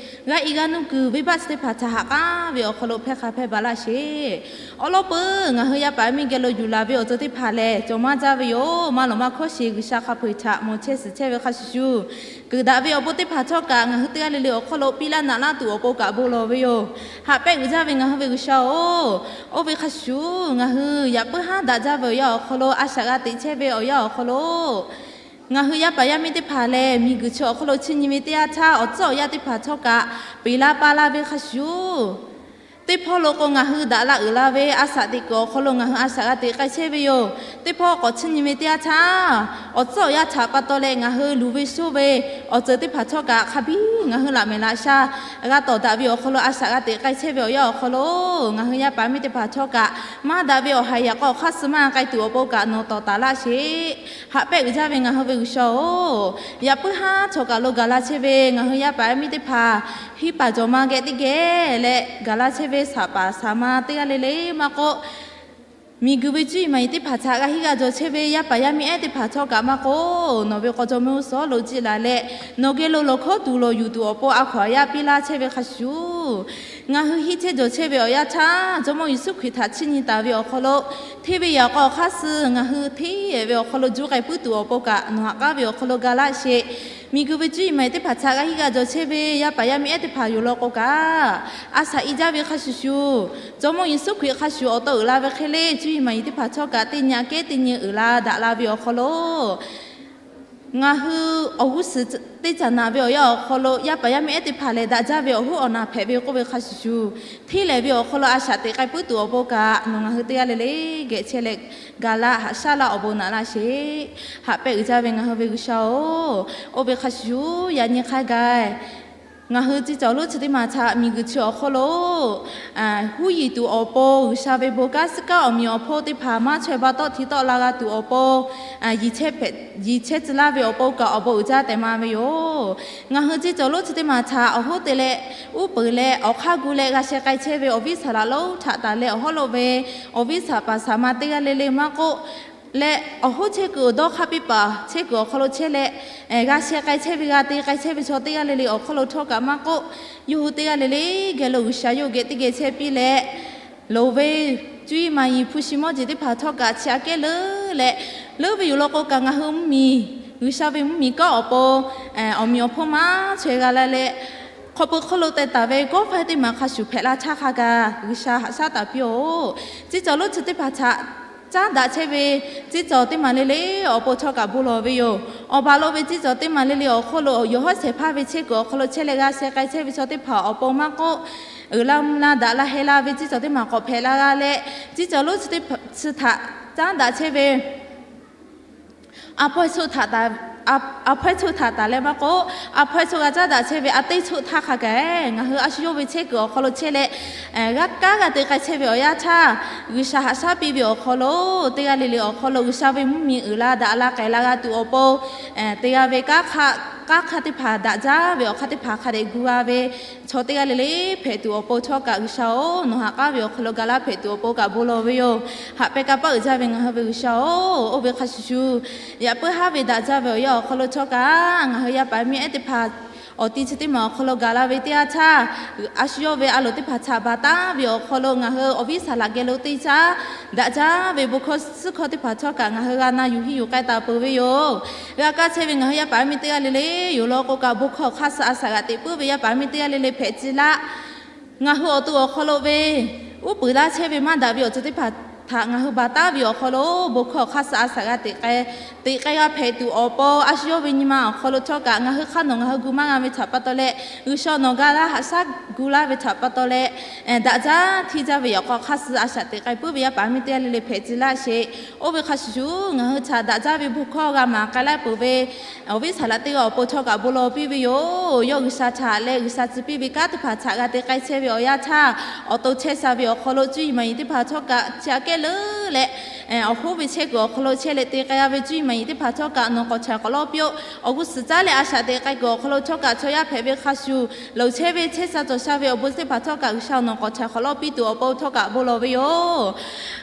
g'a i g'a nuˇ kuiˬ venˇbaˆ chi teˇ hpaˍ htaꞈ haꞈ k'aˉ ve awˬ hk'aw lo hpehˇ hk'a hpehˇ baˬ laˇ sheˍ. Awˉ lawˉ peuˬ ngaˬ hui yaˇ paˍ yaˇ miˇ geh lo yuˬ laˬ ve awˬ ceuˬ teˇ hpaˍ lehˬ, cawˬ maˇ jaˇ ve yoˬ. Maˇ lawˬ maˇ hkawˇ sheˍ G'uiˬsha hk'a peu-eˬ htaꞈ mawˬ chehˇ suhˍ chehˇ ve hk'a shuˍ shuˍ, kuiˬ daꞈ ve awˬ bon teˇ hpaˍ htawˇ kaꞈ ngaˬ hui teˇ g'aˇ le le awˬ hk'aw lo piˇ laˇ naꞈ laˇ tuˬ awˬ pon kaꞈ bon lawˬ ve yoˬ. Haꞈ pehˆ uiˍ jaˇ ve ngaˬ hui ve G'uiˬsha-oˬ, oˇ ve hk'a shuˍ shuˍ ngaˬ hui yaꞈ puiˉ haˉ daꞈ jaˇ ve awˬ yanˇ awˬ hk'aw lo, a shaꞈ g'a teꞈ chehˇ ve awˬ yanˇ awˬ hk'aw lo, ngaˬ hui yaˇ paˍ yaˇ miˇ teˇ hpaˍ lehˬ, miˬguiˬ chi awˬ hk'aw lo chiˇ nyi ve teˇ yanˇ htaˇ, awˬ tcuhˉ awˬ yaˇ teˇ hpaˍ htawˇ kaꞈ peˬ la pa la ve hk'a shuˍ shuˍ, teˇ hpawˇ lo k'o ngaˬ hui daꞈ la uiˍ la ve a shaꞈ teꞈ kuiˬ awˬ hk'aw lo ngaˬ hui a shaꞈ g'a teꞈ k'ai chehˇ ve yoˬ. Teˇ hpawˇ k'awꞈ chiˇ nyi ve teˇ yanˇ htaˇ, awˬ tcuhˉ awˬ yaˇ htaꞈ pa taw leh ngaˬ hui luˬ ve shoˇ ve awˬ ceuˬ teˇ hpaˍ htawˇ kaꞈ hk'a biˇ ngaˬ hui laꞈ mehˍ laꞈ sha g'a tawˍ daꞈ ve awˬ hk'aw lo, a shaꞈ g'a teꞈ k'ai chehˇ ve awˬ yanˇ awˬ hk'aw lo, ngaˬ hui yaˇ paˍ miˇ teˇ hpaˍ htawˇ kaꞈ maˇ daꞈ ve awˬ ha yaꞈ k'aw hk'aˇ suh maˇ k'ai tuˬ awˬ pon kaꞈ nawˬ tawˍ taˍ laˇ sheˍ. Haꞈ pehˆ uiˍ jaˇ ve ngaˬ hui ve G'uiˬsha-oˬ, yaꞈ puiˉ haˉ chaw kaˬ lo gaˬ la chehˇ ve ngaˬ hui yaˇ paˍ yaˇ miˇ teˇ hpaˍ, hiˉ paˍ jawˬ ma geh teˇ geh leh gaˬ la chehˇ ve shaˍ paˍ shaˍ ma teˇ g'aˇ le le maˇ k'oˆ, miˬguiˬ ve cuˇ yiˍ maˍ yiˍ teˇ hpaˍ htaꞈ g'a hiˉ g'a jaw chehˇ ve yaˇ paˍ yaˇ miˇ ehˉ teˇ hpaˍ htawˇ kaꞈ maˇ k'oˆ, nawˬ ve k'aw jawˇmawˇ suhˍ lo jiˆ laˬ leh, nawˬ geh lo lawˬ hkawˉ tuˬ lawˬ yuˬ tuˬ awˬ pon a hkaw aˬ yaˇ piˇ laˇ chehˇ ve hk'a shuˍ shuˍ, ngaˬ hui hiˉ chehˇ jawˬ chehˇ ve awˬ yanˇ htaˇ, Jawˇmawˇ Yeˍsuˆ Hkriꞈ htaꞈ chiˇ nyi taˍ ve awˬ hk'aw lo, hteˇ ve yaꞈ k'aw hk'aˇ suh ngaˬ hui hteˇ ve awˬ hk'aw lo juˇ k'ai puiˉ tuˬ awˬ pon kaꞈ nawˬ haꞈ k'aˉ ve awˬ hk'aw lo ga laˇ sheˍ. Miˬguiˬ ve cuˇ yiˍ maˍ yiˍ teˇ hpaˍ htaꞈ g'a hiˉ g'a jaw chehˇ ve yaˇ paˍ yaˇ miˇ ehˉ teˇ hpaˍ yoˬ law k'o kaꞈ, a shaꞈ i jaˇ ve hk'a shuˍ shuˍ, Jawˇmawˇ Yeˍsuˆ Hkriꞈ hk'a shuˍ awˬ to uiˍ la ve hk'e le cuˇ yiˍ maˍ yiˍ teˇ hpaˍ htawˇ kaꞈ teˇ nyi aꞈ kehˉ teˇ nyi uiˍ la daꞈ la ve awˬ hk'aw lo, ngaˬ hui awˬ g'uˇ suhˍ teˇ caꞈ naꞈ ve awˬ yanˇ awˬ hk'aw lo yaˇ paˍ yaˇ miˇ ehˉ teˇ hpaˍ lehˬ daꞈ jaˇ ve awˬ hoˉ awˬ naˬ hpehꞈ ve k'oˆ ve hk'a shuˍ shuˍ, hteˇ lehˍ ve awˬ hk'aw lo a shaꞈ teꞈ k'ai puiˉ tuˬ awˬ pon kaꞈ nawˬ ngaˬ hui teˇ g'aˇ le le geh chehˇ leh ga laˇ haꞈ shaˉ laˇ awˬ bon naꞈ laˇ sheˍ. Haꞈ pehˆ uiˍ jaˇ ve ngaˬ hui ve G'uiˬsha-oˬ, oˇ ve hk'a shuˍ shuˍ yaꞈ nyi hk'a gaˬ ngaˬ hui ciˇ cawˬ lonˉ chi teˇ maˬ htaꞈ miˬguiˬ chi awˬ hk'aw lo huˉ yiˍ tuˬ awˬ pon G'uiˬsha ve bon kanˉ suhˉ kanˉ awˬ meꞈ awˬ hponˇ teˇ hpaˍ maˇ chaweh ba tawˆ hti tawˆ la g'a tuˬ awˬ pon, yiˍ chehˇ tcuh laˇ ve awˬ pon kaꞈ awˬ bon uiˍ jaˇ tehꞈ ma ve yoˬ. Ngaˬ hui ciˇ cawˬ lonˉ chi teˇ maˬ htaꞈ awˬ hoˉ te leh uˉ peunˍ leh awˬ hk'aˇ gu leh g'a sheh k'ai chehˇ ve awˬ viˉ saˍ laꞈ lonˉ htaꞈ taˍ leh awˬ hawˉ lo ve awˬ viˉ saˍ paˍ saˍ ma teˇ g'aˇ le le maˇ k'oˆ leh, awˬ hoˉ chehˇ kuiˬ awˬ dawˇ hk'aˇ piˇ paˍ chehˇ kuiˬ awˬ hk'aw lo chehˇ leh, g'a sheh k'ai chehˇ ve g'a te k'ai chehˇ ve chaw teˇ g'aˇ le le awˬ hk'aw lo htawˇ kaꞈ maˇ k'oˆ, yawˇ hui teˇ g'aˇ le le geh lo G'uiˬsha yawˇ hui geh teˇ geh chehˇ piˇ leh, loˍ ve cuˇ yiˍ maˍ yiˍ hpu shi mawˇ jeˬ teˇ hpaˍ htawˇ kaꞈ chi aꞈ kehˉ leuˉ leh, leuˉ ve yoˬ law k'o kaꞈ ngaˬ hui mvuhˇmiˬ, G'uiˬsha ve mvuhˇmiˬ kanˉ awˬ pon awˬ meꞈ awˬ hponˇ maˇ chaweh g'a la leh, hk'aw pui hk'oˆ lo teh taˍ ve kawˆ faiˇ teˇ maˬ hk'a shuˍ hpehꞈ la htaˇ hk'a gaˬ G'uiˬsha haꞈ shaˉ taˍ piˇ-oˆ. Ciˇ cawˬ lonˉ chi teˇ hpaˍ htaꞈ caˉ daꞈ chehˇ ve ciˇ cawˬ teˇ maˬ le le awˬ pon htawˇ kaꞈ bon lawˬ ve yoˬ. Awˬ baˬ lo ve ciˇ cawˬ teˇ maˬ le le awˬ hk'oˆ lo yawˬ hawˉ shehˍ hpaˇ ve chehˇ kuiˬ awˬ hk'aw lo chehˇ leh g'a sheh k'ai chehˇ ve chaw teˇ hpaˍ awˬ pon maˇ k'oˆ, uiˍ la mvuh la daꞈ la heh la ve ciˇ cawˬ teˇ maˬ k'awꞈ hpehꞈ la g'a leh, ciˇ cawˬ lonˉ chi teˇ hpaˍ chi htaꞈ caˉ daꞈ chehˇ ve a hpawehˇ htaꞈ taˍ leh maˇ k'oˆ, a hpawehˇ g'a caˉ daꞈ chehˇ ve a teˇ choˆ htaˇ hk'a gaˬ ngaˬ hui a shu yawˇ ve chehˇ kuiˬ awˬ hk'aw lo chehˇ leh, g'a kaˉ g'a te k'ai chehˇ ve awˬ yanˇ htaˇ, G'uiˬsha haꞈ shaˉ piˇ ve awˬ hk'aw lo, teˇ g'aˇ le le awˬ hk'aw lo G'uiˬsha ve mvuhˇmiˬ uiˍ la daꞈ la k'ehˬ la g'a tuˬ awˬ pon, teˇ g'aˇ ve kanˉ hk'aˇ teˇ hpaˍ daꞈ jaˇ ve awˬ hk'aˇ teˇ hpaˍ hk'a dehꞈ gu g'a ve chaw teˇ g'aˇ le le hpehꞈ tuˬ awˬ pon htawˇ kaꞈ G'uiˬsha-oˬ, nawˬ haꞈ k'aˉ ve awˬ hk'aw lo ga laˇ hpehꞈ tuˬ awˬ pon kaꞈ bon lawˬ ve yoˬ. Haꞈ pehˇ kanˇ paˆ uiˍ jaˇ ve ngaˬ hui ve G'uiˬsha-oˬ, oˇ ve hk'a shuˍ shuˍ, yaꞈ puiˉ haˉ ve daꞈ jaˇ ve awˬ yanˇ awˬ hk'aw lo htawˇ kaꞈ ngaˬ hui yaˇ paˍ miˇ ehˉ teˇ hpaˍ awˬ ti chi teˇ maˬ awˬ hk'aw lo gaˬ la ve teˇ yanˇ htaˇ, a shu yawˇ ve a loˍ teˇ hpaˍ htaꞈ baˬ taˉ ve awˬ hk'aw lo ngaˬ hui awˬ viˉ saˍ laꞈ geh lo teˇ caˉ daꞈ jaˇ ve bon hkawˇ suhˉ hkawˇ teˇ hpaˍ htawˇ kaꞈ ngaˬ hui g'a na yuˬ hiˇ yuˬ k'ai taˍ peuˬ ve yoˬ. G'a kaˇ chehˇ ve ngaˬ hui yaˇ paˍ miˇ teˇ g'aˇ le le yoˬ law k'o kaꞈ, bon hkawˇ hk'aˇ suh a shaꞈ g'a teꞈ puiˉ ve yaˇ paˍ miˇ teˇ g'aˇ le le hpehꞈ tcuh laˇ. Ngaˬ hui awˬ to awˬ hk'aw lo ve uˉ peunˍ laˇ chehˇ ve maˇ daꞈ ve awˬ ceuˬ teˇ hpaˍ htaꞈ ngaˬ hui baˬ taˉ ve awˬ hk'aw lo bon hkawˇ hk'aˇ suh a shaꞈ g'a teꞈ k'ai, teꞈ k'ai g'a hpehꞈ tuˬ awˬ pon, a shu yawˇ ve nyi ma awˬ hk'aw lo htawˇ kaꞈ ngaˬ hui hk'aˇ nawˬ ngaˬ hui gu maˇ g'a ve htaꞈ pa taw leh, G'uiˬsha nawˬ ga laˇ haꞈ shaˉ gu laˇ ve htaꞈ pa taw leh, daꞈ jaˇ hteˇ jaˇ ve yaꞈ k'aw hk'aˇ suh a shaꞈ teꞈ k'ai puiˉ ve yaˇ paˍ miˇ teˇ g'aˇ le le hpehꞈ tcuh laˇ sheˍ. Oˇ ve hk'a shuˍ shuˍ, ngaˬ hui htaꞈ daꞈ jaˇ ve bon hkawˇ g'a maˍ k'ai laˇ peuˬ ve awˬ viˉ saˍ laꞈ teˇ g'aˇ awˬ pon htawˇ kaꞈ bon lawˬ piˇ ve yoˬ. Yawˇ G'uiˬsha htaꞈ leh G'uiˬsha tcuh piˇ ve kanˉ teˇ hpaˍ htaꞈ g'a te k'ai chehˇ ve awˬ yanˇ htaˇ, awˬ to chehˇ sha ve awˬ hk'aw lo cuˇ yiˍ maˍ yiˍ teˇ hpaˍ htawˇ kaꞈ chi aꞈ kehˉ leuˉ leh, awˬ hoˉ ve chehˇ kuiˬ awˬ hk'aw lo chehˇ leh te k'ai-a ve cuˇ yiˍ maˍ yiˍ teˇ hpaˍ htawˇ kaꞈ nawˬ k'awꞈ chaiˍ k'awꞈ lawˉ piˇ-oˆ. Awˬ g'uˇ suhˍ caˉ leh a shaꞈ teꞈ k'ai kuiˬ awˬ hk'aw lo htawˇ kaꞈ chaw yaˇ hpehꞈ ve hk'a shuˍ, loˍ chehˇ ve chehˇ sha cawˬ sha ve awˬ bon teˇ hpaˍ htawˇ kaꞈ G'uiˬsha nawˬ k'awꞈ chaiˍ k'awꞈ lawˉ piˇ tuˬ awˬ pon htawˇ kaꞈ bon lawˬ ve yoˬ.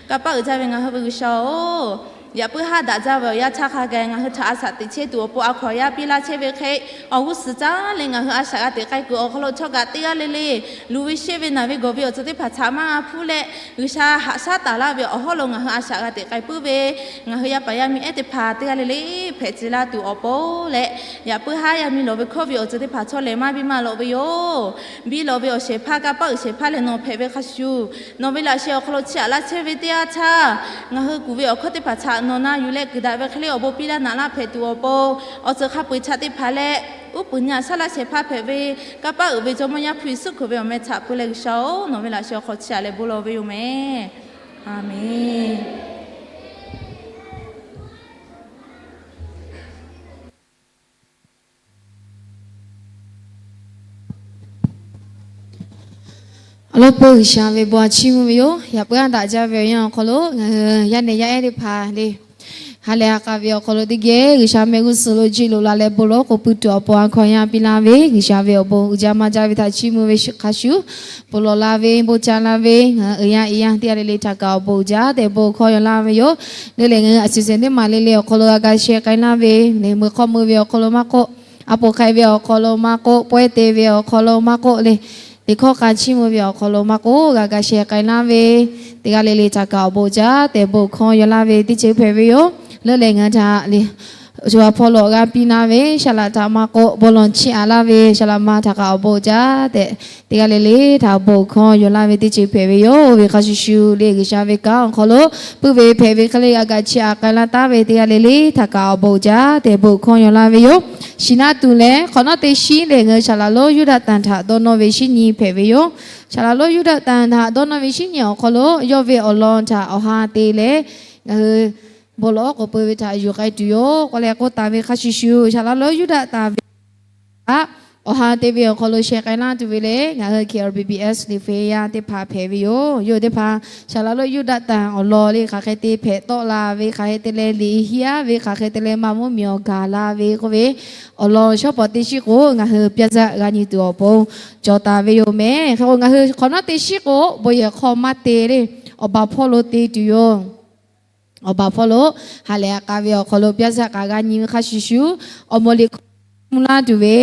Kanˇ paˆ uiˍ jaˇ ve ngaˬ hui ve G'uiˬsha-oˬ, yaꞈ puiˉ haˉ daꞈ jaˇ ve awˬ yanˇ htaˇ hk'a gaˬ ngaˬ hui htaꞈ a shaꞈ teꞈ chehˇ tuˬ awˬ pon a hkaw aˬ yaˇ piˇ laˇ chehˇ ve hk'e, awˬ g'uˇ suhˍ caˉ leh ngaˬ hui a shaꞈ g'a teꞈ k'ai kuiˬ awˬ hk'aw lo htawˇ kaꞈ teˇ g'aˇ le le, luˬ ve sheˆ ve naˬ ve gawˬ ve awˬ ceuˬ teˇ hpaˍ htaꞈ maˇ g'a hpuˇ leh, G'uiˬsha haꞈ shaˉ taˍ laˇ ve awˬ hawˉ lo ngaˬ hui a shaꞈ g'a teꞈ k'ai puiˉ ve, ngaˬ hui yaˇ paˍ yaˇ miˇ ehˉ teˇ hpaˍ teˇ g'aˇ le le hpehꞈ tcuh laˇ tuˬ awˬ pon leh, yaꞈ puiˉ haˉ yaˇ miˇ lawˬ ve hkawˇ ve awˬ ceuˬ teˇ hpaˍ htawˇ lehˬ maˇ biˇ maˇ lawꞈ ve yoˬ. Biˇ lawꞈ ve awˬ shehˍ hpaˇ, kanˇ paˆ uiˍ shehˍ hpaˇ lehˬ nawˬ hpehꞈ ve hk'a shuˍ, nawˬ ve laꞈ sheh awˬ hk'aw lo chiˇ aꞈ laˇ chehˇ ve teˇ yanˇ htaˇ, ngaˬ hui kuˬ ve awˬ hkawˇ teˇ hpaˍ htaꞈ nawˬ na yuˬ leh kuiˬ daꞈ ve hk'e le awˬ bon piˇ laˇ naꞈ laˇ hpehꞈ tuˬ awˬ pon, awˬ ceuˬ hk'a peu-eˬ htaꞈ teˇ hpaˍ leh, uˉ peunˍ nyi aꞈ shaˉ laˇ shehˍ hpaˇ hpehꞈ ve kanˇ paˆ uiˍ ve Jawˇmawˇ Yaˇ hpu Yeˍsuˆ Hkriꞈ ve awˬ meh htaꞈ peu leh G'uiˬsha-oˬ, nawˬ ve laꞈ sheh awˬ hk'aw chiˇ aꞈ leh bon lawˬ ve yoˬ meh. Aˍmenˍ. Awˬ lawn peu G'uiˬsha ve bon a chiˇ mvuh ve yoˬ. Yaꞈ puiˉ haˉ daꞈ jaˇ ve awˬ yanˇ awˬ hk'aw lo ngaˬ hui yaˇ nehˬ yaˇ ehˉ teˇ hpaˍ le, ha lehˬ ha k'a ve awˬ hk'aw lo teˇ geh G'uiˬsha mehˆ g'uˇ suhˍ lo jiˆ loꞈ la leh bon lawˬ k'oˆ puiˉ tuˬ awˬ pon a hkaw aˬ yaˇ piˇ laˇ ve G'uiˬsha ve awˬ bon uiˍ jaˇ maˇ jaˇ ve htaꞈ chiˇ mvuh ve hk'a shuˍ, bon lawˬ la ve bon ca la ve ngaˬ hui uiˍ yaˇ iˉ yaˇ teˇ g'aˇ le le htaꞈ kaꞈ awˬ bon uiˍ jaˇ tehꞈ bon hkawˇ yaw laˇ ve yoˬ. Leuˉ lehˬ ngaˬ hui a shuˍ sehˍ teˇ maˬ le le awˬ hk'aw lo g'a ga sheh k'ai laˇ ve le, meuꞈ hk'aw mui ve awˬ hk'aw lo maˇ k'oˆ, a poˍ hk'ai ve awˬ hk'aw lo maˇ k'oˆ, pawehˇ te ve awˬ hk'aw lo maˇ k'oˆ le, liꞈ hkawˇ k'a chiˇ mvuh ve awˬ hk'aw lo maˇ k'oˆ, g'a ga sheh k'ai laˇ ve teˇ g'aˇ le le htaꞈ kaꞈ awˬ bon uiˍ jaˇ tehꞈ bon hkawˇ yaw laˇ ve teˇ ceuˬ hpehꞈ ve yoˬ. Leuˉ lehˬ ngaˬ hui htaꞈ le, shu a hpawˇ lawꞈ g'a piˇ laˇ ve shaˍ laꞈ htaꞈ maˇ k'oˆ, bon lawˬ chiˇ aꞈ laˇ ve shaˍ laꞈ ma htaꞈ kaꞈ awˬ bon uiˍ jaˇ tehꞈ teˇ g'aˇ le le htaꞈ bon hkawˇ yaw laˇ ve teˇ ceuˬ hpehꞈ ve yoˬ. Oˇ ve hk'a shuˍ shuˍ le G'uiˬsha ve kanˉ awˬ hk'aw lo puiˉ ve hpehꞈ ve hk'e le g'a ga chiˇ aꞈ k'ai laˇ taˉ ve teˇ g'aˇ le le htaꞈ kaꞈ awˬ bon uiˍ jaˇ tehꞈ bon hkawˇ yaw laˇ ve yoˬ. Shiˍ naˆ tuˬ lehˬ hk'awꞈ nawˉ teˇ shiˉ lehˬ ngaˬ hui shaˍ laꞈ lonˉ Yuˇdaꞈ tanˬ htaꞈ dawˇ nawˇ ve shinˉ nyi hpehꞈ ve yoˬ. Shaˍ laꞈ lonˉ Yuˇdaꞈ tanˬ htaꞈ dawˇ nawˇ ve shinˉ nyi awˬ hk'aw lo yawˇ ve awˬ lawn htaꞈ awˬ ha te leh ngaˬ hui bon lawˬ k'oˍ pui ve htaꞈ yuˬ k'ai tuˬ yoˬ k'oˆ leh k'oˆ taˍ ve hk'a shuˍ shuˍ, shaˍ laꞈ lonˉ Yuˇdaꞈ tanˬ ve htaꞈ awˬ ha te ve awˬ hk'aw lo sheh k'ai laˇ tuˬ ve le ngaˬ hui K R B B S liꞈ hpu yaˇ teˇ hpaˍ hpehꞈ ve yoˬ. Yawˇ teˇ hpaˍ shaˍ laꞈ lonˉ Yuˇdaꞈ tanˬ awˬ lawn le hk'aˬ hk'e te hpehꞈ tawˆ la ve, hk'aˬ hk'e te leh liꞈ hiˉ aˉ ve, hk'aˬ hk'e te leh maˇ mvuhˇmiˬ awˬ gaˬ la ve k'oˆ ve awˬ lawn shawˉ pawˍ teˇ shiˉ k'o ngaˬ hui ပြဇာတ် g'a nyi tuˬ awˬ pon cawˬ taˍ ve yoˬ meh. Hk'e k'o ngaˬ hui hk'awꞈ nawˉ teˇ shiˉ k'o bon yehˬ hk'aw maˇ te le, awˬ baˬ hpawˇ lo te tuˬ yoˬ. Awˬ baˬ hpawˇ lo ha lehˬ ha k'a ve awˬ hk'aw lo ပြဇာတ် k'a g'a nyi ve hk'a shuˍ shuˍ, awˬ moˍ liꞈ hkawˇ mvuh laˇ tuˬ ve,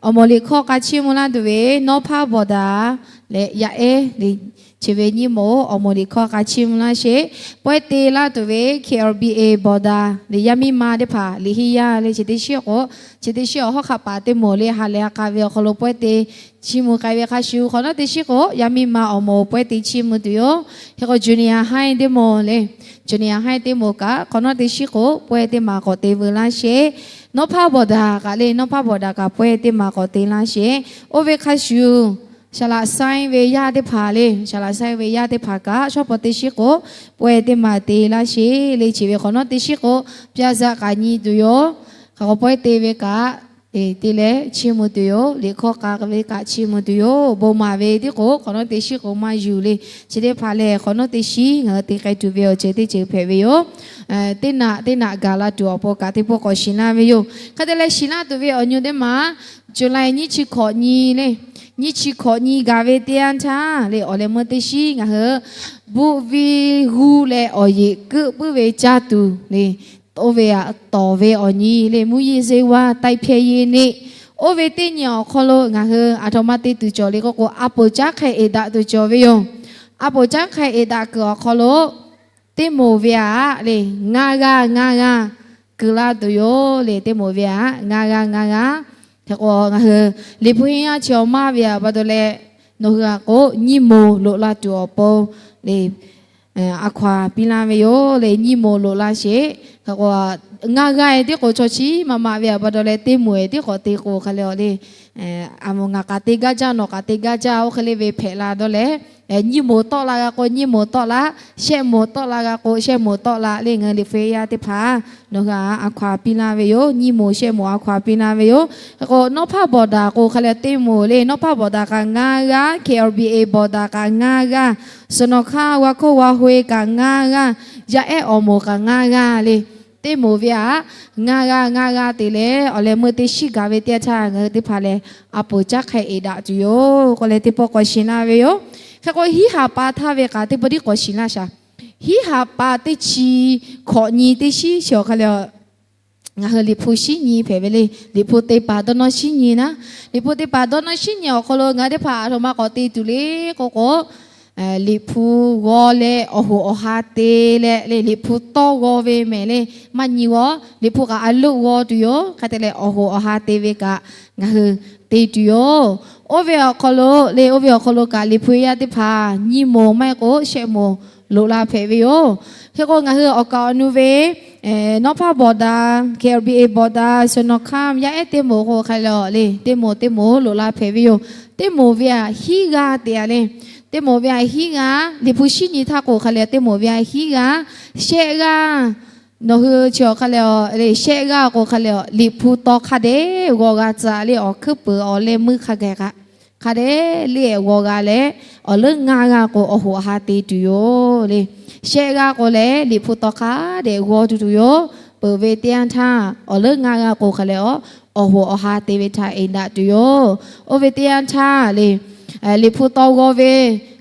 awˬ moˍ liꞈ hkawˇ k'a chiˇ mvuh laˇ tuˬ ve Nawˉ hpaˇ bawˬ daꞈ leh yaˇ ehˉ le, chi ve nyiˇ moˍ awˬ moˍ liꞈ hkawˇ k'a chiˇ mvuh laˇ sheˍ. Pawehˇ te laˇ tuˬ ve K R B A bawˬ daꞈ le, yaˇ miˇ ma teˇ hpaˍ liꞈ hiˉ yaˇ le, chi teˇ shiˉ k'o, chi teˇ shiˉ awˬ hawˉ hk'a paˍ teˇ moˍ le ha lehˬ ha k'a ve awˬ hk'aw lo pawehˇ te chiˇ mvuh k'ai ve hk'a shuˍ, hk'awꞈ nawˉ teˇ shiˉ k'o yaˇ miˇ ma awˬ moˍ pawehˇ te chiˇ mvuh tuˬ yoˬ. Hk'e k'o junior high teˇ moˍ le, junior high teˇ moˍ kaꞈ hk'awꞈ nawˉ teˇ shiˉ k'o pawehˇ teˇ maˍ k'awꞈ te veu laˇ sheˍ. Nawˉ hpaˇ bawˬ daꞈ kaꞈ le, Nawˉ hpaˇ bawˬ daꞈ kaꞈ pawehˇ teˇ maˍ k'awꞈ te laˇ sheˍ. Oˇ ve hk'a shuˍ, shaˍ laꞈ saiˉ ve yaˇ teˇ hpaˍ le, shaˍ laꞈ saiˉ ve yaˇ teˇ hpaˍ kaꞈ shawˉ pawˍ teˇ shiˉ k'o pawehˇ teˇ maˍ te laˇ sheˍ le, chi ve hk'awꞈ nawˉ teˇ shiˉ k'o ပြဇာတ် k'a nyi tuˬ yoˬ. Hk'e k'o pawehˇ te ve kaꞈ te leh chiˇ mvuh tuˬ yoˬ. Liꞈ hkawˇ k'a ve kaꞈ chiˇ mvuh tuˬ yoˬ. Bon maˍ ve tiˉ k'o hk'awꞈ nawˉ teˇ shiˉ k'o maˇ yuˬ le, chi teˇ hpaˍ lehˬ hk'awꞈ nawˉ teˇ shiˉ ngaˬ hui te k'ai tuˬ ve awˬ ceuˬ teˇ ceuˬ hpehꞈ ve yoˬ. Teˇ naꞈ teˇ naꞈ gaˬ la tuˬ awˬ pon kaꞈ teˇ pawˆ k'awꞈ shiˍ laˇ ve yoˬ. Hk'e te leh shiˍ laˇ tuˬ ve awˬ nyi teˇ maˬ July nyiˇ chi hkawꞈ nyi le, nyiˇ chi hkawꞈ nyi gaˬ ve teˇ yanˇ htaˇ le awˬ leh meuˇ teˇ shiˉ ngaˬ hui buˆ viˇ g'uˇ leh awˬ yeꞈ keuˆ puiˉ ve caˇ tuˬ le, oˇ ve aꞈ tawˍ ve awˬ nyi le မူးယစ်ဆေးဝါးတိုက်ဖျက်ရေးနေ့ oˇ ve teˇ nyi awˬ hk'aw lo ngaˬ hui aˬ htoꞈ ma te tuˬ cawˬ le k'oˆ k'o, a poˍ caˉ hk'e eˍ daꞈ tuˬ cawˬ ve yoˬ. A poˍ caˉ hk'e eˍ daꞈ kuiˬ awˬ hk'aw lo teˇ moˍ ve aꞈ le ngaˇ g'aˇ ngaˇ g'aˇ keu laˇ tuˬ yoˬ le. Teˇ moˍ ve aꞈ ngaˇ g'aˇ ngaˇ g'aˇ. Hk'e k'o ngaˬ hui liꞈ hpu henˇ yaˇ chi awˬ maˇ ve aꞈ pa taw leh nawˬ hui aꞈ k'o nyiˇ moˍ loꞈ la tuˬ awˬ pon le a hkaw aˬ piˇ laˇ ve yoˬ le. Nyiˇ moˍ loꞈ la sheˍ. Hk'e k'o ngaˇ g'aˇ e tiˉ k'o chaw chi maˇ maꞈ ve aꞈ pa taw leh teˇ moˍ e tiˉ k'awꞈ te k'o hk'a le le, a moˍ ngaˬ k'aꞈ te gaˇ jaˇ, nawˬ k'aꞈ te gaˇ jaˇ, oˇ hk'e le ve hpehꞈ la dawˇ leh Nyiˇ moˍ tawˆ la g'a k'o, nyiˇ moˍ tawˆ la. Shehˆ moˍ tawˆ la g'a k'o, shehˆ moˍ tawˆ la le. Ngaˬ hui Liꞈ hpu yaˇ teˇ hpaˍ nawˬ hui a hkaw-anˬ piˇ laˇ ve yoˬ. Nyiˇ moˍ shehˆ moˍ a hkaw-anˬ piˇ laˇ ve yoˬ. Hk'e k'o, nawˉ hpaˇ bawˬ daꞈ k'o hk'a le teˇ moˍ le. Nawˉ hpaˇ bawˬ daꞈ kaꞈ ngaˇ g'aˇ, K L B A bawˬ daꞈ kaꞈ ngaˇ g'aˇ, Suhˍ nawˬ hkaˇ g'a hkawˇ g'a hk'oˆ e kaꞈ ngaˇ g'aˇ, yaˇ ehˉ awˬ moˍ kaꞈ ngaˇ g'aˇ le. Teˇ moˍ ve aꞈ ngaˇ g'aˇ ngaˇ g'aˇ te leh, awˬ leh meuˇ teˇ shiˉ gaˬ ve teˇ yanˇ htaˇ ngaˬ hui teˇ hpaˍ lehˬ, a poˍ caˉ hk'e eˍ daꞈ tuˬ yoˬ k'oˆ leh teˇ pawˆ k'awꞈ shiˍ laˇ ve yoˬ. Hk'e k'o, hiˉ ha pa htaˇ ve kaꞈ teˇ pawˆ tiˉ k'awꞈ shiˍ laˇ shaˍ. Hiˉ ha pa teˇ chi hkawꞈ nyi teˇ shiˉ chi awˬ hk'a le, ngaˬ hui Liꞈ hpu shinˉ nyi hpehꞈ ve le. Liꞈ hpu te paˍ dawˇ nawˇ shinˉ nyi naˉ, Liꞈ hpu te paˍ dawˇ nawˇ shinˉ nyi awˬ hk'aw lo ngaˬ hui teˇ hpaˍ a htoꞈ ma k'awꞈ te tuˬ le k'oˆ k'o, Liꞈ hpu g'aw leh awˬ hoꞈ awˬ ha te leh le, Liꞈ hpu tawˇ g'aw ve mehˍ le. Maˇ nyi g'aw, Liꞈ hpu kaꞈ a loˆ g'aw tuˬ yoˬ. Hk'a te leh awˬ hoꞈ awˬ ha te ve kaꞈ ngaˬ hui te tuˬ yoˬ. Oˇ ve awˬ hk'aw lo le, oˇ ve awˬ hk'aw lo kaꞈ Liꞈ hpu yaˇ teˇ hpaˍ nyiˇ moˍ maˇ heˆ k'o shehˆ moˍ loꞈ la hpehꞈ ve yoˬ. Hk'e k'o, ngaˬ hui awˬ kaˍ awˬ nu ve nawˉ hpaˇ bawˬ daꞈ, K L B A bawˬ daꞈ, Suhˍ nawˬ hkaˇ yaˇ ehˉ teˇ moˍ k'o hk'a le le, teˇ moˍ teˇ moˍ loꞈ la hpehꞈ ve yoˬ. Teˇ moˍ ve aꞈ hiˉ g'aˇ te a le. Teˇ moˍ ve aꞈ hiˉ g'aˇ, Liꞈ hpu shinˉ nyi htaˇ k'o hk'a le, teˇ moˍ ve aꞈ hiˉ g'aˇ, shehˆ g'aˇ, nawˬ hui chi awˬ hk'a le, shehˆ g'aˇ k'o hk'a le, Liꞈ hpu taw hk'a dehꞈ g'aw g'a tcuh le. Awˬ hkuiˉ peuˍ awˬ leh meuˇ hk'a gaˬ kaꞈ hk'a dehꞈ le g'aw g'a leh, awˬ leuˉ ngaˇ g'aˇ k'o awˬ hoꞈ awˬ ha te tuˬ yoˬ le. Shehˆ g'aˇ k'o lehˬ Liꞈ hpu taw hk'a dehꞈ g'aw tuˬ tuˬ yoˬ. Peuˬ ve teˇ yanˇ htaˇ awˬ leuˉ ngaˇ g'aˇ k'o hk'a le, awˬ hoꞈ awˬ ha te ve htaꞈ eˍ daꞈ tuˬ yoˬ. Oˇ ve teˇ yanˇ htaˇ le, Liꞈ hpu taw g'aw ve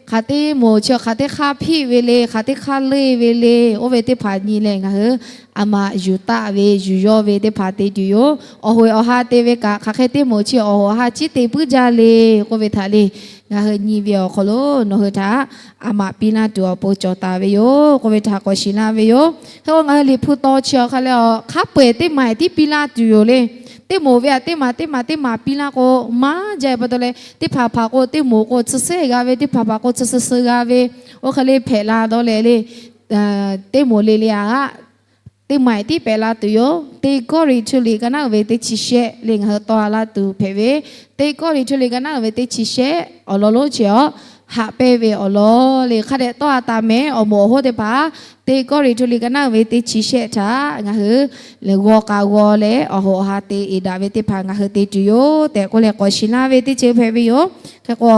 hk'aˬ teˇ moˍ chi hk'aˬ teˇ hk'aˇ hpiˆ ve le, hk'aˬ teˇ hk'aˇ leˇ ve le. Oˇ ve teˇ hpaˍ nyi leh ngaˬ hui a maꞈ yuˬ taˆ ve yuˬ yawˇ ve teˇ hpaˍ te tuˬ yoˬ. Awˬ hoꞈ awˬ ha te ve kaꞈ hk'aˬ hk'e teˇ moˍ chi awˬ hoꞈ awˬ ha ciˉ te puiˉ jaˇ le k'oˆ ve htaꞈ le, ngaˬ hui nyi ve awˬ hk'aw lo nawˬ hui htaꞈ a maꞈ piˇ laˇ tuˬ awˬ pon cawˬ taˍ ve yoˬ k'oˆ ve htaꞈ k'awꞈ shiˍ laˇ ve yoˬ. Hk'e k'o, ngaˬ hui Liꞈ hpu taw chi awˬ hk'a le, hk'a peu-eˬ teˇ maˬ tiˉ piˇ laˇ tuˬ yoˬ le. Teˇ moˍ ve aꞈ teˇ maˬ teˇ maˬ teˇ maˬ piˇ laˇ k'o, maˇ jaˇ pa taw leh teˇ hpaˍ hpaˍ k'o teˇ moˍ k'o tsuhˇ sehˉ g'a ve, teˇ hpaˍ hpaˍ k'o tsuhˇ suh suh g'a ve, oˇ hk'e le hpehꞈ la dawˇ leh le, teˇ moˍ le le aꞈ teˇ maˬ tiˉ pehꞈ la tuˬ yoˬ. Teˇ Kawˇrenˍhtuˆ liꞈ ka naˉ uiˍ ve teˇ chi shehˆ le ngaˬ hui tawˆ la tuˬ hpehꞈ ve, Teˇ Kawˇrenˍhtuˆ liꞈ ka naˉ uiˍ ve teˇ chi shehˆ awˬ lawn lonˉ chi awˬ haꞈ pehnˇ ve awˬ lawn le hk'a dehꞈ tawˆ a taˍ mehˍ. Awˬ moˍ awˬ hoˉ teˇ hpaˍ, Teˇ Kawˇrenˍhtuˆ liꞈ ka naˉ uiˍ ve teˇ chi shehˆ htaꞈ ngaˬ hui g'aw k'a g'aw leh awˬ hoꞈ awˬ ha te eˍ daꞈ ve teˇ hpaˍ ngaˬ hui te tuˬ yoˬ tehꞈ k'oˆ leh k'awꞈ shiˍ laˇ ve teˇ ceuˬ hpehꞈ ve yoˬ. Hk'e k'o,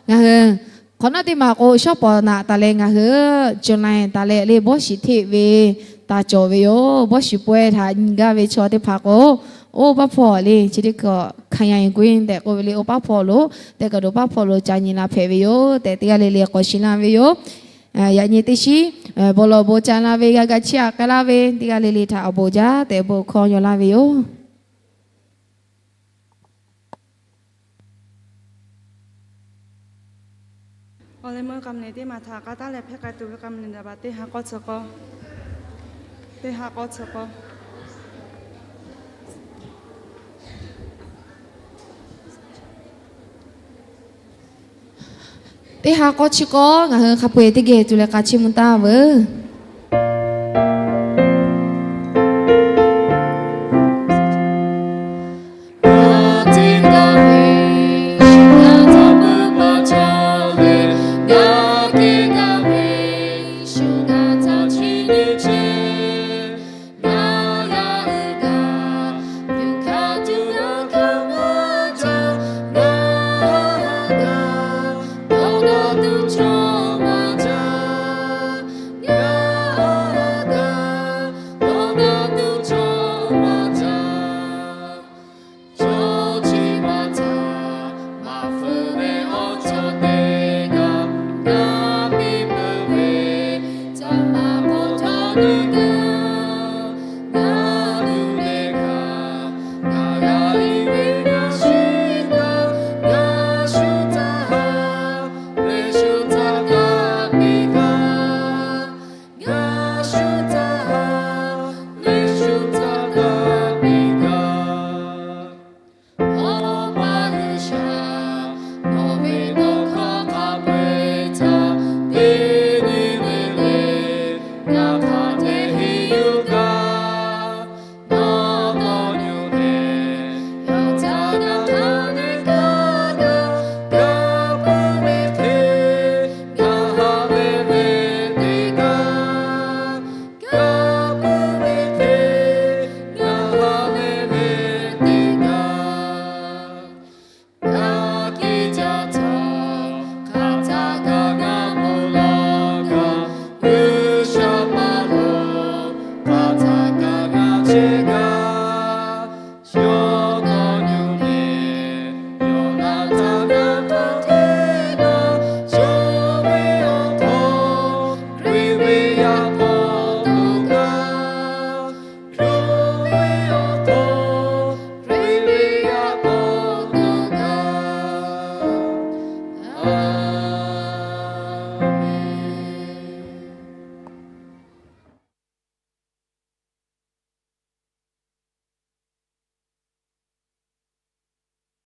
ngaˬ hui hk'awꞈ nawˉ teˇ maˬ k'o shawˉ pawˍ naꞈ taˍ leh ngaˬ hui July taˍ leh le bawˇ shiˍ hteˆ ve taˍ cawˬ ve yoˬ. Bawˇ shiˍ pawehˇ htaꞈ nyi gaˇ ve chaw teˇ hpaˍ k'o, oˇ paˉ hpaw le chi teˇ kaꞈ hkanˍ yaˇ g'uˇ tehꞈ k'oˆ ve le, oˇ paˉ hpaw lo tehꞈ kaꞈ dawˬ paˉ hpaw lo ca nyi la hpehꞈ ve yoˬ tehꞈ teˇ g'aˇ le le k'awꞈ shiˍ laˇ ve yoˬ. Yaꞈ nyi teˇ shiˉ bon lawˬ bon ca la ve g'a ga chiˇ aꞈ k'ai laˇ ve teˇ g'aˇ le le htaꞈ awˬ bon jaˇ tehꞈ bon hkawˇ yaw laˇ ve yoˬ. Awˬ leh meuˇ k'a meuˇ teˇ maˬ htaꞈ k'a taˉ leh hpehˇ k'ai tuˬ ve k'a meuˇ daꞈ baˬ teˇ ha k'awˇ chi k'awˇ, teˇ ha k'awˇ chi k'awˇ. Teˇ ha k'awˇ chi k'awˇ ngaˬ hui hk'a peu-eˬ teˇ geh tuˬ leh k'a chiˇ mvuh taˍ veuˬ.